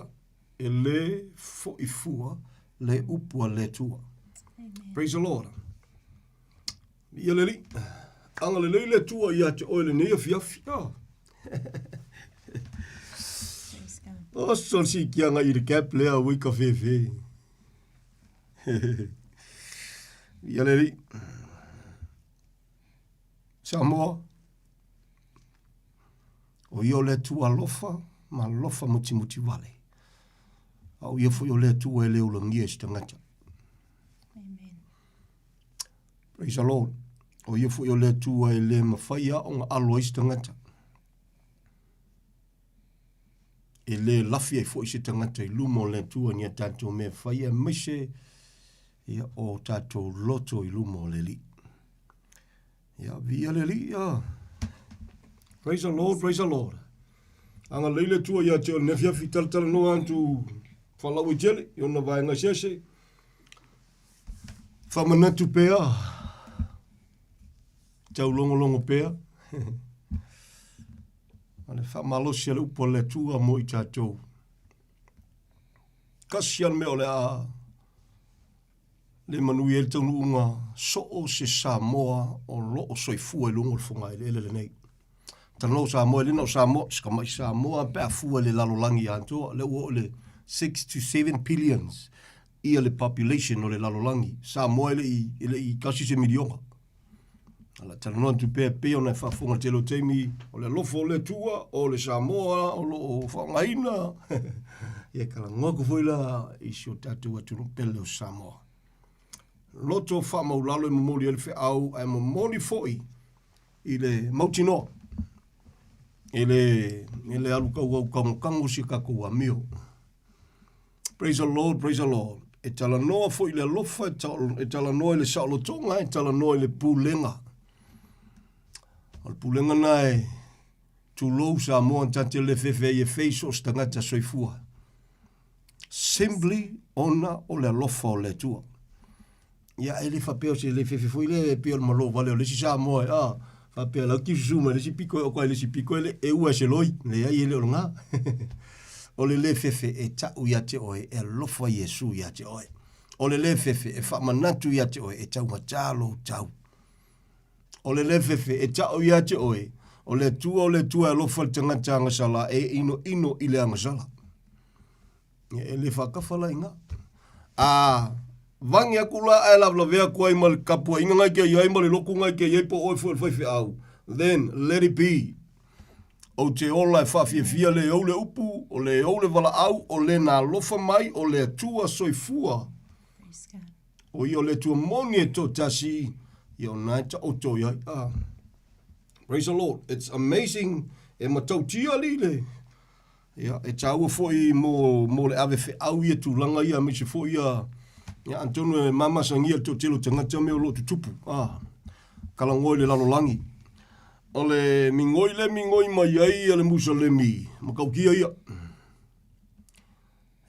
e le foi fua le upu a le Atua. Praise the Lord. Ia le Alii, agalelei le Atua ia te oe lenei afiafi. Oh. Oso le siikiaga i le cap lea ua i ka fefe. Ia le Alii. Samoa, o ia o le Atua alofa ma alofa mutimuti vale. A o ia foi o le Atua e le ulagia i se tagata. Praise the Lord. O ia foi o le Atua e le mafai a ona alo ai se tagata. E le lafi ai foi se tagata i luma o le Atua ni a tatou mea fai aemaise ia o tatou loto i luma o le Alii. Ia, viia le Alii, ia. Praise the Lord, praise the Lord. Agalelei le Atua ia te oe lenei afiafi, talatalanoa atu faalauaitele i ona vaega eseese. Faamanatu pea, taulogologo pea, ma le faamalosi a le upu a le Atua mo i tatou. Tasi lava le mea o le a le manuia ai le taunuuga so o se Samoa o lo o soifua i luga o le fogaeleele lenei. Talanoa o Samoa, e le na o Samoa, si tamai Samoa pe a fua i le lalolagi atoa, lea ua oo i le 6 to 7 billions ia le population o le lalolagi. Samoa e le i, e le i tasi se miliona. Ala talanoa atu pea pei ona e faafofoga i le tele o taimi, o le alofa o le Atua, o le Samoa o lo o faaaogaina. Ia talanoa atu foi la i si o tatou atunuu pele o Samoa. Loto faamaulalo e momoli ai le feau, ae momoli foi. i le mautinoa. E le, e le alu kau au kagokago si tatou amio. Praise the Lord, praise the Lord. E talanoa foi le alofa, e talanoa i le saolotoga, e talanoa i le pulega. O le pulega na e tulou Samoa ta te le fefe ai e fei so o se tagata soifua. Simply ona o le alofa o le Atua. Ia e le faapea o se le fefe foi lea e pei o le malo vale o le isi Samoa e a faapea lau ti susu mai le isi piko e oko ai le isi piko e le e ua e se loi. Leai e le o lena. O le le fefe e ta'u ia te oe e alofa Iesu ia te oe. O le le fefe e faamanatu ia te oe e taugatā lou tau. O le le fefe e ta'u ia te oe, o le Atua o le Atua e alofa i le tagata agasala e inoino i le agasala. Ia, e le faakafa la iga. A vagi aku la ae lavelavea aku ai ma le tapuaiga nai ke iai ma le lotu nai ke iai po o oe foi o le faifeau, then let it be. Ou te ola e faafiafia le ou le upu, o le ou le valaau, o le na alofa mai, o le Atua soifua. O ia o le Atua moni e toatasi, ia o na e taoto iai. Ah. Praise the Lord. It's amazing. E matautia li le, Ia, e tāua foi mō, mō le ave feau ia tulaga ia, aemaise foi ia, ia atonu e mamasagia le toatele o tagata mea o lo o tutupu, ah, kalagoa i le lalolagi. O le migoi le migoi mai ai a le Musalemi, matautia ia.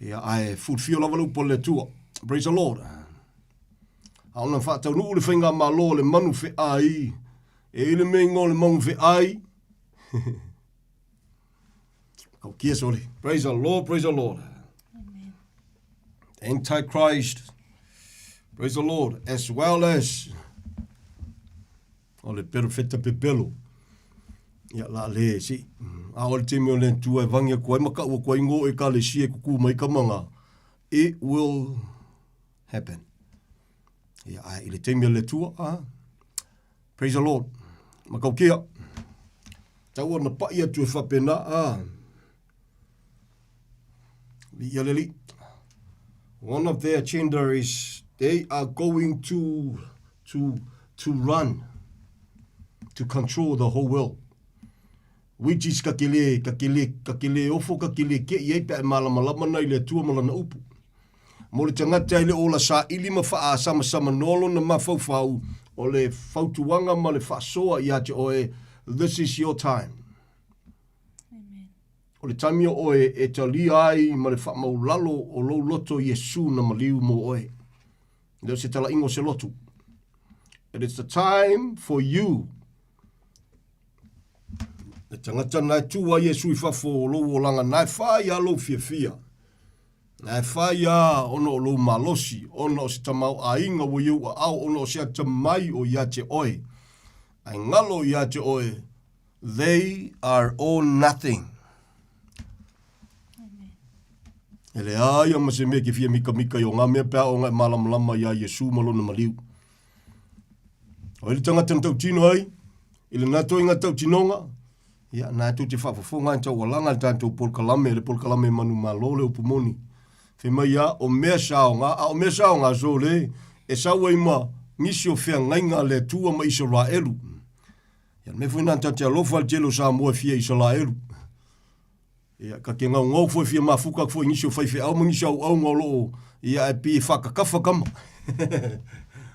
Ia, ae fulfio lava le upu a le Atua. Praise the Lord. A ona faataunuu le faigamalo a le manu feai, e i le meinga o le manu feai, Kaukia sole. Praise the Lord, praise the Lord. Amen. Antichrist. Praise the Lord. As well as o le perofeta pepelo. Ia la le si. A o le taimi o le Atua e vangi aku ai ma kau aku ai ngō ekalesia e kuku mai ka manga. It will happen. Ia ai i le taimi o le Atua, ah. Praise the Lord. Makaukia. Tau ona pa'i atu e faapena, ah. Viia le Alii. One of their agenda is they are going to, to, to run, to control the whole world. Which is ka ke le, ka ke le, ka ke le ofo, ka ke le ke'i ai pe a e malamalama na i le Atua ma Lana upu. Mo le tagata e le ola saili ma faasamasamanoa lona mafaufau, o le fautuaga ma le faasoa ia te oe, this is your time. Amen. O le taimi o oe e talia ai ma le faamaulalo o lou loto Iesu na maliu mo oe. Le o se talaiga o se lotu. It is the time for you Le tagata na e tū ai Iesu i fafo o lou olaga na e whai a lou fiafia. Na e whai a ona o lou malosi, ona o se tamaoaiga ua i ou aao, ona o se atamai o ia te oe. Ae ngalo ia te oe, they are all nothing. E leai a ma se mea ke fia mikamika i o ngā mea pe a o ngā e malamalama iā Iesu ma lona maliu. O ai le tagata na tautino ai, i lena toiga tautinoga, ia, na tou te faafofoga ai taualaga le tatou polokalame, le polokalame manumalo le upu moni. Fai mai ia, o mea saoga, a o mea saoga sole, e sau ai ma nisi o feagaiga a le Atua ma Isaraelu. Ia, le mea foi na ta te alofa le tele o Samoa e fia Isaraelu. Ia, ka te ngaungau foi fia mafuka atu foi nisi o faifeau ma nisi o auaunga o lo o, ia, e pei e faakakafa kama.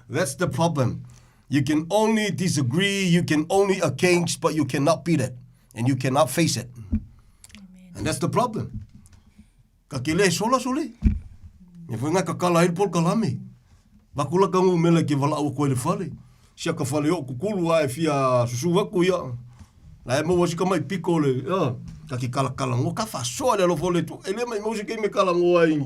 That's the problem. You can only disagree, you can only against, but you cannot beat it. And you cannot face it. Amen. And that's the problem. Ka ke le sola sole. E foi ngā kakala ai le polokalame. Vaku la ka ngu mele ke valaau aku ai le fale. Sia ka fale o kukulu a e fia susu aku ia. La e maua si ka mai piko le, ia, ka ki kala kala ngo ka fasoa le alofa o le tu. E le mai mau se keime kala ngo ai.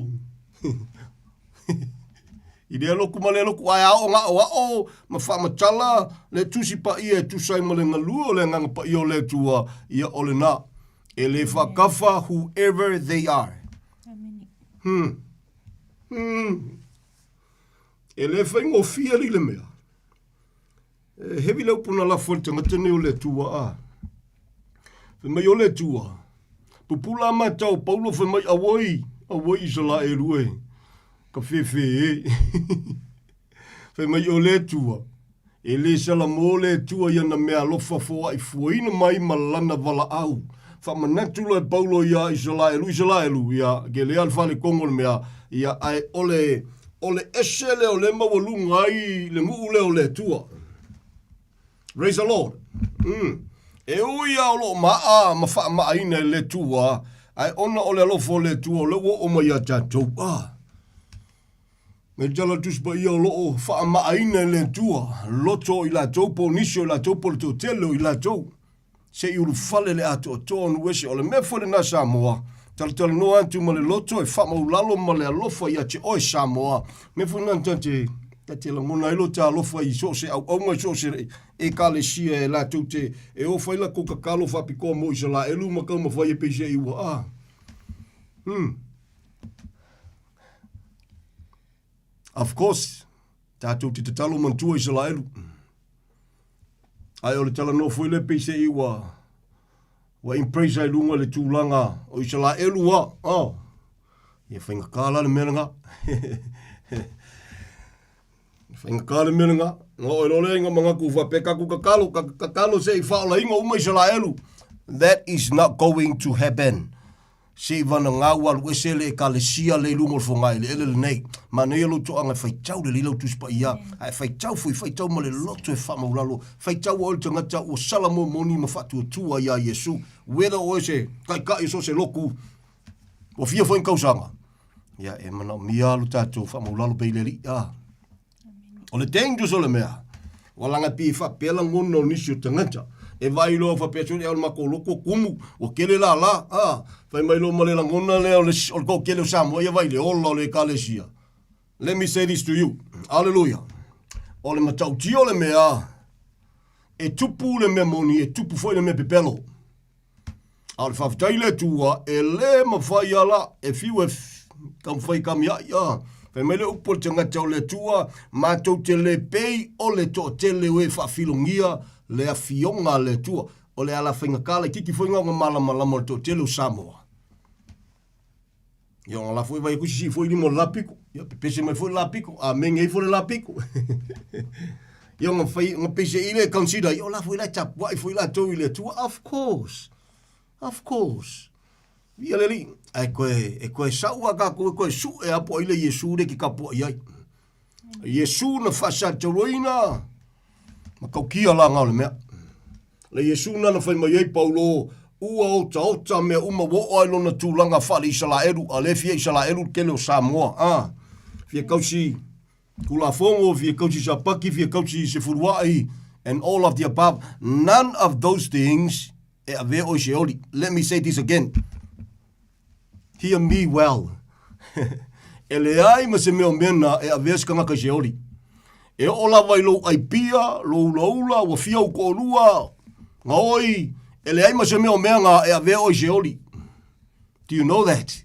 I lea loku ma lea loku ae ao nga o ao ma whaamatala le tusi pa ia e tusai ma le ngalua o le anganga pa ia o le Atua ia o le na. E le whakafa whoever they are. E le whaingofie li le mea. E hevi le upu na lafo e le tagata nei o le Atua a. Fai mai o le Atua. Pupula a matau Paulo fai mai auai, auai Isaraelu e. Ka fefe e. Fai mai o le Atua. E lē salamo le Atua i ana meaalofa foaʻifuaina mai ma lana valaau. Faamanatu loa e Paulo iā Isalaelu, Isalaelu, ia, ke lea le falekogo o le mea, ia, ae o le, o le ese lea o lea e maualuga ai le nuu lea o le Atua. Praise the Lord. Mm. E ui lava o lo o maa ma faamaaina e le Atua, ae ona o le alofa o le Atua o lea ua oo mai ia tatou. Ah. Me tala Tusi Paia o lo o faamaaina e le Atua, loto o i latou po o nisi o i latou po o le toatele o i latou. Se i ulufale le atoatoa o nuu ese. O le mea foi lena Samoa, talatalanoa atu ma le loto e faamaulalo ma le alofa ia te oe Samoa. Mea foi lena ta te, ta te lagona ai lo ta alofa i so o se auauna i so o se ekalesia e latou te e o fai lakou kakalo faapitoa mo Isalaelu ma taumafai e peiseai ua a. Hmm. Of course, tatou te tatalo manatua Isalaelu. Ae o le talanoa foi lea peiseai ua ua embrace ai luga le tulaga o Isalaelu a. Oh. Ia faigata la le mea lena. Faigata le mea lena. Na oo loa lea ina manatu faapea tatou tatalo, tatalo se i faaolaina uma Isalaelu. That is not going to happen. Se i vanagau alu ese le ekalesia le i luga o le fogaeleele lenei. Manaia lou toaga e faitau lelei lau Tusi Paia, ae faitau foi, faitau ma le loto e faamaulalo. Faitau oe le tagata ua sala momoni ma faatuatua iā Iesu. Whether oe se taitai o so o se lotu, ua fia foi ni tausaga, ia e manaomia lo tatou faamaulalo pea i le Alii. Ah. O le dangerous o le mea, ua laga pei e faapea lagona o nisi o tagata. E vaai loa faapea sole o le matou lotu o kumu, ua tele lala, a, fai mai loa ma le lagona lea o le, o le toatele o Samoa ia vaai i le ola o le ekalesia. Let me say this to you. Hallelujah. O le matautia o le mea, e tupu le mea moni, e tupu foi le mea pepelo. A o le faafetai i le Atua, e lē mafai a la e fiu e taumafai e kamiaʻi, a. Fai mai le upu a le tagata o le Atua, matou te lē pei o le toatele o e faafilogia le afioga a le Atua. O le ala faigata laitiiti foi lena o na malamalama o le toatele o Samoa. Ia ona la foi vai atu sisi foi lima o le la piko. Ia pepese mai foi le la piko. Amene ifo le la piko. Ia ona fai, ona pese i le consider, ia o la foi la e tapuai foi latou i le Atua. Of course. Of course. Ia le Alii, ae koe, e koe sau a tatou e koe suʻe a po o ai le Iesu le ke tapuai ai. Iesu na faasatauloina ma taukia la nga o le mea. Le Iesu na na fai mai ai Paulo, ua otaota mea uma ua oo ai lona tulaga faale Isalaelu, a le fia Isalaelu le tele o Samoa. A, fia tausi Tulafono, fia tausi Sapati, fia tausi Sefuluai, and all of the above. None of those things e avea oe se oli. Let me say this again. Hear me well. e leai ma se mea o mea na e avea se tagata i se oli. E oo lava i lou ai pia, lou ulaula, ua fia ou toalua, gaoi, e leai ma se mea o mea na e avea oe i se oli. Do you know that?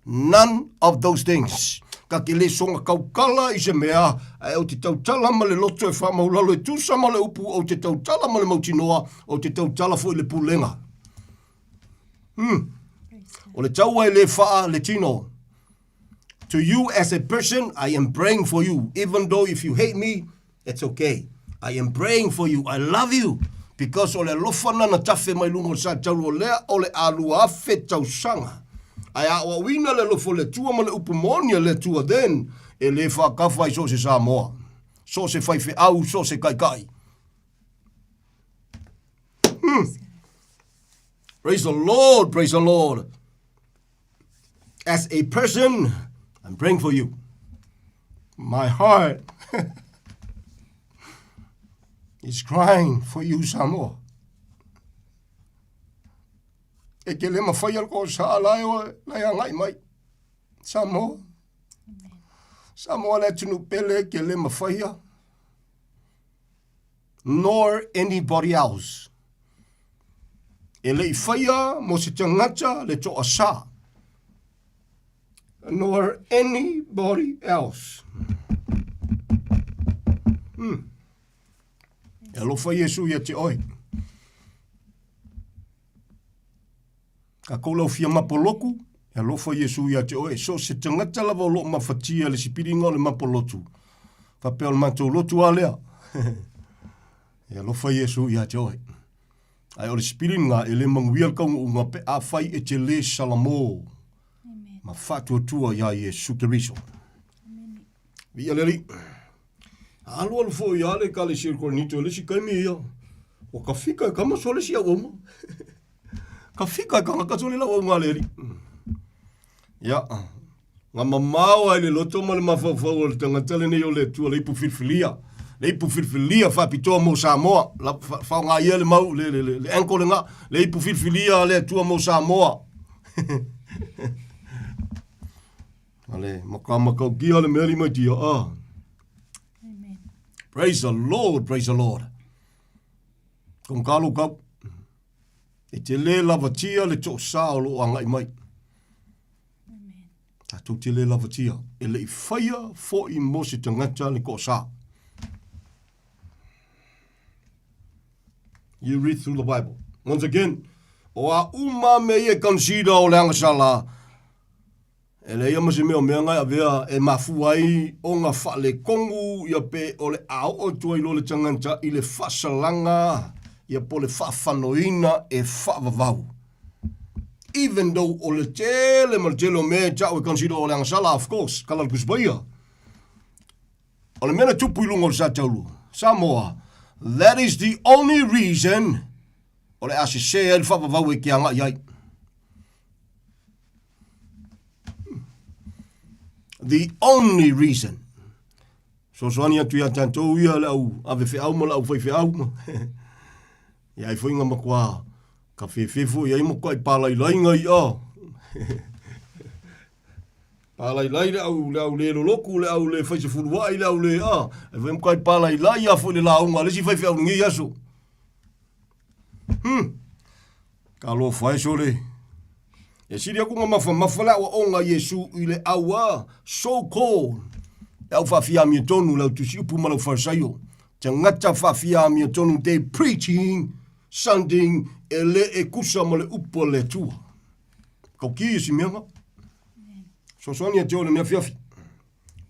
None of those things. Ka te le soga tautala i se mea, ae ou te tautala ma le loto e faamaulalo e tusa ma le upu, ou te tautala ma le mautinoa, ou te tautala foi i le pulega. Hmm. O le taua e le faa le tino. To you as a person, I am praying for you. Even though if you hate me, it's okay. I am praying for you. I love you. Because o le alofa na na tafe mai luga o le sa taulu o lea o le alua afe tausaga. Ae a aoaoina le alofa o le Atua ma le upu moni a le Atua, then e le faakafa ai so o se Samoa, so o se faifeau, so o se kaikai. Hmm. Praise the Lord, praise the Lord. As a person, I'm praying for you. My heart is crying for you, Samoa. E ke le mawhai al ko sa lai o lai angai mai. Samoa. Samoa le atunu pele ke le mawhaia. Nor anybody else. E le i whaia mo se tangata le toa sa. Nor anybody else. Hmm. E alofa Iesu ia te oe. Ka kou lau fia mapoloku, e alofa Iesu ia te oe. So se tangata lava o loo mafatia le sipiriga o le mapolotu. Faapea o le matou lotu a lea. E alofa Iesu ia te oe. Ae o le sipili lena e le manuia le taunuuga pe afai e te le salamo ma faatuatua iā Iesu Keriso. Viia le Alii. Alualu foi lava le Ekalesia i le Korinito i le isi taimi ia, ua tafika e kama sole si auauna. Tafika e tagata sole le auauna a le Alii. Ia, na mamao ai le loto ma le mafaufau o le tagata lenei o le Atua, le ipu filifilia, le ipu filifilia faapitoa mo Samoa. La, fa, faoga ia le mau, le, le, le, le ankle lena, le ipu filifilia a le Atua mo Samoa. Ale, makamakaukia le mea lima tia. Ah. Amen. Praise the Lord, praise the Lord. Kong kalo kau. E te le lavatia le toʻasā o lo o agai mai. Tatou te le lavatia. E le i faia foʻi mo se tagata le toʻasā. You read through the Bible. Once again, o a uma mea ia e consider o le agasala, E leai ma se mea o mea ngai avea e mafua ai ona faaletonu ia pe o le a oo atu ai loa le tagata i le faasalaga ia po o le faafanoina e faavavau. Even though o le tele ma le tele o mea e tau e consider o le agasala, of course, kala le Tusi Paia. O le mea na tupu i luga o le sa taulu, Samoa, that is the only reason o le a sese ai le faavavau e te agai ai. The only reason. Sosoani atu ia tātou ia le au ave feau ma le au whai feau. Ia ai whainga matua ka whewhewho i ai matua i pālailai ngai a. Pālailai le au, le au le loloku, le au le whaise fuluai, le au le a. Ai whai matua i pālailai a fo i le launga, le si whai feau ngi aso. Ka alofa e sole. E sili aku nga mafamafa le aoaoga a Iesu i le au a so called le au faafiamia tonu le au tusi upu ma le au Farisaio. Tagata faafiamia tonu they preaching something e le e kusa ma le upu a le Atua. Kau ki e si mea nga. Sosoani a te o le nea fiafi.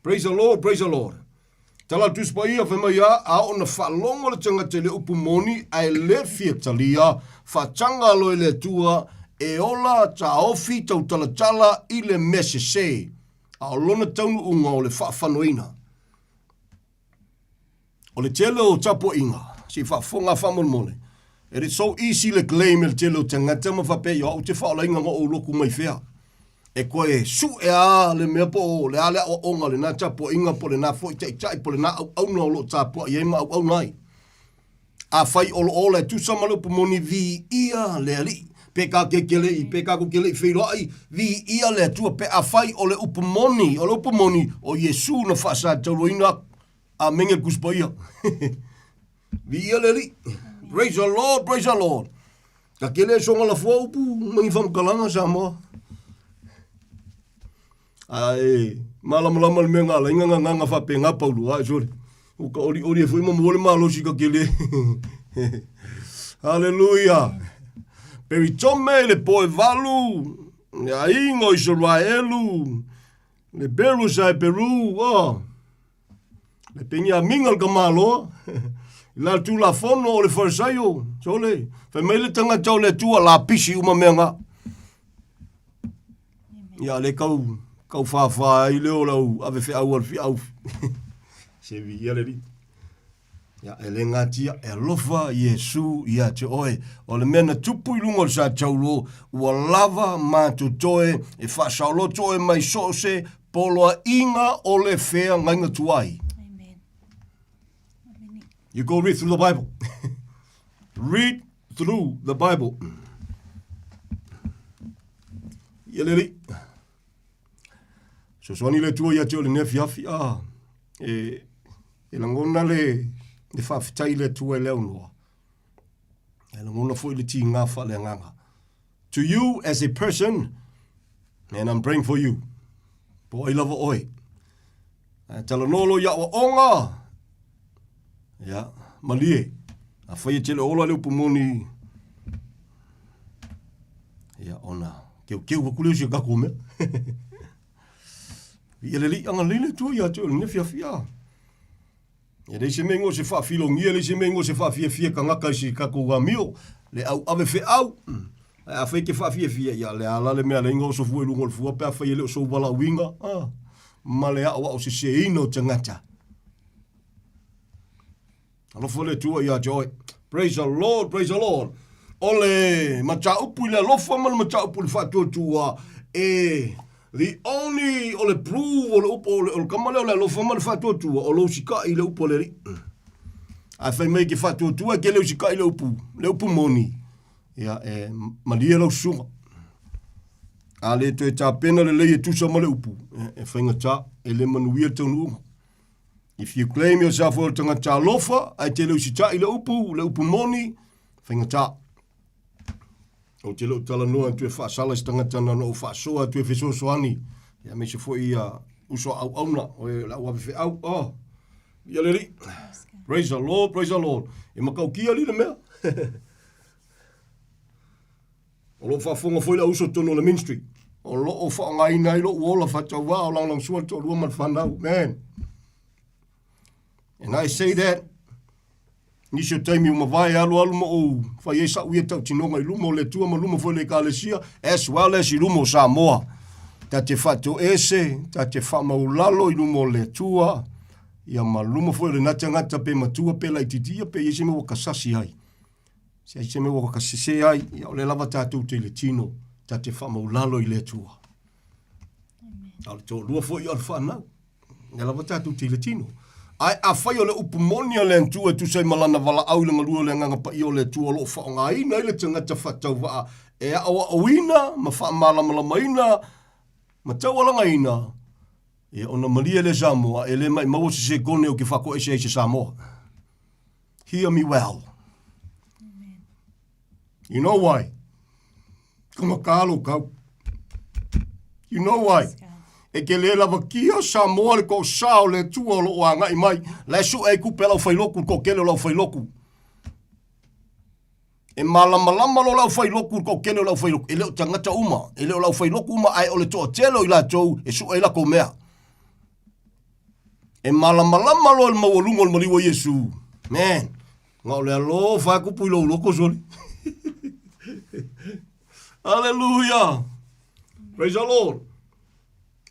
Praise the Lord, praise the Lord. Tala Tusi Paia fai mai a, a oo na faalogo le tagata i le upu moni ae le fia talia, faataga loa i le Atua e ola taofi tautalatala i le mea sese, a o lona taunuuga o le faafanoina. O le tele o tapuaiga, se i faafofoga faamolemole, it is so easy le claim e le tele o tagata ma faapea i au te faaolaina na ou loku mai fea. E koe suʻe a le mea po o le a le aoaoga o lena tapuaiga po o lena foi taitai po o lena auauna o lo o tapuai ai ma auauna ai. Afai o lo o ola e tusa ma le upu moni, viia le Alii. Pe ka kekeleʻi, pe ka kekeleʻi feiloai, viia le Atua. Pe afai o le upu moni, o le upu moni, o Iesu na faasatauloina aku. Amene le Tusi Paia. Viia le Alii. Praise the Lord, praise the Lord. Ka kele e songa lafoa upu ma ni whamkalanga Samoa. Ae, malamalama le mea ngā lainga ngā nganga whape ngā paulu, ae sorry. O ka ori ori e fui ma mole malosi ka kele. Hallelujah. Peri tome le poe valu, le aiga o Israelu, le beru sa e peru, oh. Le Peniamina le tamaloa, i la Tulafono o le Farisaio, sole, fai mai le tagata o le Atua, lapisi uma mea nga. Ia le kau, kau whāwhā ai le o lau ave wheau al whiau. Se vi ia le li. Ia, e le ngatia, e alofa Iesu ia te oe. O le mea na tupu i lunga o le sa taulo, ua lava mātotoe e whaasaoloto oe mai so o se poloaiga o le feagaiga tuai. Amen. You go read through the Bible. read through the Bible. Ia le alii. Sosoani le Atua ia te oe i lenei afiafi, a e, e lagona le, le faafetai i le Atua e le aunoa. E lagona foi le tigā faaleagaga. To you as a person, and I'm praying for you. Po ai lava oe. Ae talanoa loa i aoaoga, ia, malie. Afai e tele ola le upu moni, ia, ona keukeu aku lea o si o tatou mea. Ia le alii agalelei le Atua ia te oe i lenei afiafi, a. E leai se mea igoa o se faafilogia, e leai se mea igoa o se faafiafia tagata i si tatou amio, le auave feau. Ae afai e te faafiafia, ia o le a la le mea leai na oso fua i luga o le fua pe afai e le o sou valaauina, a, ma le aoao seseina o tagata. Alofa le Atua ia te oe. Praise the Lord, praise the Lord. O le mataupu i le alofa ma le mataupu i le faatuatua, e the only o le prove o le upu o le, o le kama lea o le alofa ma le faatuatua, o lou sika'i i le upu a le Alii. A fai mai ke faatuatua e ke le usika'i le upu, le upu moni, ia e malie lau susuga. A le toe tapena lelei e tusa ma le upu, e, e faigata, e le manuia le taunuuga. If you claim yourself o le tagata alofa, ae te le usita'i le upu, le upu moni, faigata. Ou te le o talanoa atu e faasala i se tagata na ona ou faasoa atu e fesoasoani. Ia aemaise foi ia uso a auauna, o le au ave feau. Oh, ia le Alii. Praise the Lord, praise the Lord. E matautia alii le mea. O lo o faafofoga foi le au uso totonu o le ministry. O lo o faaaogaina ai lou ola faatauvaa o lagolagosua le toalua ma le fanau. Man. And I say that, nisi o taimi ua mavae alu alu ma ou fai ai sa'u ia tautinoga i luma o le Atua ma luma foi o le Ekalesia, as well as i luma o Samoa. Ta te faatoese, ta te faamaulalo i luma o le Atua, ia ma luma foi o le natagata pe matua pe laitiiti ia pe i ai se mea ua kasasi ai. Se ai se mea ua kasese ai, ia o lea lava tatou te i le tino, ta te faamaulalo i le Atua. A o le toalua foi o le fanau. Lea lava tatou te i le tino. Ae afai o le upu moni a le Atua e tusa ai ma lana valaau i le galue o le Agaga Paia o le Atua o lo o faaaogaina ai le tagata faatauvaa e aoaoina ma faamalamalamaina ma taualagaina, ia ona malie lea Samoa, e le maʻimau o se sekone ou te faatoese ai i se Samoa. Hear me well. You know why? Kamaka lou kau. You know why? E ke le lavakia Samoa le toʻasā o le Atua o loo agai mai. La e sue ai tupe a le aufailotu, le toatele o le aufailotu. E malamalama loa le aufailotu i le toatele o le aufailotu. E le o tagata uma, e le o le aufailotu uma, ae o le toatele o i latou e sue ai latou mea. E malamalama loa le maualuga o le maliu o Iesu. Man, na o le alofa e kupu i lou loko soli. Hallelujah. Praise the Lord.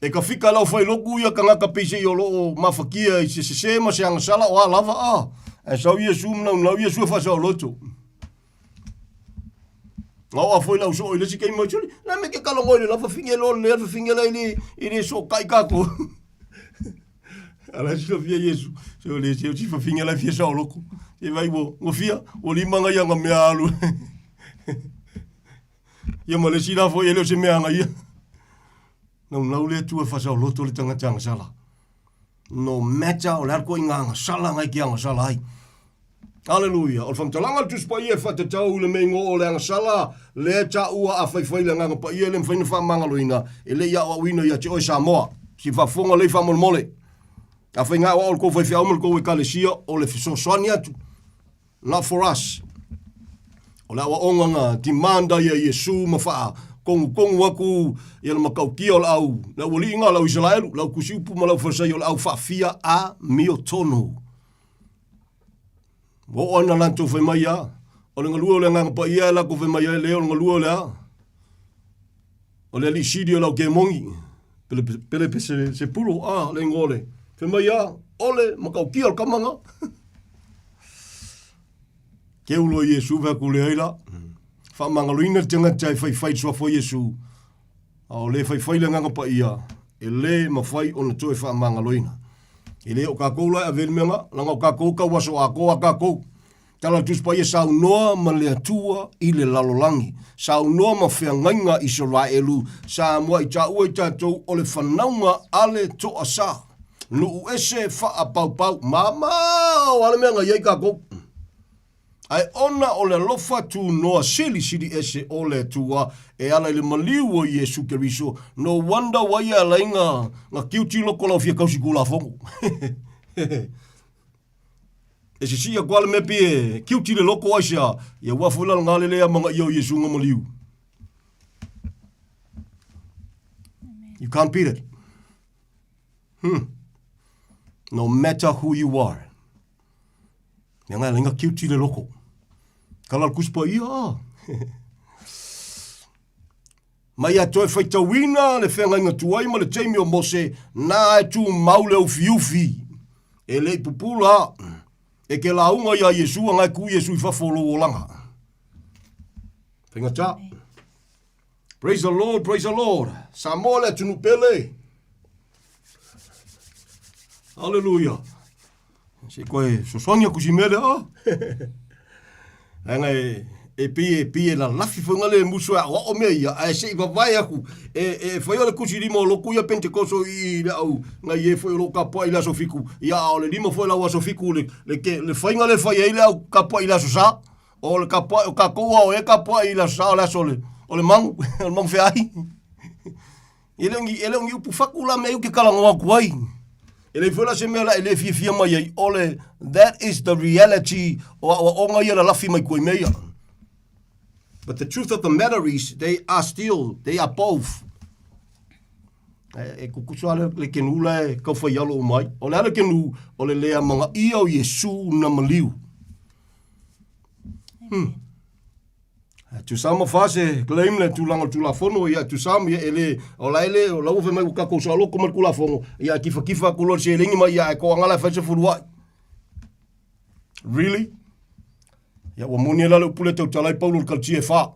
E ka fika lau fai loku ia kangaka peise i o loo mafakia i se sese ma se agasala o a lava a. Ae sau Iesu mnau nau Iesu e whasao loto. Nga oa foi lau soo i le si kei mai soli. La me ke kalongo i le la whawhinge lo le whawhinge la i le i le so kai kako. Ala si fia Yesu. Se o le se o si whawhinge la fia sao loko. Se vai wo ngo fia o lima nga ia nga mea alu. Ia ma le si la foi e le o se mea nga ia. Nau nau le tua whasao loto le tangata nga sala. No matter o le ar ko i ngā sala ngai ki anga sala ai. Aleluia. O le whamtalanga le Tusi Paia e whatatau i le meingo o le agasala, lea taua a whaiwhai le agaga paia le mawhai na whamangaloina, e le i aoaoina ia te oe Samoa. Si whafonga lei whamolemole. A whai ngā o le kou whaiwhiau ma le kou ekalesia o le fesoasoani atu. Not for us. O le aoaoga na demand ai e Iesu ma whaa kongu kongu aku ia le makaukia o le au, le au aliiga o le au Isaraelu, le au kusiupu ma le au Farisai o le au faafia a mio tonu. Ua oo ana latou fai mai ia, o le galue o le Agaga Paia e latou fai mai ai le o le galue o le a? O le alii sili o le au kemongi, pele, pele pe se, se pulo, a, le ingoa o le, fai mai ia, o le matautia o le kama nga. Ke ulo Iesu fai atu le ai la. Faamagaloina le tagata e faifai le suafa o Iesu, a o le faifai le Agaga Paia, e lē mafai ona toe faamagaloina. E le o kākou la e ave i le mea nga, leaga o kākou kau aso atoa a kākou. Tala le Tusi Paia saunoa ma le Atua i le lalolagi, saunoa ma feagaiga Isaraelu, sa muaʻi taua i tatou o le fanauga a le toasā. Nuu ese faapaupau, mamao a le mea nga i ai kākou. Ae ona o le alofa tunoa silisili ese o le Atua e ala i le maliu o Iesu Keriso, no wonder why e ala ai nga, nga kiuti loko lau fia kausi kulafono. e sisi aku ale mea pi e kiuti le loko ai sea, ia ua foi la nga lele a manga ia o Iesu nga maliu. You can't beat it. No matter who you are. Mea ngai lainga kiuti le loko. Kala le kuspa ia a. Mai a toe faitauina le feagaiga tuai ma le taimi o Mose, na e tumau le ufiufi. E le i pupula, e ke lauga iā Iesu a ngai ku Iesu i fafo o lou olaga. Faigata. Praise the Lord, praise the Lord. Samoa le atunuu pele. Hallelujah. Se koe sosoagi aku si mea lea. Oh. Leaga e, e pei e pei e lalafi foi ngale musu e aoao mea ia, ae se i vavae aku. E, e fai o le kusi lima o loku ia Pentekoso i le au ngai e foi o lo kapoa i le aso fiku. Ia a o le lima foi lau aso fiku le, le, ke, le faiga le fai ai le au kapoa i le aso sa. O le kapoa, o kakou ao e kapoa i le aso sa o le aso o le, o le mangu, o le mangu feai. E le o ni, e le o ni upu faku la mea i ke talanoa atu ai. E leai foi la se mea la e le fiafia mai ai, o le, that is the reality o aoaoga ia lalafi mai tua i mea ia. But the truth of the matter is, they are still, they are both. E, e kukusu ale le kenu la e kauwhai alo o mai. O le ale kenu, o le lea manga ia o Iesu na maliu. Tusa ma fa se claim le tulaga o le Tulafono, ia tusa ma ia e le, o la e le, o la ua fai mai ua tatou saoloko ma le Tulafono, ia kifakifa atu loa le seleni mai ia ae toaga la e fai se fuluai. Really? Ia ua moni ai la le upu lea tautala ai Paulo i le Kalatia e fa.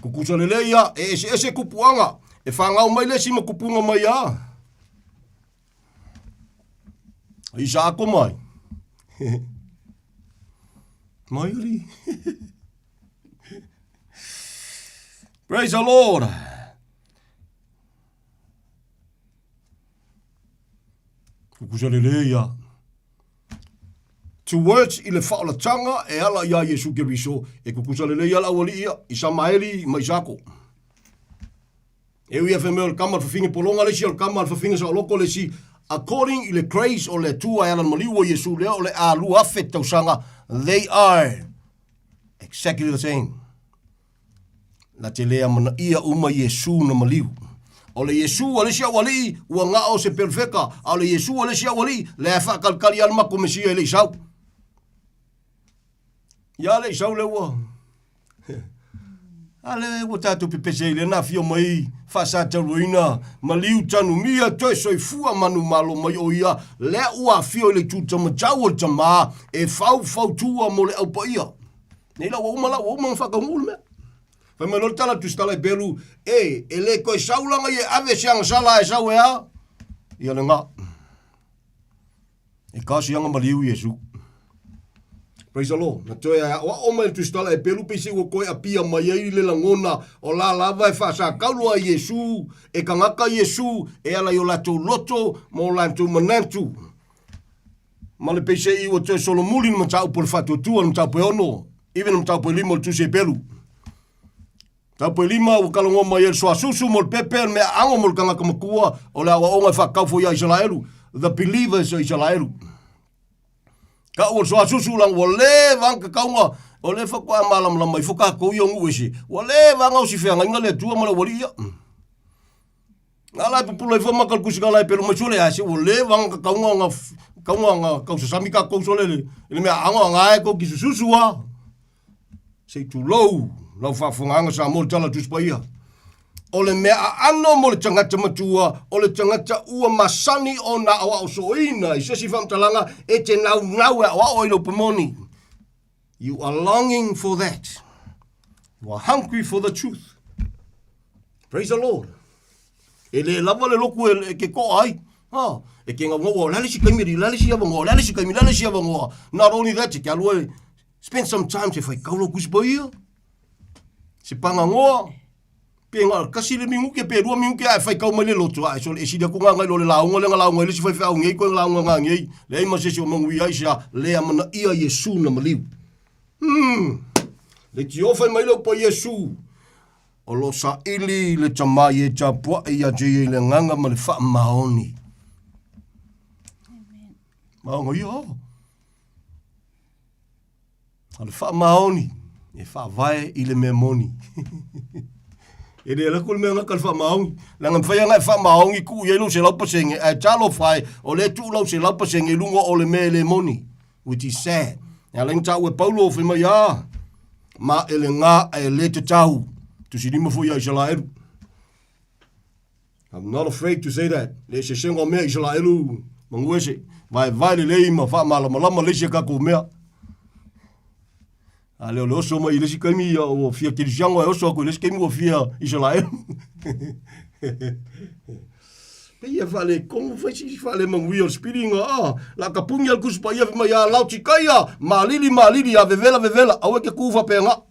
Kukusa lelei ia, e eseese kupuaga, e fagao mai le isi ma kupuga mai a. Isa ako mai. mai ali. Praise the Lord. Kukusa lelei ia. Towards i le whaolatanga e ala i a Iesu Keriso, e kukusa lelei ala aualii ia, i Samaeli ma Isako. E ui e mea o le kama le fafine polonga le isi o le kama le fafine saoloko le isi according i le grace o le Atua e ala maliu o Iesu lea o le a 2000 tausaga they are exactly the same. La te lea manaia uma Iesu na maliu. O le Iesu a le isi aualii ua ngao se perfeka, a o le Iesu a le isi aualii lea e faakalikali a le mako Mesia e le i sau. Ia le i sau le ua. A le ua tatou pepese ai lena afio mai faasataluaina maliu tanumia toe soifua manumalo mai o ia lea ua afio i le itu tamatau o le Tama e faufautua mo le au paia. Nei la ua uma la ua uma ona faataunuu le mea. Fai mai loa le tala tusitala i Pelu, e, e le toe sau laga ia e ave se agasala e sau e a? Ia lena. E kasi anga maliu Iesu. Praise the Lord. Na toe aoao mai le tusitala e pelu pei se ua koe apia mai ai le lagona o la lava e faasakaulo ai Iesu, e kangaka Iesu, e ala i o latou loto ma o latou manatu. Ma le pei se i ua toe solomuli le mataupu o le faatuatua, le mataupu e ono, even le mataupu e lima o le tusi e pelu. Mataupu e lima ua talanoa mai ai le suasusu mo le pepe, o le mea aano mo le tagata matua, o le aoaoga e faatatau foi ia Isaraelu, the believers o Isaraelu. Kau o le suasusu laga ua leva ana kakauga, o lea faatoa malamalama ifo tatou ia o nuu ese, ua leva ana osi feagaiga le Atua ma le aualii ia. Na la e pupula ifo maka le kusi ka la e pelu mai sole a se ua leva ana kakauga nga kauga nga kausasami tatou sole le, le mea aano aga e kou ki sususu a. Se i tulou lau faafofogaaga Samoa i le Tala o le Tusi Paia. O le mea aano mo le tagata matua, o le tagata ua masani ona aoao sooina i se isi faamatalaga e te naunau e aoao ai lou pemoni. You are longing for that. You are hungry for the truth. Praise the Lord. E le lava le loku e, e ke koa ai. Ha, e ke ngau o le isi kaimi, le isi avanoa, le isi kaimi, le isi avanoa. Not only that, ke alu e Spend some time se whai kaula kusi pa ia. Se pangangoa. Pe ngā kasi le minguke, pe rua minguke a e whai kau mai le loto. A e sole e sili aku ngā ngai lo le launga le ngā launga i le si whai whai ngei koe ngā launga ngā ngei. Le ai ma se si o mangu ia i se a le amana ia Iesu na maliu. Le tio whai mai le upa Iesu. O lo saili le tamai e tapuai ia te i le nganga ma le whaamaoni. Amen. Maonga ia. A le faamaoni e faavae i le mea moni. E le ala ku le mea gaka le faamaoni. Leaga mafai lava ona e faamaoni tuu i ai lou 100% ae talofa e, o lea e tuu lau 100% i luga o le mea e le moni, which is sad. E ala ina tāua e Paulo fai mai a, ma e le ngā e le te tau, tusilima foi ia Isalaelu. I'm not afraid to say that. Le eseesega o mea Isalaelu manu ese, vaevae lelei ma faamalamalama le isi a kākou mea. A lea o le oso mai i le isi taimi ia ua fia kerisiano ae oso atu i le isi taimi ua fia Isalaelu. Pei e faaletonu fai si faalemanuia o le sipili ina a la ka puni a le Tusi Paia fai mai a Laotikaia, malili malili a vevela vevela aua e te tu faapena.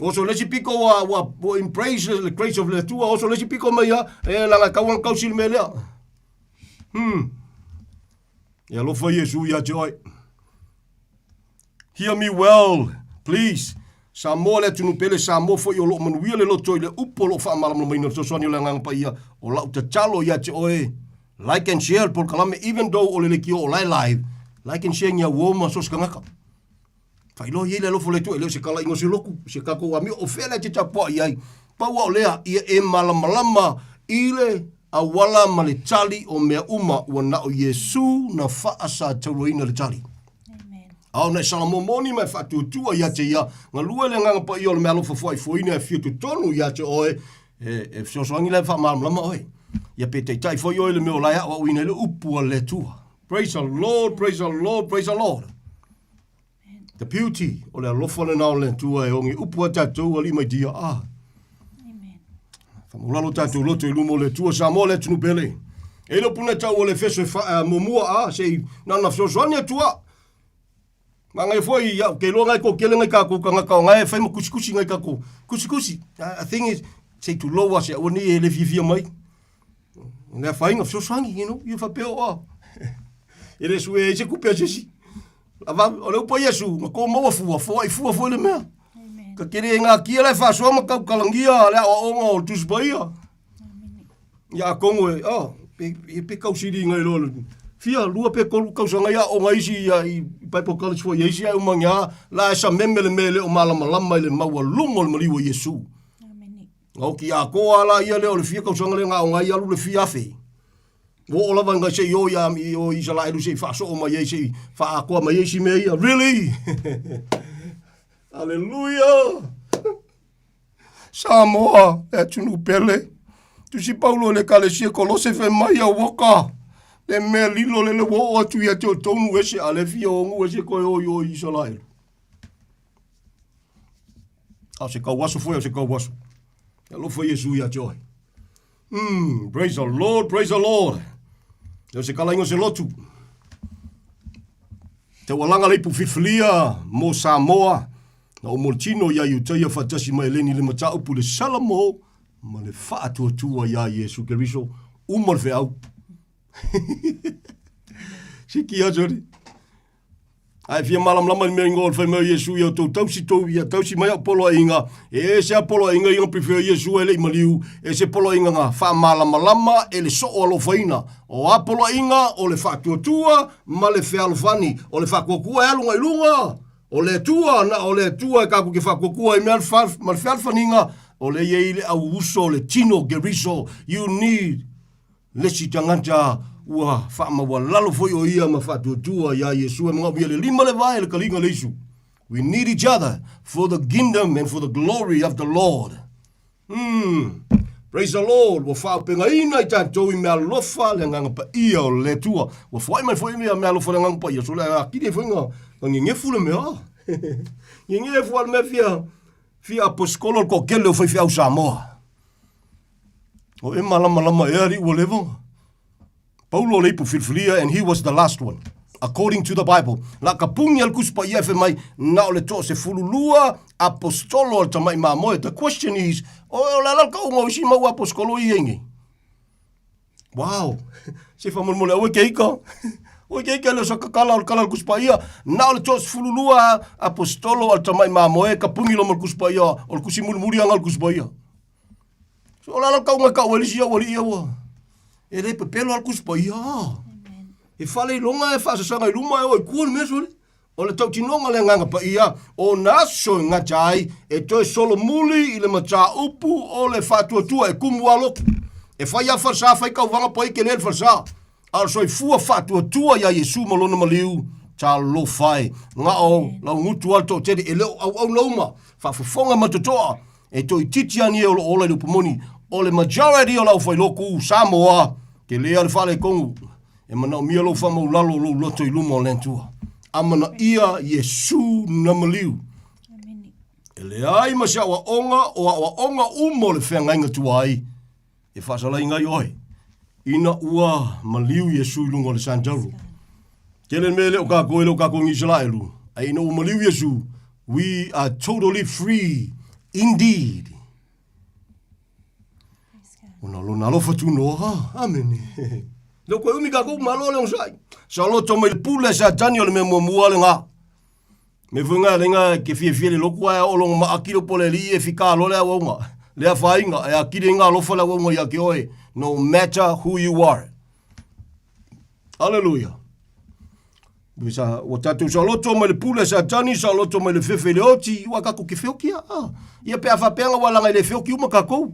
Oso le isi pito ua ua ua embrace le grace of le Atua oso le isi pito mai a e laga e tau ona tausi le mea lea. E alofa Iesu ia te oe. Hear me well, please. Samoa le atunuu pele, Samoa foi o loo manuia le loto i le upu o loo faamalamalamaina o le fesoasoani o le Agaga Paia. O lau tatalo ia te oe, like and share le polokalame even though o le leitio o lae live, like and share nia uo ma so se tagata. Faailoa i ai le alofa o le Atua, e le o se talaiga o se lotu, se tatou amio, o fea la e te tapuai ai? Pau lava o lea, ia e malamalama i le auala ma le tali o mea uma, ua na o Iesu na faasatauaina le tali. A ona e salamomoni ma e faatuatua ia te ia, galue le Agaga Paia o le meaalofa foaifoaina e afio totonu ia te oe, e, e fesoasoani la e faamalamalama oe. Ia pe taitai foi oe i le mea o la e aoaoina ai le upu a le Atua. Praise the Lord, praise the Lord, praise the Lord. The beauty o le alofa lena o le Atua e ogi upu a tatou alii mai dia. Ah. Whamaulalo tatou loto i luma o le Atua, Samoa le atunuu pele. E le puna tau o le Efeso e wha, muamua a, se i nana fesoasoani Atua. Mangai foi ia ke loa ngai ko kele ngai ka ko kanga ka ngai fai ma kusikusi ngai ka ko kusikusi. A thing is sei tu loa se aua ni e le fiafia mai. Le whainga fesoasoani, you know, ia whapea o a. E le sue e se kupe a sesi. Ava, o le upa Iesu, ma ko maua fua, fua i fua foi le mea. Ka kere e ngā kia lai whasoa ma kau kalangia le aoaoga o le Tusi Paia. Ia a kongo e, oh, pe, pe, pe kau siri ngai loa le, fia, lua pe kolu kausaga ia o ngai isi ia i Bible College foi ia isi ai umangi a, la e sa meme le mea le o malamalama i le maualuga o le maliu o Iesu. Nga oki a koa la ia lea o le fia kausaga le ngā o ngai alu le fia afe. Ua oo lava ngai se i o ia i o Isaraelu se i faasoo mai ai se i faaatoa mai ai isi mea ia. Really? Hallelujah! Samoa, le atunuu pele. Tusi Paulo i le Ekalesia Kolose fai mai au waka. Le mea lilo lele ua oo atu ia te outou nu ese a le fia o nu ese koe o i o Isaraelu. A o se kauaso foi, o se kauaso. E alofa Iesu ia te oe. Praise the Lord, praise the Lord. Leo se kalainga o se lotu. Te ualaga le ipu filifilia mo Samoa. Na o mo le tino ia Iutaia faatasi ma Eleni le mataupu le Salamo ma le faatuatua ia Iesu Keriso uma le feau. Siki atu ali. Ae fia malamalama i le mea ingoa o le fai mai o Iesu ia outou tausi tou ia tausi mai au poloaiga, e ese a poloaiga ia prefer Iesu e le i maliu, e se poloaiga nga faamalamalama e le soo alofaina. O a poloaiga o le faatuatua ma le fealofani, o le faatuatua e alu ngai luga o le Atua, na o le Atua e kakou te faatuatua i mea ma le fealofaniga, o le iai le au uso o le tino Geriso, you need Le isi tagata ua faamaualalo foi o ia ma faatuatua iā Iesu e manaomia le lima le vae le kaliga le Isu. We need each other for the kingdom and for the glory of the Lord. Praise the Lord. Ua faaopegaina i tatou i meaalofa le Agaga Paia o le Atua. Ua foai mai foi mea meaalofa le Agaga Paia. So le atili ai foi na gegefu le mea. Gegefu a le mea fia fia aposikolo le toatele o faifeau Samoa. O e malamalama ea alii ua leva? Paulo le ipu filifilia and he was the last one. According to the Bible, la ka pungi al kusi paia e fai mai, na o le toa se fululua apostolo al tamai mamoe. The question is, o o la la ka unga o isi mau apostolo i nei. Wow! Se whamolemole, aue ke ika. Aue ke ika le o sa kakala o le kala o le kusi paia. Na o le toa 12 apostolo al tamai mamoe ka pungi lo ma le kusi paia o le kusi mulimuli anga o le kusi paia. So o le ala kau mai kau e lisi au alii aua. E le pepelo al kusi paia. E fale i longa e whaasasaga i luma e o i kua le mea sole. O le tautinoga le agaga paia o na aso e gata ai e toe solomuli i le mataupu o le faatuatua e kumu a lotu. E fai a falesa fai kauvaga pai ke le falesa. A o le soifua faatuatua iā Iesu ma lona maliu Talofa e, gao laugutu a le toatele e le o auauna uma, faafofoga ma totoa, e toeitiiti lava ni e o lo o ola i le upu moni, o le majority o le aufailoku Samoa, tele lava le faaletonu, e manaomia lou faamaulalo o lou loto i luma o le Atua. Amanaia Iesu na maliu. E leai ma se aoaoga o aoaoga uma o le feagaiga tuai e faasalaina ai oe ina ua maliu Iesu i luga o le santauro. Tele le mea e le o kākou e le o kākou ni Isaraelu, ae ina ua maliu Iesu, we are totally free indeed. Ona o lona alofa tunoa. Ah, amene. Leo koe umi kākou malo le onosai. Sa loto mai le pule sa tani o le mea muamua le ngā. Me fue ngā lenga ke fie fie le loku ae o longo ma akilo po le li e fika lo le awaunga. Le awhainga e akile ngā alofa le awaunga ia ke oe. No matter who you are. Hallelujah. Sa, ua tatou saoloto mai le pule a Satani, saoloto mai le fefe i le oti, ua kako ke feoki a. Ah. Ia pe a faapea ua langa i le feoki uma kakou.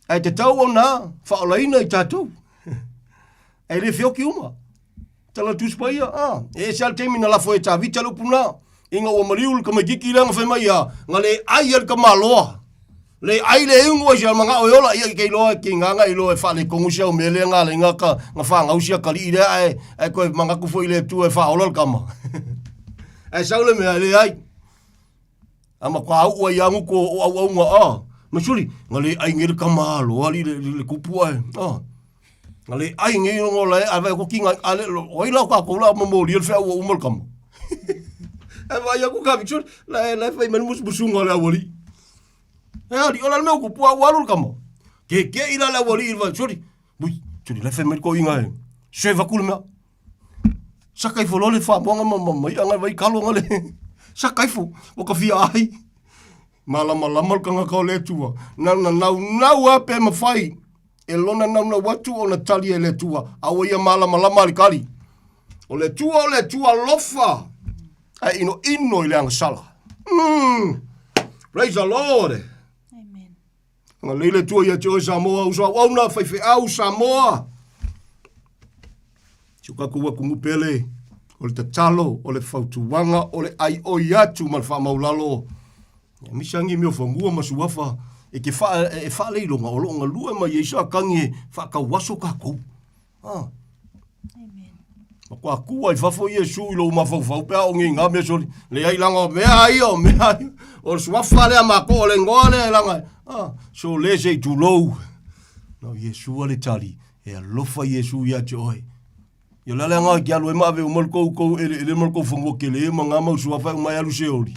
Ae te tau ona whaolaina i tatou. Ae le feoki uma. Tala tusi pa ia. Ah. E ese al taimi na lafo e Tavita le upu na. Inga ua maliu le kamaititi lea nga fai mai ia, nga le ai al ka maloa. Le ai le ingo ai sia manga o ola ia ke iloa ke nganga iloa e whale kongu sia o mele nga le nga ka nga whangau sia kali i lea ae ae koe manga ku foi le tu e whaola le kama. Ae sau le mea le ai. Ama kwa au ai angu ko o au au nga a. Ma suri nga le ai ngere kama alo ali le, le, le kupu ai. Ah. Nga le ai nge ngo la ai vai ko ki nga ale oi la ka ko la mo mo li fe au umal kama. Ai vai aku ka suri la la fai man mus musunga le awali. E ali ola le mea kupu au alu le kama. Ke ke ila le awali i vai suri. Bui, suri la fai mai ko inga e. Se vaku le mea. Saka ifo loa le faamoaga ma ma ma i'a nga vai kalo nga le saka ifo o ka fia ai. Malamalama le tagata o le Atua. Na na naunau lava pe mafai e lona naunau atu ona tali e le Atua, a ua ia malamalama le kali. O le Atua o le Atua alofa, ae inoino i le agasala. Mm. Praise the Lord. Amen. Agalelei le Atua ia te oe Samoa, uso auauna, faifeau Samoa. Si o kakou atunuu pele, o le tatalo, o le fautuaga, o le aioi atu ma le faamaulalo. Ia misa agi mea o fanua ma suafa e ke wha, e whaaleiloga o loo galue mai ai sa kangi e whaakauaso kakou. Ah. Ma kua kua i fafo Iesu i lou mafaufau pe a o ngei ngā mea soli. Le ai langa o mea ia, o mea ia. O le suafa lea ma ko o le ngoa lea e langa. Ah, so le se i tulou. No Iesu a le tali, e alofa Iesu ia te oe. Ia le alanga ki alu e ma ave uma le kou kou ele ele ma le kou whangua kele ma ngā mau suafa e umai alu se oli.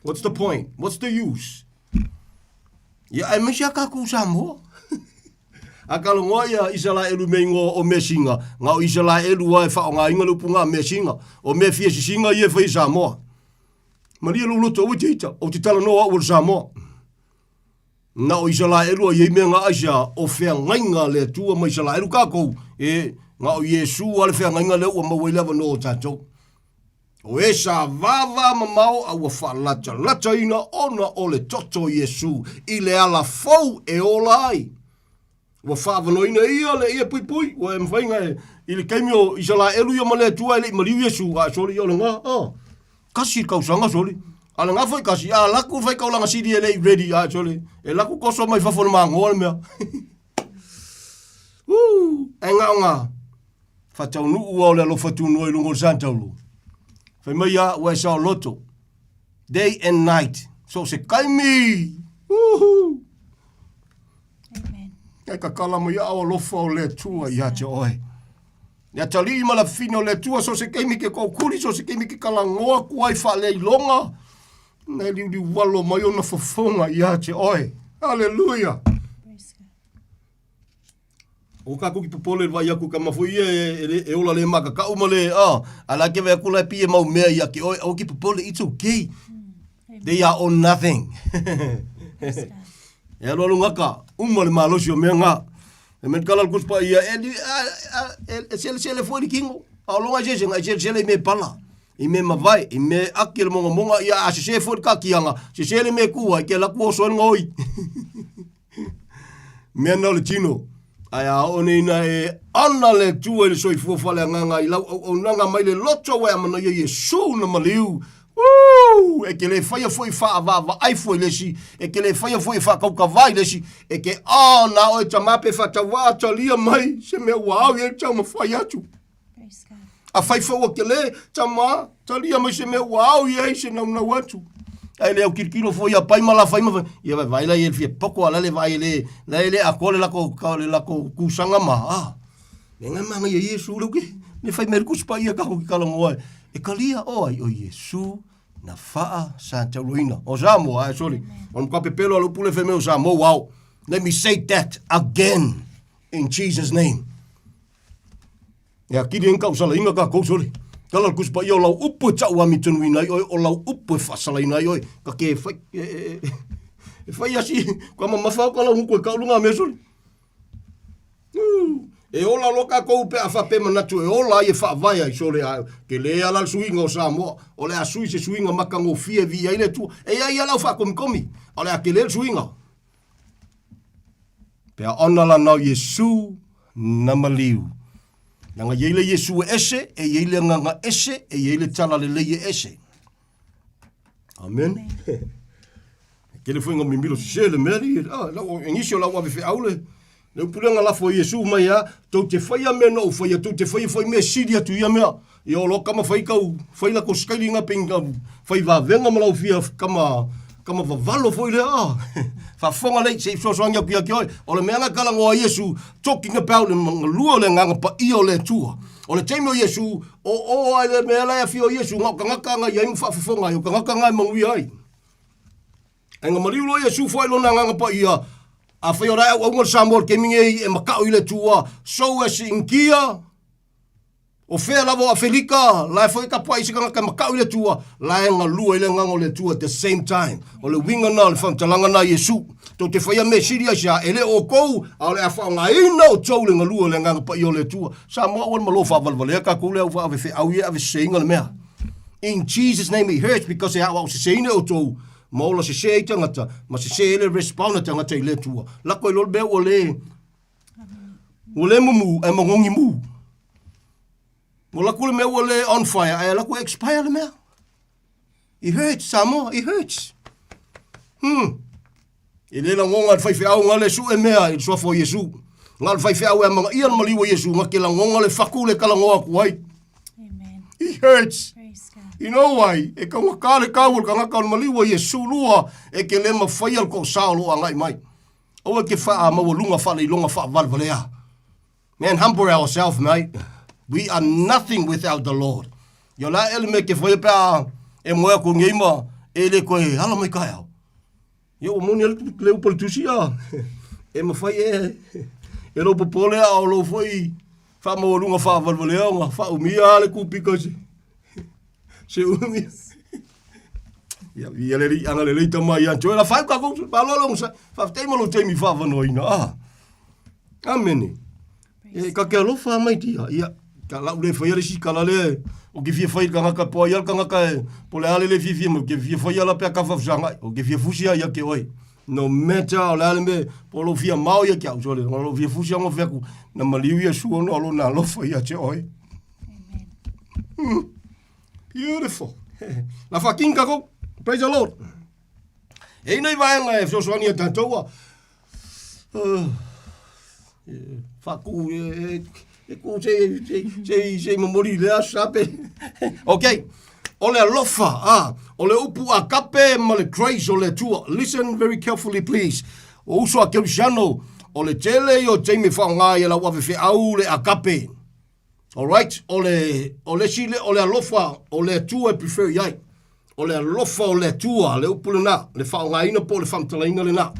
What's the point? What's the use? Ia ai maisi a kākou Samoa. A ka longoa ia Isaraelu me ingoa o Mesinga, nga o Isaraelu a e whaongainga le upu ngā Mesinga, o me fia sisinga ia e whai Samoa. Maria lo loto ua te ita, o te tala noa ua le Samoa. Na o Isaraelu a iei mea ngā aisa o wheangainga le Atua ma Isaraelu kākou, e nga o Iesu a le wheangainga le ua maua i le awanoa o tātou. O e sa vava mamao a ua faalatalataina ona o le toto o Iesu i le ala fou e ola ai. Ua faavanoaina ia le ia puipui, ua e mafai na e, i le taimi o Isalaelu ia ma le Atua e le i maliu Iesu, a soli ia o le ga, a, kasi le kausaga soli. A le ga foi kasi, a laku fai kaulaga sili e le i ready, a soli, e laku koso mai fafo le magoa le mea. Woo! E ngao ngā. Whataunuu o le alofa tūnoa i lunga o le santaulu. Whai mai a ua e sao loto. Day and night. So se kaimi! Woohoo! Amen. E kakala mai au alofa o le Atua ia te oe. Ia talii ma la fina o le Atua so se kaimi ke koukuli, so se kaimi ke kalangoa kuai whaaleiloga. Na liuliu walo mai ona fofonga ia te oe. Hallelujah. Praise God. O ka kuki popole vai aku ka mafo ia e, e, e ola le maka ka uma le a ala ke ve aku la pie mau mea ia ke oi o ki popole it's okay. They are on nothing. E alu alu ngaka uma le malosi o mea ngā. E men kala le kuspa ia e, li, a, a, e, e sele sele foi le kingo. A o longa sese ngai sele sele i me pala. I me mawai, i me aki le monga monga ia a sese foi le kakianga. Sese le me kua i ke laku o soen ngoi. Mea na o le tino, ae a oo nei na e Ona le Atua i le soifua faaleagaga i lau auaunaga mai le loto ua e amanaia Iesu na maliu. Woo! E te le faia foi faavaavaai fua i le isi, e te le faia foi e faakaukava i le isi, e te ona oe tama pe faatauvaa talia mai se mea ua ao i ai le taumafai atu. A fai foi ua tele, tama, talia mai se mea ua ao i ai se naunau atu. Ae le au tilotilo foi ia pai ma la fai ma fai. Ia vai vai la ia fia poko ala le vai le la le akoa le lako ka le lako kusaga ma ah. Me nga manga ia Iesu le ke. Le fai me kus pa ia ka ko kala ngoa. E kalia o ai o Iesu na faa sa tauloina. O Samoa, ai sorry. O ka pepelo alo pule fe me o Samoa wow. Let me say that again in Jesus name. E akili ai ka usalaina kākou sole. Kala le Tusi Paia o lau upu e tau amitonuina ai oe, o lau upu e faasalaina ai oe. Ka ke fai, e, e, e, e fai asi, kua mamafa au ka lau huku e kaulunga a mea sole. E ola loa kākou pe a faapea manatu e ola ai e faavae ai sole a ke lē ala le suiga o Samoa o le a sui se suiga matagofie e viia ai le Atua. E i ai ia lau faakomikomi, a o le a kelē le suiga. Pe a ona lana o Iesu na maliu. Leaga i ai le Iesu e ese, e i ai le agaga ese, e i ai le tala lelei e ese. Amen. E tele foi nga mimilo sese le mea li, ah, lau, e nisi o lau ave feau le, le upulega lafo i Iesu mai a, tou te faia mea na ou faia, tou te faia foi mea sili atu ia mea. Ia o lo kama fai kau, fai la ko skaili nga ping kau, fai vavenga ma lau fia kama, kama vavalo foi lea, ah. Faafofoga lei, se i fesoasoani atu ia te oe. O le mea nga kala ngoa Iesu, talking about le galue o le agaga paia o le Atua. O le taimi o Iesu, o o ai le mea la e afio o Iesu, nga o tagata nga i ai ma faafofoga ai, o tagata nga e manuia ai. Ae na maliu loa Iesu foai lona agaga paia, afai o la e auauna le Samoa i le taimi nei e maka'o i le Atua, so as India, O fea lava o Afelika, la e foi tapuai se tagata e maka'u i le Atua, la e galue ai le agaga o le Atua at the same time. O le uiga na o le faamatalaga na a Iesu. Tou te faia mea sili aisea, e le o outou, a o le a faaaogaina outou le galue o le agaga paia o le Atua. Samoa aua le malo faavalevalea tatou le au faavefeau ia e aveseseina le mea. In Jesus name it hurts because e aoao seseina e outou ma ola sese ai tagata ma sese ai le respond a tagata i le Atua. Lako ai loa le mea ua le Ua le mumu, ae magogi mu. Ua laku le mea ua le on fire, ae laku e expire le mea. It hurts, Samoa, it hurts. E le lagoga le faifeau nga le sue mea i le suafa o Iesu. Nga le faifeau e amanaia le maliu o Iesu, nga ke lagoga le faku le kalagoa atu ai. Amen. It hurts. Praise God. You know why? E kaugata le kau o le kangaka o le maliu o Iesu lua, e ke le mawhaia le koʻosao o loo agai mai. Aua ke whaamaualuga whaleiloga whaavalevalea. Man, humble ourselves, mate. We are nothing without the Lord. Ia la ele me ke whaia pe a e moe aku ngei ma e le koe hala mai kai au. Ia ua moni ale le upa le tusi a. E mawhai e e lo popole a o lo foi whaamaualuga whaavalevalea nga whaumia le kupika se. Se umi. Ia, ia le li, anga le lei tama ia tue la fai ka kou pa lo lo sa. Fa te mo lo te mi fa va no ina. Ah. Amene. E ka ke alofa mai tia. Ia ka lau le fai le si kala le o ke fia fai ka ngaka po ia ka ngaka e po le ale le fia fia mo ke fia fai ala pe ka fa fanga o ke fia fusi ia ke oi. No matter o le ale me po lo fia mau ia ke au so le lo fia fusi ngo fia ku na maliu ia su no lo na alofa ia te oi. Amen. Beautiful. La whaking ka kou. Praise the Lord. E ina i vaenga e fesoasoani a tātou a. Whaku e, e, e ku se, se, se, se momori lea sape. Okay. O le alofa, ah, o le upu a kape ma le grace o le Atua. Listen very carefully, please. O uso a Kerisiano, o le tele i o taimi whaonga i lau ave wheau le agape. Alright, o le, o le isi le, o le alofa o le Atua e prefer i ai. O le alofa o le Atua, le upu lena, le faaaogaina po o le faamatalaina lena.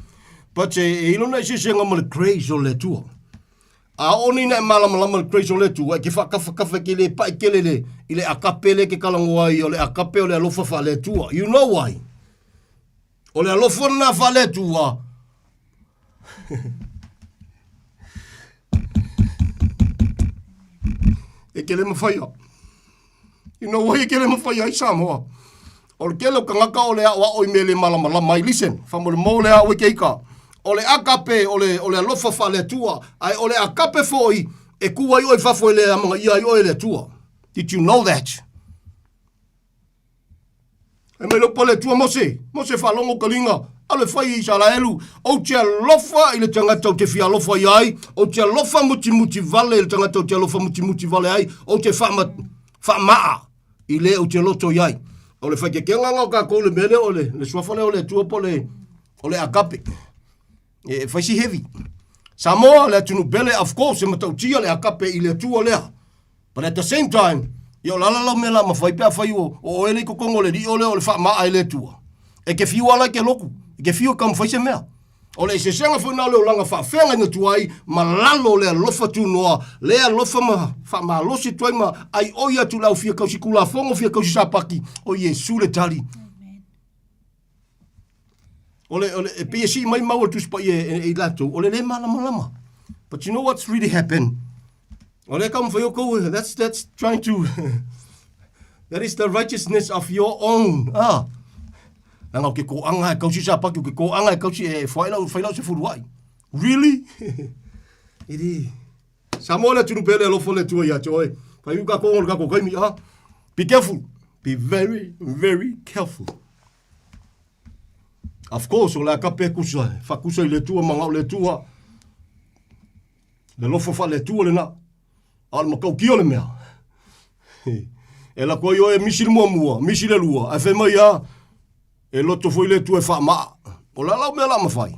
But e, e ilo na eseesega ma le grace o le Atua. A oo nei na e malamalama le grace o le Atua, e ke faakafakafa e ke le pai tele le, i le agape le ke kalagoa ai, o le agape o le alofa faale Atua. You know why? O le alofa lena faale Atua. E ke le mawhaia. You know why e ke le mawhaia ai Samoa? O le kele o kangaka o le ao ao i mele malamalama ai. Listen, whamole mō le ao e ke ika. O le agape, o le, o le alofa faale Atua, ae o le agape foi, e ku ai oe i fafo e le amagaia ai oe e le Atua. Did you know that? E mai le upu a le Atua, Mose, Mose faalogo kaliga, alo e fai i Isaraelu, ou te alofa i le tagata ou te fia alofa i ai, ou te alofa mutimuti vale i le tagata ou te alofa mutimuti vale ai, ou te faama, faamaa i le ou te loto i ai. O le faikekega nga o kākou le mea lea o le, le suafa lea o le Atua po le, o le agape. E, e fai si heavy. Samoa, le atunuu pele, of course, e matautia le agape i le Atua lea. But at the same time, ia o lala lau mea la mawhai pe a whai o, o oe le kokongo le rio lea o le whaamaa i le Atua. E ke fiu ala i ke loku, e ke fiu e ka mawhai se mea. O le eseesega foi na o le olaga faafeagaiga tuai ma lalo o le alofa tunoa, le alofa ma faamalosi atu ai ma aioi atu le au fia kausi kulafono fia kausi sapaki, o Iesu le tali. O le, o le, e pei e sii mai mau o le Tusi Paia e, e, e i latou, o le le malamalama. But you know what's really happened? O le taumafai o kou, that's, that's trying to, that is the righteousness of your own. Ah. Langa o ke kōanga e kausi sa paki, o ke kōanga e kausi e whai lau, whai lau se furuai. Really? It is. Samoa le atunu pele alofo le tua ia te oe. Whai uka kōngo le kako kaimi, ah. Be careful. Be very, very careful. Of course, o le akape kusa, whakusa i le tua, manga o le tua. Le lofo fa le tua lena. A o le makaukia o le mea. E lako ai oe e misi le muamua, misi le lua, ae fai mai a, e loto foi le Atua e faamaa. O le a lau mea la mafai?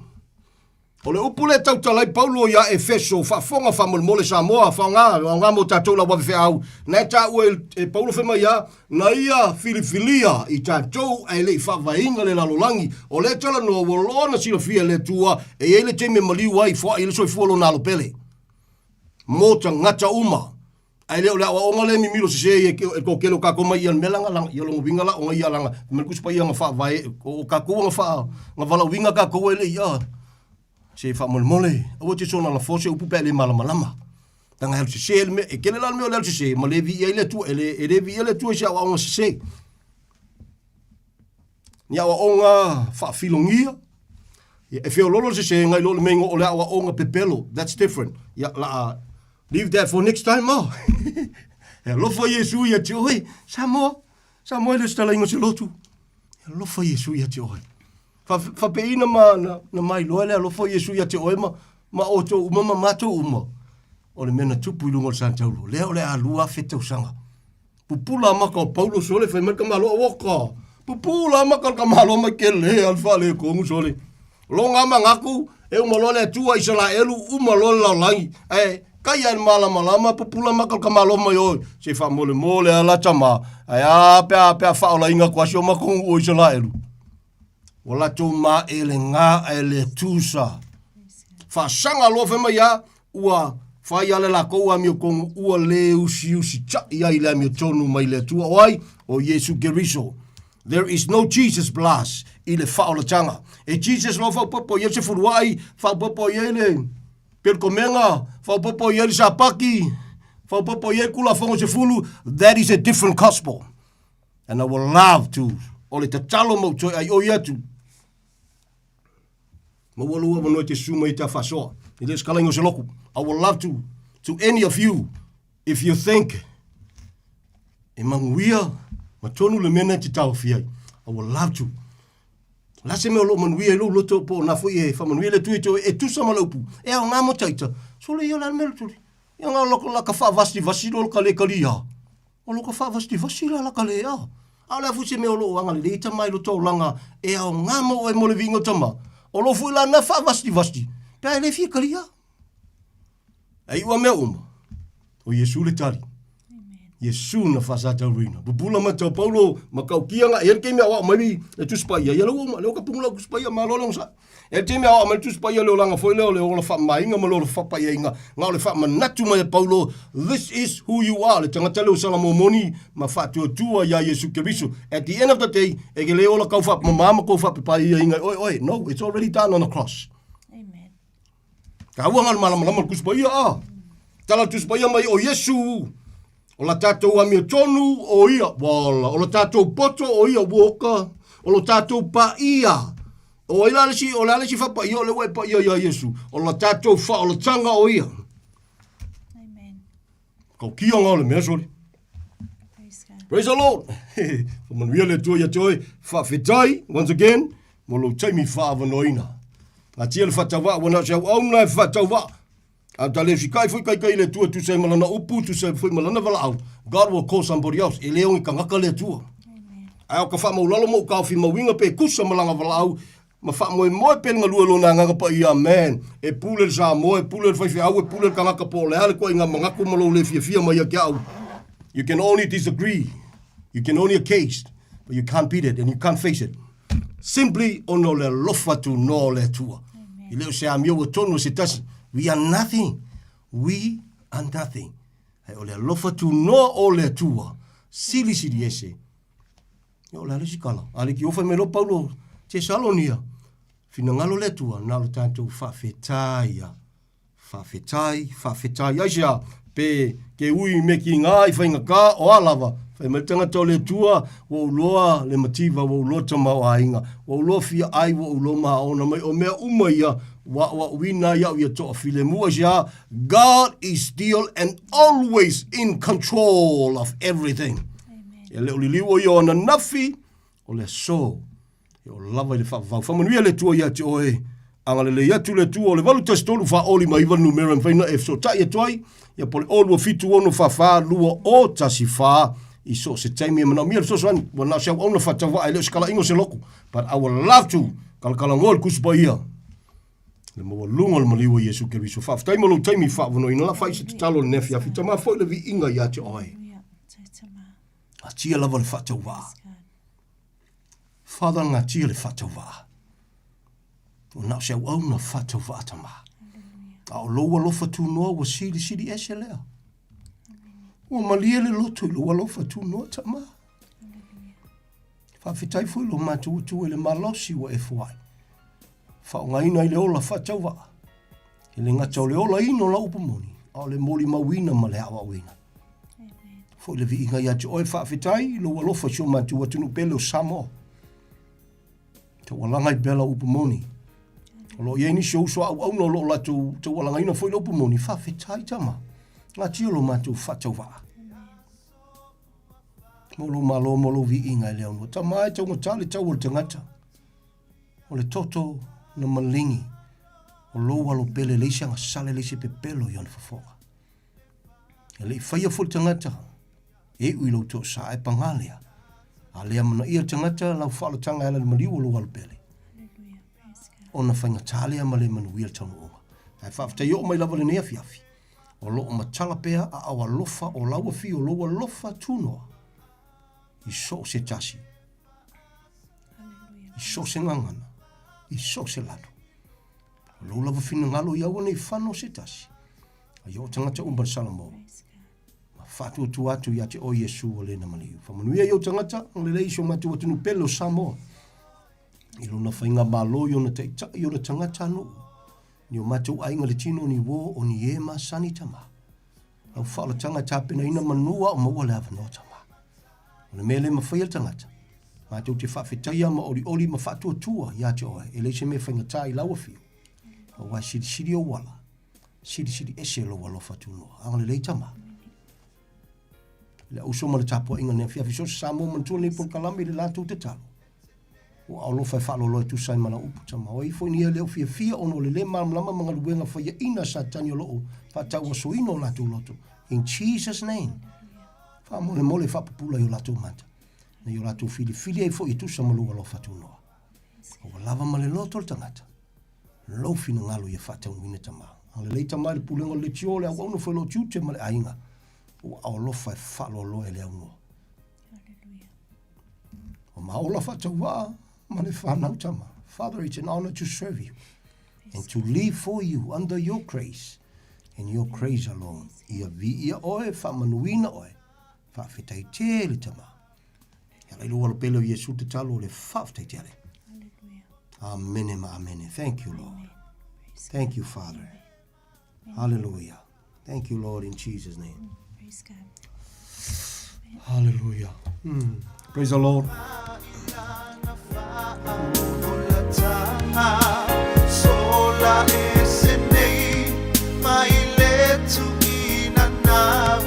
O le upu le tautala ai Paulo ia Efeso, faafofoga faamolemole Samoa, faoga, aoga mo tatou lau ave feau, na e taua e Paulo fai mai a, na ia filifilia i tatou ae le i faavaeina le lalolagi. O lea talanoa ua loa na silafia e le Atua e i ai le taimi e maliu ai, foai ai le soifua lona alo pele mo tagata uma. Ae le o le aoaoga lea e mimilo sese ai e le toatele o tatou mai ia mea langa langa ia lona uiga la ona ia langa fai mai le Tusi Paia na faavae o tatou na faa na valaauina tatou e le ia se faamolemole aua te soona lafo se upu pe a le malamalama leaga e alu sese le mea e tele la le mea o le alu sese ma le viia ai le Atua e le e le viia le Atua i se aoaoga sese ni aoaoga faafilogia e feololo le sese ngai lo le mea o le aoaoga pepelo that's different ia la leave that for next time oh e alofa Iesu ia te oe Samoa Samoa e le setalaina se lotu e alofa Iesu ia te oe fapeina ma na, na mailoa le alofa Iesu ia te oe ma ma outou uma ma matou uma o le mea na tupu i luga o le Santaulo lea o le a 2000 tausaga Pupula maka o Paulo sole fai mai le tamaloa oka. Pupula maka o le tamaloa mai ke le al fale kongu sole. Longa mangaku e uma loa le Atua Isaraelu uma loa le lalolagi. Ae kai ai le malamalama pupula maka o le tamaloa mai oi se faamolemole a la tama. Ae a pe a pe a faaolaina atu a si o matou nuu o Isaraelu. Ua latou maʻelegā ae le tusa. Faasaga loa fai mai a ua fai a le lakou amiotonu ua le usiusi taʻi ai le amiotonu mai le Atua o ai? O Iesu Keriso. There is no Jesus plus i le faaolataga. E Jesus loa faaopoopo i ai se fuluai, faaopoopo i ai le pelikomega, faaopoopo i ai le sapaki, faaopoopo i ai kulafono se fulu, that is a different gospel. And I will love to, o le tatalo ma ou toe aioi atu, Maua lou avanoa e te susu mai e te faasoa. E le o se kalaiga o se loku. I would love to, to any of you, if you think e manuia ma tonu le mea na e te taofi ai. I would love to. La se mea o loo manuia i lou loto po o na foi e faamanuia le Atua i te oe e tusa ma le upu. E aoga mo taita. Sole ia o le a le mea le tuli. Ia ngā loko la ka whaavasivasi lo ka le kalia. O lo ka faavasivasi la la ka le a. A o le a foi se mea o loo agalelei tama i lo taulaga e aoga mo oe mo le viiga o tama. O lo foi la na faavasivasi pe a e le fia kalia. E iu a mea uma, o Iesu le tali. Iesu na faasatauina. Pupula ma tau Paulo ma kaukia nga e le taimi aoao mai le Tusi Paia. Ia lau uma, leo ka pungu lau Tusi Paia, malo le onosai. E le taimi aoao mai le Tusi Paia le olaga foi lea o le ola faamamaina ma le ola faapaiaiga, na o le faamanatu mai e Paulo, this is who you are, le tagata lea o Salamomoni ma faatuatua iā Iesu Keriso. At the end of the day, e ke le ola kau faapamama ma kou faapepaiaiga i oe oe. No, it's already done on the cross. Amen. Ka ua ngā malamalama le Tusi Paia a. Tala le Tusi Paia mai o Iesu, o la tātou amiotonu o ia, wala, o la tātou poto o ia, woka, o lo tātou paia, O ai la le isi, o le a le isi faapaia o lea ua e paia iā Iesu? O la tatou faaolataga o ia. Amen. Kaukia ngā o le mea soli. Praise the Lord. Whamanuia le Atua ia te oe. Whawhetai, once again, mo lou taimi whaawanoina. Ngā tia le whatauaa, ua nao se au auna e whatauaa. A ta le sikai foi kai kai le Atua tu se malana upu, tu se foi malana valaau. God will call somebody else. E le ongi kangaka le Atua. Ae o ka whaamaulalo mo ka ofi mauinga pe kusa malanga valaau, ma faamoemoe pea le galue lona agaga paia amen e pule le Samoa e pule le faifeau e pule le tagata po o le a le koaiga manatu ma lou le fiafia mai ia te au you can only disagree you can only occasion but you can't beat it and you can't face it simply ona o le alofa tunoa o le Atua e le o se amio ua tonu o se tasi we are nothing we are nothing ae o le alofa tunoa o le Atua silisili ese Ia o le a le isi kala. A le ki ofa mai loa Paulo Tesalonia, finagalo le Atua, na o le tatou faafetai ia. Faafetai, faafetai. Ai se a, pe ke ui me ki ngā i whaingakā, o a lava, whai mai tangata o le Atua, ua uloa le mativa, ua uloa tama o aiga, ua uloa fia ai, ua uloa maona mai, o mea uma ia, ua ua uina ia ia toa file mua se a, God is still and always in control of everything. E le o liliu o ia o ananafi, o le aso. E o lava i le faavavau. Faamanuia le Atua ia te oe. Agalelei atu le Atua o le 813 459 numera e mafai ona e fesootai atu ai. Ia po o le 0276 44 2014 i so o se taimi e manaomia le fesoasoani. Ua na o se auauna faatauvaa e le o se kalaiga o se loku. But I would love to kalakalanoa le Tusi Paia. Le maualuga o le maliu o Iesu Keriso. Faafetai mo lou taimi faavanoaina la fai se tatalo i lenei afiafi. Tama foi le viiga ia te oe. Ngatia lava le faatauvaa. Father, ngatia le faatauvaa. O na o se auauna faatauvaa tama. A o lou alofa tunoa ua silisili ese lea. Ua malie le loto i lou alofa tunoa tama. Faafetai foi lo matou Atua i le malosi ua e foai. Faaaogaina i le ola faatauvaa. E le gata o le olaina o lau upu moni, a o le molimauina ma le aoaoina. Foi le viiga ia te oe faafetai i lou alofa i si o matou atunuu pele o Samoa. Taualaga i pea lau upu moni. O lo o i ai nisi o uso auauna o lo o latou taualagaina foi le upu moni. Faafetai tama. Gatia lo matou faatauvaa. Mo lou malo mo lou viiga e le aunua. Tama e taugata le tau o le tagata. O le toto na maligi o lou alo pele leai se agasala leai se pepelo i ona fofoga. E le i faia foi le tagata e iu i lou toasa e pagā lea. A lea manaia le tagata lau faaolataga e ala i le maliu o lou alo pele. Ona faigata lea ma le manuia le taunuuga. Ae faafetai oo mai lava lenei afiafi. O lo o matala pea aao alofa o lau afio lou alofa tunoa i so o se tasi. I so o se gagana, i so o se lalo. O lou lava finagalo ia aua ne i fano se tasi. A ia o tagata uma le Salamo. Ma faatuatua atu ia te oe Iesu o le na maliu. Faamanuia i ou tagata, agalelei i si o matou atunuu pele o Samoa. I lona faigamalo i ona taitai i ona tagata nuu. Ni o matou aiga le tino ni uō o ni e masani tama. Lau faaolataga e tapenaina manu a o maua le avanoa tama. O le mea le mafai e le tagata, matou te faafetaia ma olioli ma faatuatua ia te oe, e leai se mea faigata i lau afio. Aua e silisili ou ala, silisili ese lou alofa tunoa. Agalelei tama. Le uso ma le tapuaiga nei afiafi so o se Samoa manatua lenei polokalame i le latou tatalo. Ua alofa e faaaloalo e tusa ai ma lau upu tama. O ai foi ni e le o fiafia ona o le le malamalama ma galuega faiaina a Satani o lo o faatauasoina o latou loto. In Jesus name. Faamolemole faapupula i o latou mata. Ina ia o latou filifili ai foi e tusa ma lou alofa tunoa. Ua lava ma le loto o le tagata. Lou finagalo ia faataunuuina tama. Agalelei tama i le pulega o le leitio, le auauna foi o lou tiute ma le aiga. Ua alofa e faaaloalo e le aunoa. O ma ola faatauvaa ma le whanau tama. Father, it's an honor to serve you and to live for you under your grace and your grace alone. Ia viia oe, faamanuina oe, faafetai tele tama. E ala i lou alopele o Iesu tatalo o le faafetai tele. Amene ma amene. Thank you, Lord. Thank you, Father. Hallelujah. Thank you, Lord, in Jesus' name. Praise God. Hallelujah. Praise the Lord. Sola e se nei mai le tuina nau.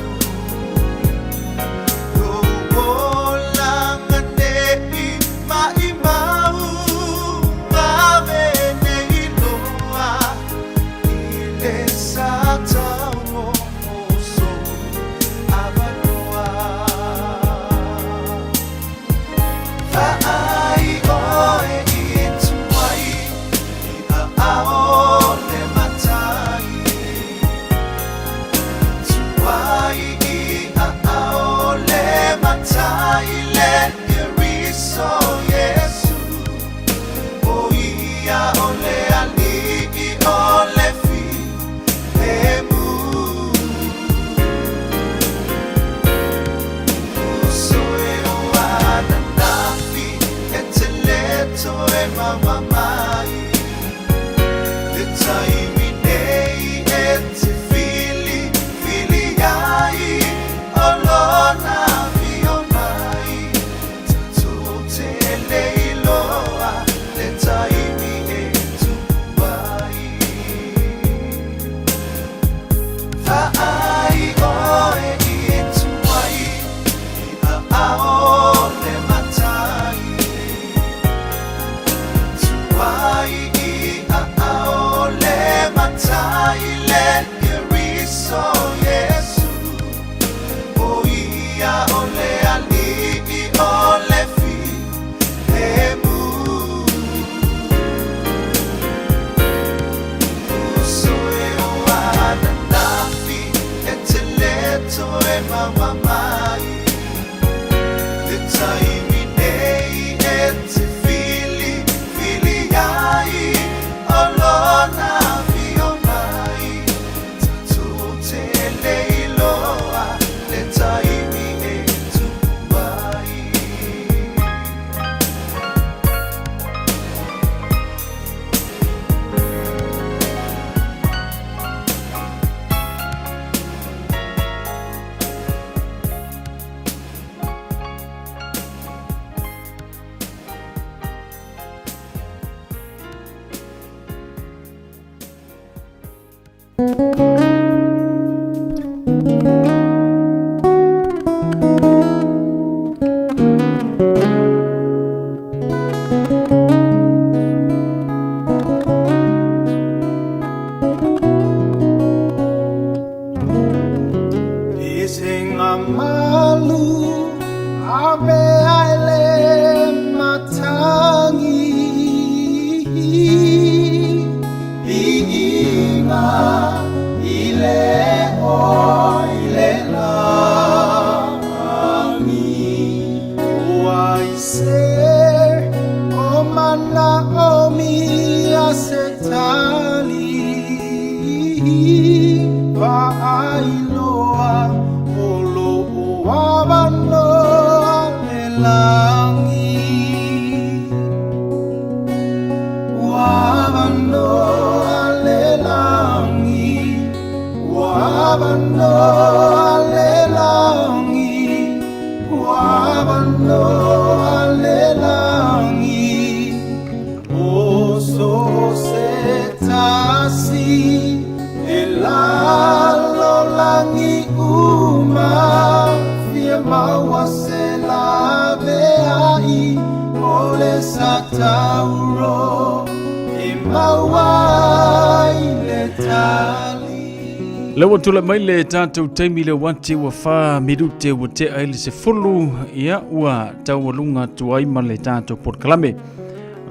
Le ua tula mai le tātou taimi le wati ua wha mirute ua te ai le se fulu ia ua taualuga atu ai ma le tātou polokalame.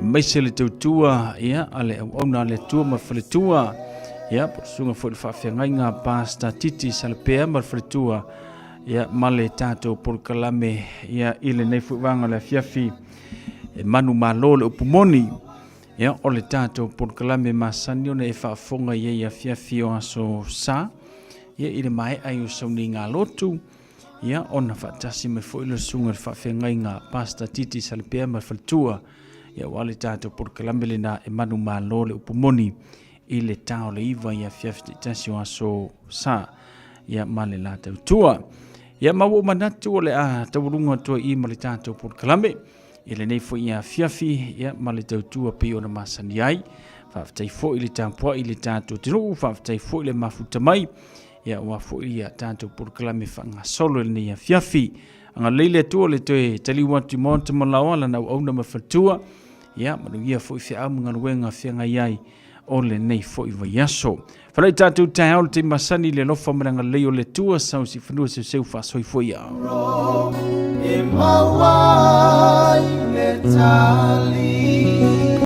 Maise le tautua ia a le auauna a le Atua ma le faletua ia po o le susuga foi i le faafeagaiga Pastor Titi Salapea ma le faletua ia ma le tātou polokalame ia i lenei foi vaega o le afiafi e manumalo le upu moni. Ia, o le tātou polokalame masani ona e faafofoga i ai afiafi o aso sa, ia i le maea i o sauniga lotu, ia ona faatasi mai foi le susuga i le faafeagaiga Pastor Titi Salapea ma le faletua, ia aua le tātou polokalame lena e manumalo le upu moni i le ta o le 9 i afiafi taitasi o aso sa, ia ma le la tautua. Ia ma ua ou manatu o le a taualuga atu ai i ma le tātou polokalame. I lenei foi afiafi ia, ma le tautua pei ona masani ai. Faafetai foi le tapuai i le tatou atunuu, faafetai foi le mafuta mai ia aua foi ia tatou polokalame faagasolo i lenei afiafi. Agalelei le Atua le toe taliu atu i maota ma laoa lana auauna ma faletua, ia manuia foi feau ma galuega feagai ai o lenei foi vaiaso. Falai tatou taeao le taimi masani i le alofa ma le agalelei o le Atua, sau si fanua seuseu faasoifua ia. E maua ai le tali.